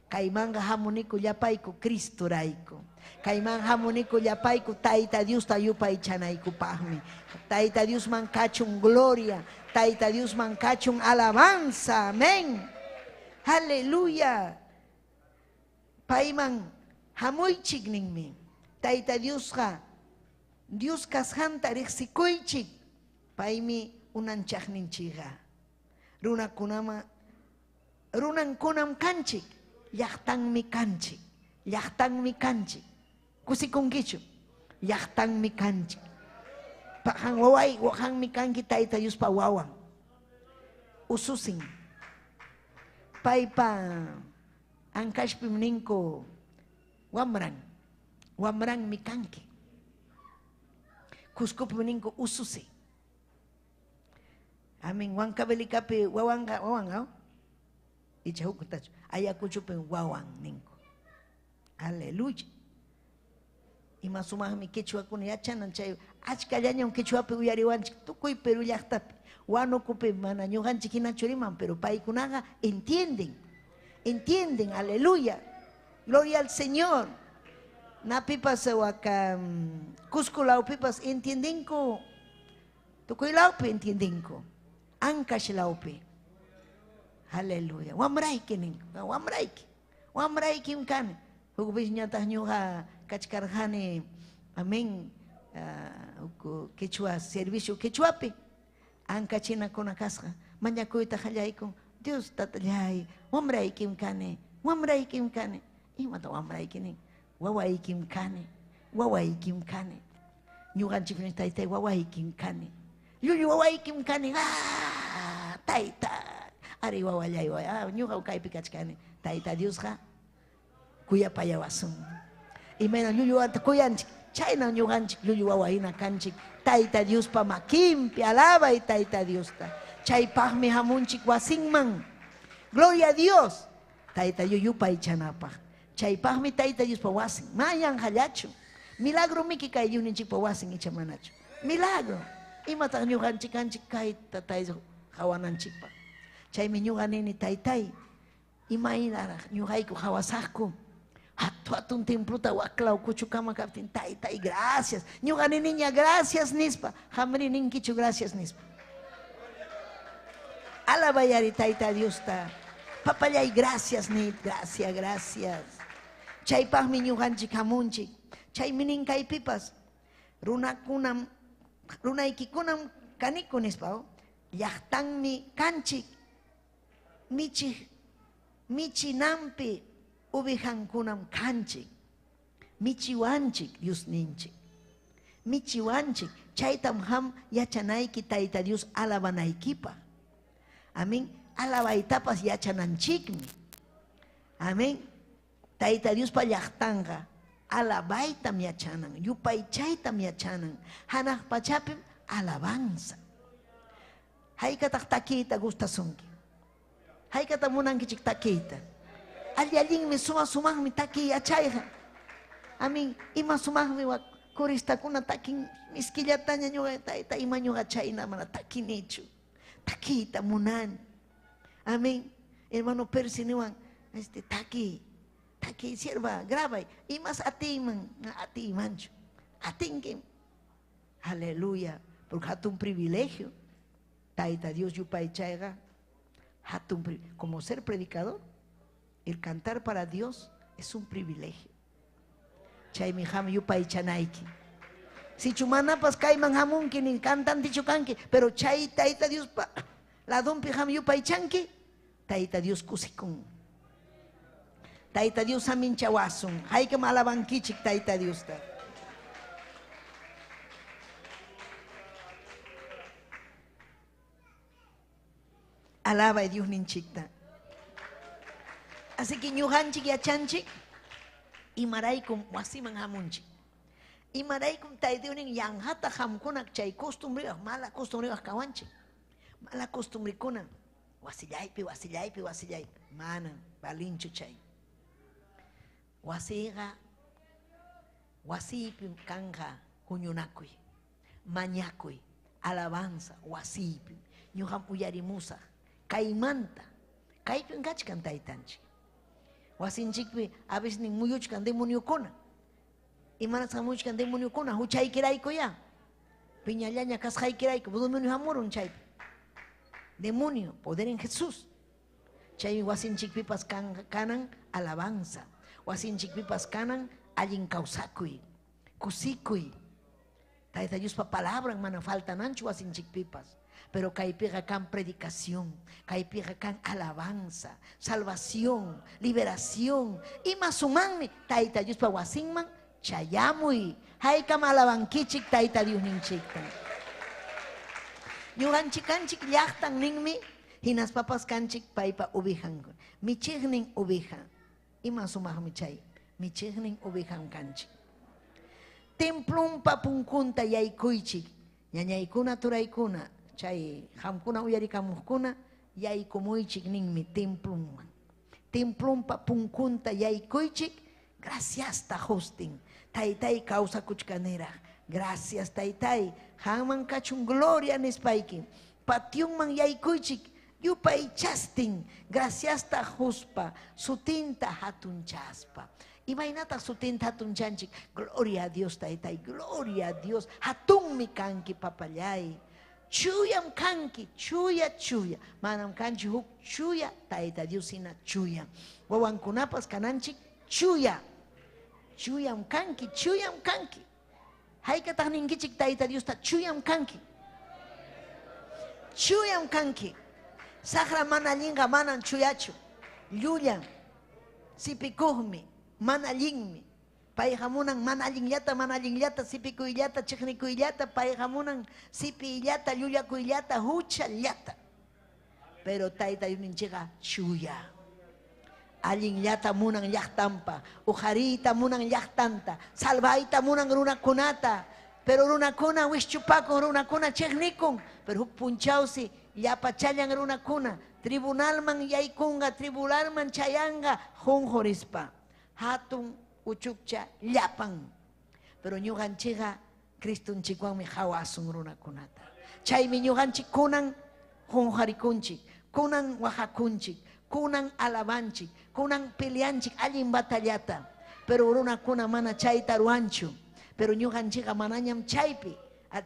Kaymanqa hamuniku llapayku Cristorayku. Kayman hamuniku llapayku Tayta Diosta yupaychanaykupaqmi. Tayta Diosman kachun gloria, Tayta Diosman kachun alabanza. Amén. Aleluya. Payman hamuychik ninmi. Tayta Diosqa Dios kasqanta riqsikuychik. Paymi unanchaqninchikqa. Runakunama runankunam kanchik, llaqtanmi kanchik, llaqtanmi kanchik. Kusikunkichu, llaqtanmi kanchik. Qan waway, qanmi kanki Tayta Diospa wawan. Ususin. Paypa ankashpim ninku wamran, wamranmi kanki. Cuscopim ninku ususi. Amén. Huancavelicapi wawanqa wawan, icha huktachu. Ayacuchupim wawan ninku. Aleluya. Ima sumaqmi quechuakuna yachanan chay achkallañam quechuapi uyariwanchik tukuy Perú llaqtapi. Huánucopi mana ñuqanchik hinachu riman, pero paykunaqa entienden. Entienden, aleluya. Gloria al Señor. Napipas waka Cusco lawpipas entiendenku. Tukuy lawpi entiendenku. Ancash lawpi. Aleluya. Wamrayki ninku, wamrayki. Wamraykim kani. Huk ñataq ñuqa kachkarqani, amén, huk quechua servicio quechuapi. Ancachinakuna kasqa. Mañakuyta qallaykun. Dios tatallay, wamraykim kani, wamraykim kani. Imata wamrayki nin? Wawaykim kani, wawaykim kani. Ñuqanchik taytay wawaykim kani. Llullu wawaykim kani. Ah, tayta. Ari wawallay, ah, ñuqa kaypi kachkani. Tayta Diosqa kuyapayawasun. Imayna llullu wawata kuyanchik, chayna ñuqanchik llullu wawa hina kanchik. Tayta Diospa makinpi, alabay Tayta Diosta. Chaypaqmi hamunchik wasinman. Gloria a Dios. Tayta Dios yupaychanapaq. Chaypaqmi Tayta Diospa wasin. Mayan hallachu. Milagro miki kay Diosninchikpa wasin icha manachu. Milagro. Imataq ñuqanchik kanchik kayta Tayta qawananchikpaq. Chaymi ñuqa nini taytay. Imaynaraq ñuqayku qawasaqku. Hatu hatun templuta waklaw kuchukama kaptin taytay gracias. Ñuqa niniña gracias nispa. Qamri ninkichu gracias nispa. Alabayari Tayta Diosta. Papallay gracias ni gracias, gracias. Chaypaqmi ñuqanchik hamunchik. Chaymi nin kaypipas runakunam runaykikunam kaniku nispa, llaqtanmi kanchik. Michik michinampi ubijankunam kanchik. Michiwanchik Diosninchik. Michiwanchik. Chaytam ham yachanayki Tayta Dios alabanaykipaq. Amén. Alabaytapas yachananchikmi. Amén. Tayta Diospa llaqtanqa Alabaytam yachanan, yupaychaytam yachanan. Hanaq pachapim alabanza. Haykataq takiyta gustasunki? Haykataq munankichik takiyta? Alli allinmi, suma sumaqmi takiy yachayqa. Amin, ima sumaqmi wak coristakuna takin miskillataña ñuqa tayta ima ñuqa chayna mana takinichu. Takiyta munani. Amén. Hermano Percy niwan, takiy, takiy sierva, grabay. Imas atiyman, atiymanchu. Atinkim. Aleluya. Porque hatun privilegio. Tayta Dios yupaychayqa, hatun como ser predicador, el cantar para Dios es un privilegio. Chaymi ham yupaychanayki. Sichu manapas kayman hamunki ni cantantichu kanki, pero chay Tayta Dios pa ladunpi ham yupaychanki, Tayta Dios kusikun. Tayta Dios aminchawasun. Haykam alabankichik Tayta Diosta. Alaba a Dios ninchikta. Así que ñuqanchik yachanchik, imaraykum wasiman hamunchik. Imaraykum Tayta Dios nin yanjata hamkuna chay costumbrewaq, mala costumbrewaq kawanchik. Mala costumbrikuna, wasillaypi, wasillaypi, wasillaypi. Mana, balinchu chay. Wasiqa, wasiypi kanja huñunakuy, mañakuy, alabanza, wasiypi. Ñuqam uyarimusaq, kaymanta, kaypin kachkan taytanchik. Wasinchikpi a veces nin muyuchkan demoniokuna. Imanasqa muyuchkan demoniokuna, huchaykirayku ya. Piñallaña kasqaykirayku, demonio hamurun chaypi. Demonio, poder en Jesús. Chaymi wasinchikpipas kanan alabanza. Wasinchikpipas kanan allin kawsakuy, kusikuy. Tayta Diospa palabran mana faltananchu wasinchikpipas. Pero kaypiqa kan predicación, kaypiqa kan alabanza, salvación, liberación. Ima sumanmi Tayta Diospa wasinman chayamuy. Haykam alabankichik Tayta Dios ninchikta. Ñuqanchik kanchik llaqtan ninmi, hinaspapas kanchik paypa ubijankuna. Michiqnin ubija. Ima sumaqmi chay. Michiqnin ubijan kanchik. Templumpa punkunta yaykuychik. Ñañaykuna turaykuna. Chay hamkuna uyarikamuqkuna yaykumuychik ninmi templumman. Templumpa punkunta yaykuychik. Gracias ta hostin. Taytay kawsakuchkaniraq. Gracias taytay. Hamman kachun gloria nispayki. Patiunman yaykuychik. Yupaychastin. Gracias ta huspa. Sutinta hatunchaspa. Imaynataq sutinta hatunchanchik. Gloria a Dios taytay. Gloria a Dios. Hatunmi kanki papallay. Chuyam kanki, chuya, chuya. Manam kanchi huk chuya, Tayta Dios hina chuya. Wawankunapas kananchik chuya. Chuyam kanki, chuyam kanki. Haykataq ninkichik Tayta Diosta chuyam kanki. Chuyam kanki. Saqra mana allinqa manam chuyachu. Llullan, sipikuqmi, mana allinmi. Payqa munan mana allinllata, mana allinllata, sipikuyllata, chiqnikuyllata, payqa munan sipiyllata, llullakuyllata, huchallata. Pero Tayta Diosninchikqa chuya. Allinllata munan llaqtanpa, uqariyta munan llaqtanta, salvayta munan runakunata. Pero runakuna wishchupakun, runakuna chiqnikun, pero huk punchawsi llapachallan runakuna, tribunalman yaykunqa, tribunalman chayanqa, junjurispa. Hatun uchukcha llapan. Pero ñuqanchikqa Cristunchikwanmi hawasun runakunata. Chaymi ñuqanchik kunan junjarikunchik, kunan wajakunchik, kunan alabanchik, kunan peleanchik allin batallata. Pero runakuna mana chayta ruwanchu. Pero ñuqanchikqa manañam chaypi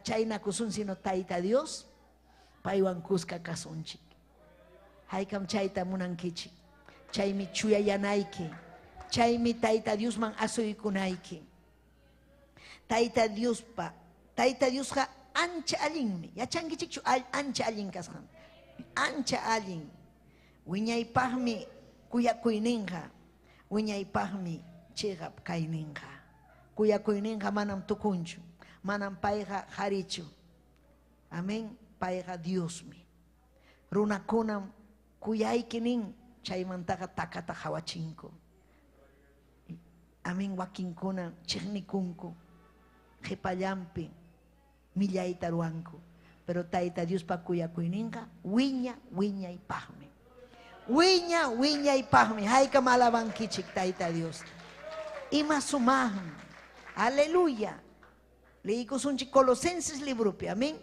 chaynakusun sino Tayta Dios paywan kuska kasunchik. Haykam chayta munankichik. Chaymi chuyayanayki. Chaymi Tayta Diosman asuykunayki. Tayta Diospa, Tayta Diosqa ancha allinmi. Yachankichikchu ancha allin kasqan. Ancha allin. Wiñaypaqmi kuyakuyninqa. Wiñaypaqmi chiqap kayninqa. Kuyakuyninqa manam tukunchu. Manam payqa qharichu. Amén. Payqa Diosmi. Runakunam kuyayki nin chaymantaqa takata qhawachinku. Amén wakinkuna chiqnikunku. Qhipallanpi millayta ruwanku. Pero Tayta Diospa kuyakuyninqa wiña wiñaypaqmi. Wiña wiñaypaqmi. Haykam alabankichik Tayta Dios. Ima sumaqmi. Aleluya. Leyikusunchik Colosenses libropi. Amén.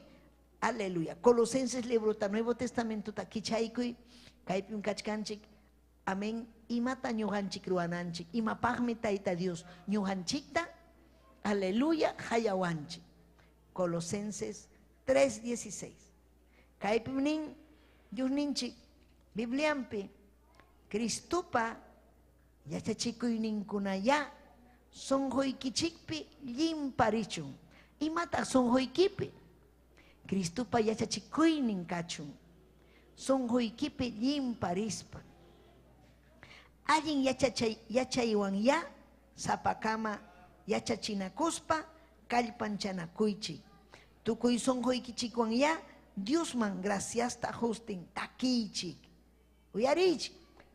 Aleluya. Colosenses librota Nuevo Testamentota kichaykuy. Kaypim kachkanchik. Amén. Imata ñuqanchik ruwananchik. Imapaqmi Tayta Dios ñuqanchikta. Aleluya. Hayawanchik. Colosenses 3:16. Kaypim nin Diosninchik Bibliampi Cristopa yachachikuyninkunaya sunquykichikpi llimparichun. Imataq sunquykipi? Cristopa yachachikuynin kachun. Sunquykipi llimparispa. Allin yachaywanya sapakama yachachinakuspa kallpanchanakuychik. Tukuy sunquykichikwanya Diosman graciasta justin takiychik. Uyariychik,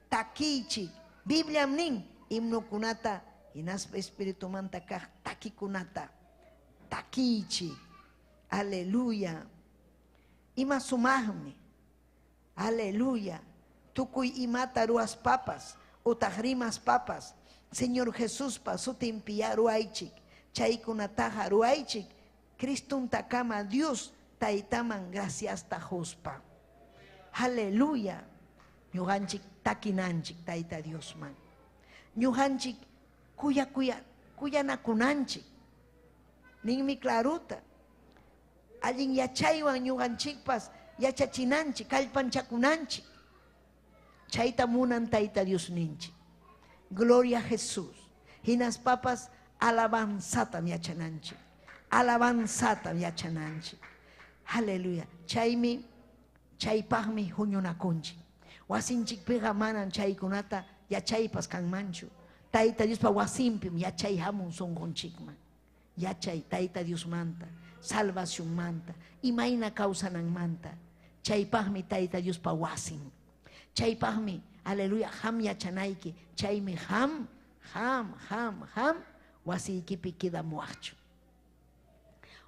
takiychik. Bibliam nin himnokunata hinaspa espiritumanta kaq takikunata takiychik. Aleluya. Ima sumaqmi. Aleluya. Tukuy imata ruwaspapas utaq rimaspapas Señor Jesuspa sutinpiya ruwaychik. Chaykunataqa ruwaychik Cristuntakama Dios Taytaman graciasta quspa. Aleluya. Ñuqanchik takinanchik Tayta Diosman. Ñuqanchik kuya kuya kuyanakunanchik. Ninmi claruta. Allin yachaywan ñuqanchikpas yachachinanchik, kallpanchakunanchik. Chayta munan Tayta Diosninchik. Gloria a Jesús. Hinaspapas alabanzatam yachananchik. Alabanzatam yachananchik. Aleluya. Chaymi chaypaqmi huñunakunchik. Wasinchikpiqa manan chaykunata yachaypas kanmanchu. Tayta Diospa wasinpim yachay hamun sunqunchikman. Yachay Tayta Diosmanta, salvacionmanta, imayna kawsananmanta. Chaypaqmi Tayta Diospa wasin. Chaypaqmi, aleluya, ham yachanayki. Chaymi ham, ham, ham, ham wasiykipi quedamuwaqchu.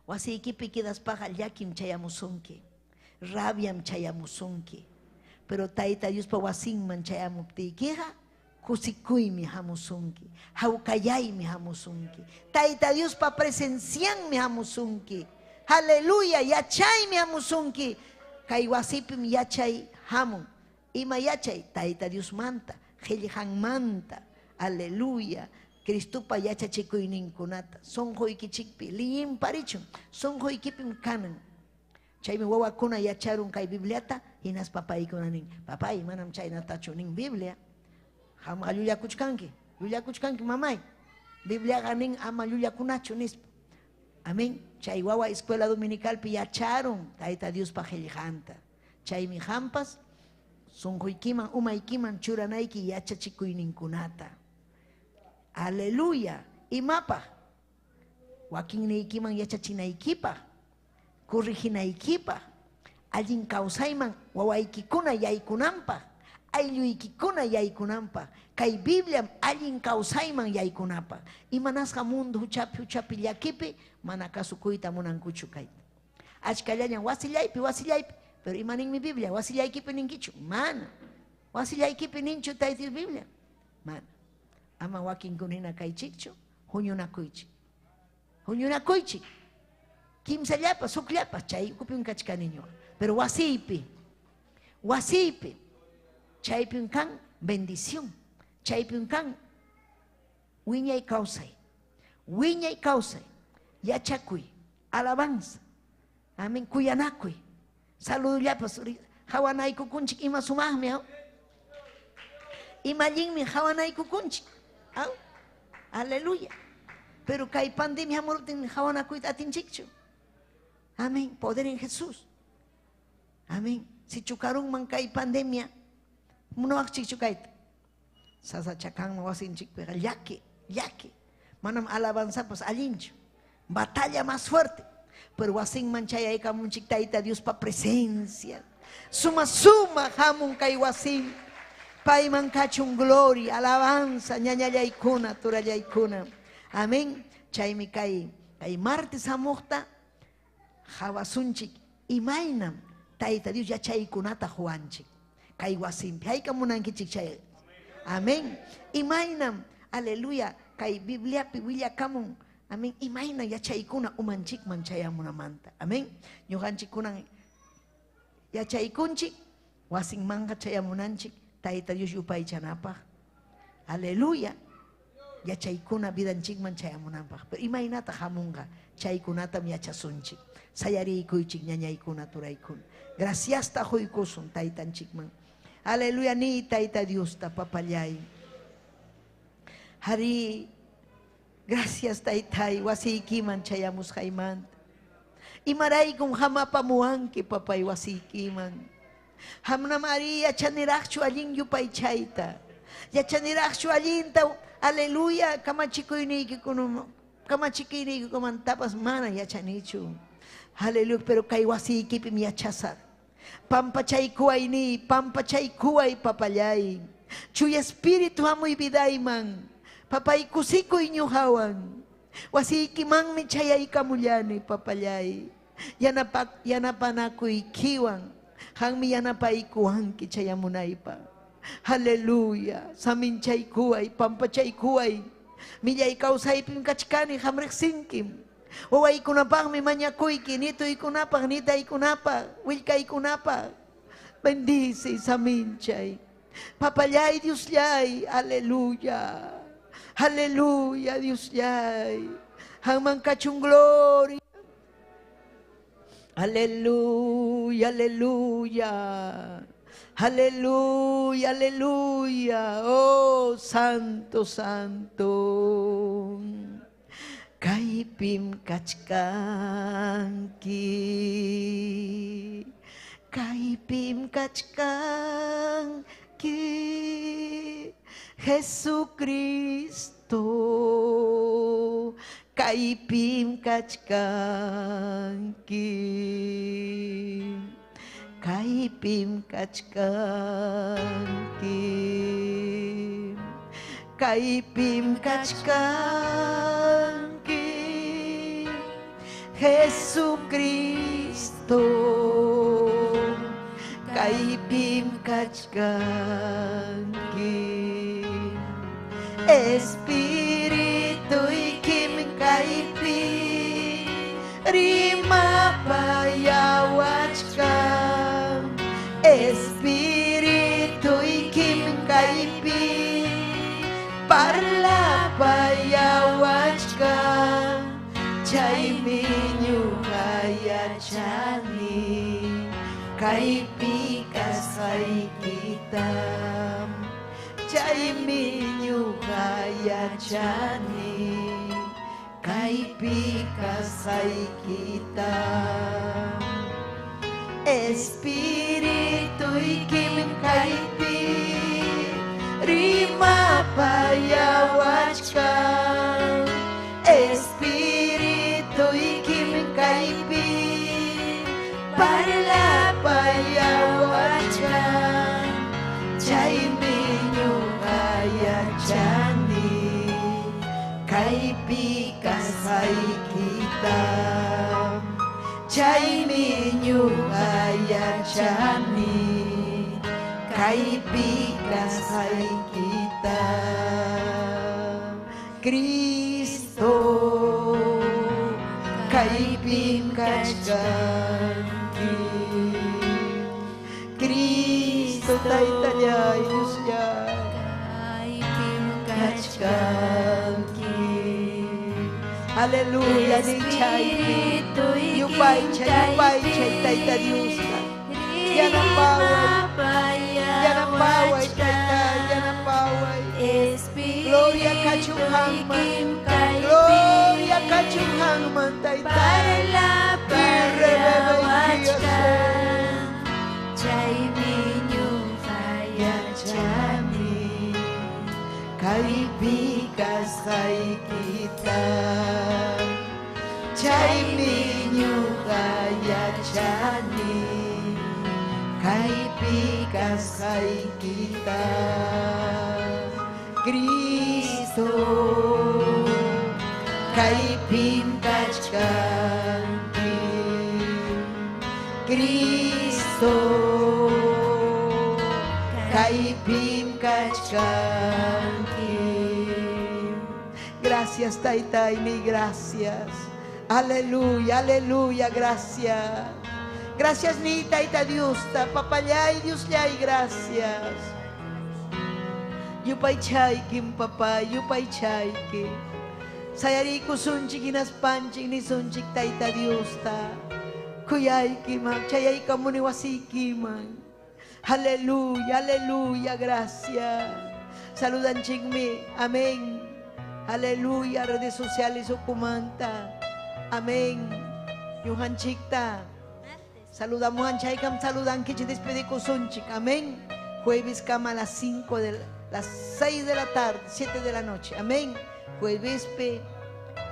Wasiykipi quedaspaqa llakim chayamusunki. Rabiam chayamusunki. Pero Tayta Diospa wasinman chayamuptiykiqa kusikuymi hamusunki. Hawkayaymi hamusunki. Tayta Diospa presencianmi hamusunki. Aleluya, yachaymi hamusunki. Kay wasipim yachay hamun. Ima yachay Tayta Diosmanta, qillqanmanta. Aleluya. Cristopa yachachikuyninkunata sunquykichikpi liyimparichun, sunquykipim kanan. Chaymi wawakuna yacharun kay Bibliata hinaspa paykuna nin, papay manam chaynatachu nin Biblia. Qamqa llullakuchkanki, llullakuchkanki mamay. Bibliaqa nin ama llullakunachu nispa. Amén. Chay wawa escuela dominicalpi yacharun Tayta Diospa qillqanta. Chaymi qampas sunquykiman umaykiman churanayki yachachikuyninkunata. Aleluya. Imapaq? Wakinniykiman yachachinaykipaq, correginaykipaq, allin kawsayman wawaykikuna yaykunanpaq, aylluykikuna yaykunanpaq, kay Bibliam allin kawsayman yaykunapaq. Imanasqa mundo huchapi huchapi llakipi mana kasukuyta munankuchu kayta. Achkallañam wasillaypi, wasillaypi, pero imaninmi Biblia, wasillaykipi ninkichu? Mana. Wasillaykipi ninchu Tayta Dios Biblia? Mana. Ama wakinkunina kaychikchu, huñunakuychik. Huñunakuychik. Kimsallapas, hukllapas, chay ukupim kachkani ñuqa. Pero wasiypi, wasiypi, chaypim kan bendición, chaypim kan wiñay kawsay, wiñay kawsay, yachakuy, alabanza, amén, kuyanakuy, saludullapas, hawanaykukunchik ima sumaqmi, aw? Ima allinmi hawanaykukunchik, aw? Aleluya. Pero kay pandemia hamuruptin hawanakuyta atinchikchu. Amén, poder en Jesús. Amén. Si chukarunman kay pandemia, munawaqchikchu kayta. Sasachakanman wasinchikpiqa llaki, llaki. Manam alabanzapas allinchu. Batalla más fuerte. Pero wasinman chayaykamunchik Tayta Diospa presencia. Suma suma hamun kay wasin. Payman kachun gloria, alabanza, ñañallaykuna, turallaykuna. Amén. Chaymi kay martes hamuqta hawasunchik imaynam Tayta Dios yachaykunata huwanchik. Kay wasinpi hayka munankichik chay. Amén. Imaynam, aleluya, kay Bibliapi willakamun. Amén. Imayna yachaykuna umanchikman chayamunamanta. Amén. Ñuqanchikkunan yachaykunchik wasinmanqa chayamunanchik Tayta Dios yupaychanapaq. Aleluya. Yachaykuna vidanchikman chayamunanpaq. Pero imaynata hamunqa chaykunatam yachasunchik. Sayariykuychik ñañaykuna turaykuna. Graciasta huykusun taytanchikman. Aleluya ni Tayta Diosta papallay. Hari, gracias taytay wasiykiman chayamusqaymanta. Imaraykum hamapamuwanki papay wasiykiman. Hamnam ari yachaniraqchu allin yupaychayta. Yachaniraqchu allinta, aleluya, kamachikuyniykikunamantapis mana yachanichu. Aleluya, pero kay wasiykipim yachasaq. Pampachaykuway ni, pampachaykuway papallay. Chuya espíritu hamuy vidayman. Papay kusikuy ñuqawan. Wasiykimanmi chayaykamullani papallay. Yanapanakuykiwan. Hanmi yanapaykuwanki chayamunaypaq. Aleluya. Saminchaykuway, pampachaykuway. Millay kawsaypim kachkani hamriqsinkim. Wawaykunapaqmi mañakuyki, nituykunapaq, nitaykunapaq, willkaykunapaq. Bendice saminchay. Papallay, Diosllay, aleluya. Aleluya, Diosllay. Hanman kachun gloria. Aleluya, aleluya. Aleluya, aleluya. Oh, santo, santo. Kaypim kachkanki. Kaypim kachkanki. Jesucristo. Kaypim kachkanki. Kaypim kachkanki. Kaypim kachkanki. Jesucristo. Kaypim kachkanki. Espíritu ikim kaypi rimapayawachkan. Espíritu ikim kaypi parlapayawachkan. Chaymi ñuqa yachani kaypi kasqaykita. Chaymi ñuqa yachani kaypi kasqaykita. Espíritu ikim kaypi rimapayawachkan. Espíritu ikim kaypi parlapayawachkan. Chaymi ñuqa yachani kaypi kasqaykita. Chaymi ñuqa yachani kaypi kasqaykita. Cristo kaypim kachkanki. Cristo taytallay Diosllay Kaypim kachkanki. Aleluya, nichaypi yupaychay, yupaychay Tayta Diosta. Yanapaway, yanapaway Tayta, yanapaway. Gloria kachun hanman, gloria kachun hanman Tayta. Chaymi ñuqa yachani kaypi kasqaykita. Chaymi ñuqa yachani kaypi kasqaykita. Kasqaykita Cristo kaypim kachkanki Cristo kaypim kachkanki. Gracias, Taytaymi, gracias. Aleluya, aleluya, gracias. Gracias, ni Tayta Diosta, papallay, Diosllay, gracias. Yupaychaykim, papá, yupaychayki. Sayarikusunchik hinaspanchik nisunchik Tayta Diosta. Kuyaykiman, chayaykamuni wasiykiman. Aleluya, aleluya, gracias. Saludanchikmi, amén. Aleluya, redes sociales ukumanta. Amén. Yuhanchikta. Saludamos anchaykam, saludankichik, despedikusunchik. Amén. Jueves kama a las 5 de las 6 de la tarde, 7 de la noche. Amén. Jueves pe,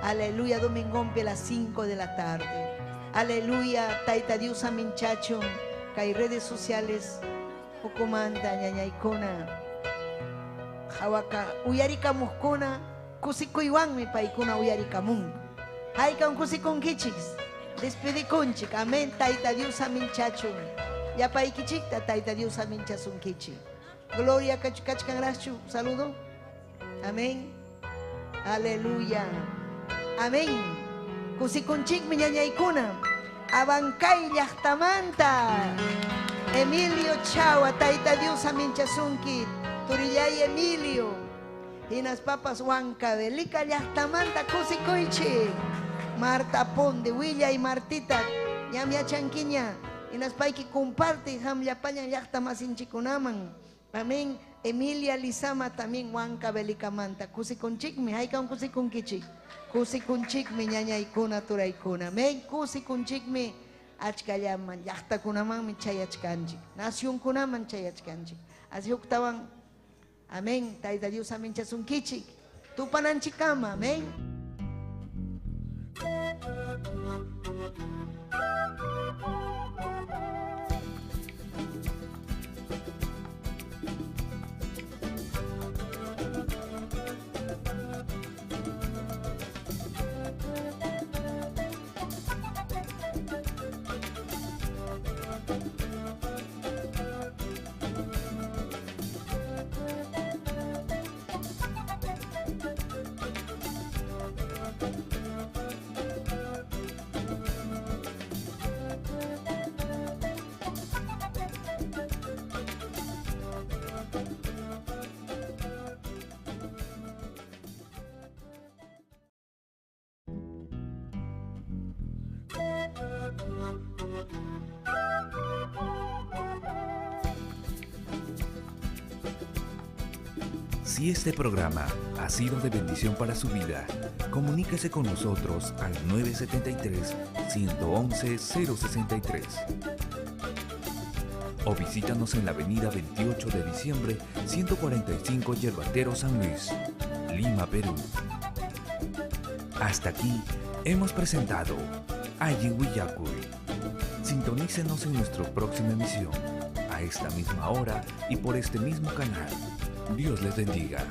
aleluya, domingo a las 5 de la tarde. Aleluya, Taita Dios aminchachon, kay redes sociales ukumanta ñañaykuna. Hawaka uyarikamuqkuna kusikuywanmi paykuna uyarikamun. Haykan kusikunkichik, despedikunchik. Amén, Taita Dios aminchachun. Yapaykichikta Taita Dios aminchasunkichik. Gloria kachkanraschu, saludo. Amén. Aleluya. Amén. Kusikunchikmi ñañaykuna. Abancay llaqtamanta. Emilio Chawa, Taita Dios aminchasunki. Turillay Emilio. Hinas papas Huancavelica llaqtamanta kusikuychik. Marta Ponde, Willa y Martita, ñamia chanquiña. Hinaspayki comparte hamllapaña llaqta masinchikunaman. Amén. Emilia Lizama también Huancavelicamanta. Kusikunchikmi, haykan kusikunkichik. Kusikunchikmi ñañaykuna turaykuna. Amén. Kusikunchikmi achkallaman llaqtakunamanmi chayachkanchik. Nacionkunaman chayachkanchik. Así huktawan. Amén. Tayta Dios aminchasunkichik. Tupananchikama. Amén. Si este programa ha sido de bendición para su vida, comuníquese con nosotros al 973-111-063 o visítanos en la avenida 28 de diciembre, 145 Yerbatero, San Luis, Lima, Perú. Hasta aquí hemos presentado Allin Willakuy. Sintonícenos en nuestra próxima emisión, a esta misma hora y por este mismo canal. Dios les bendiga.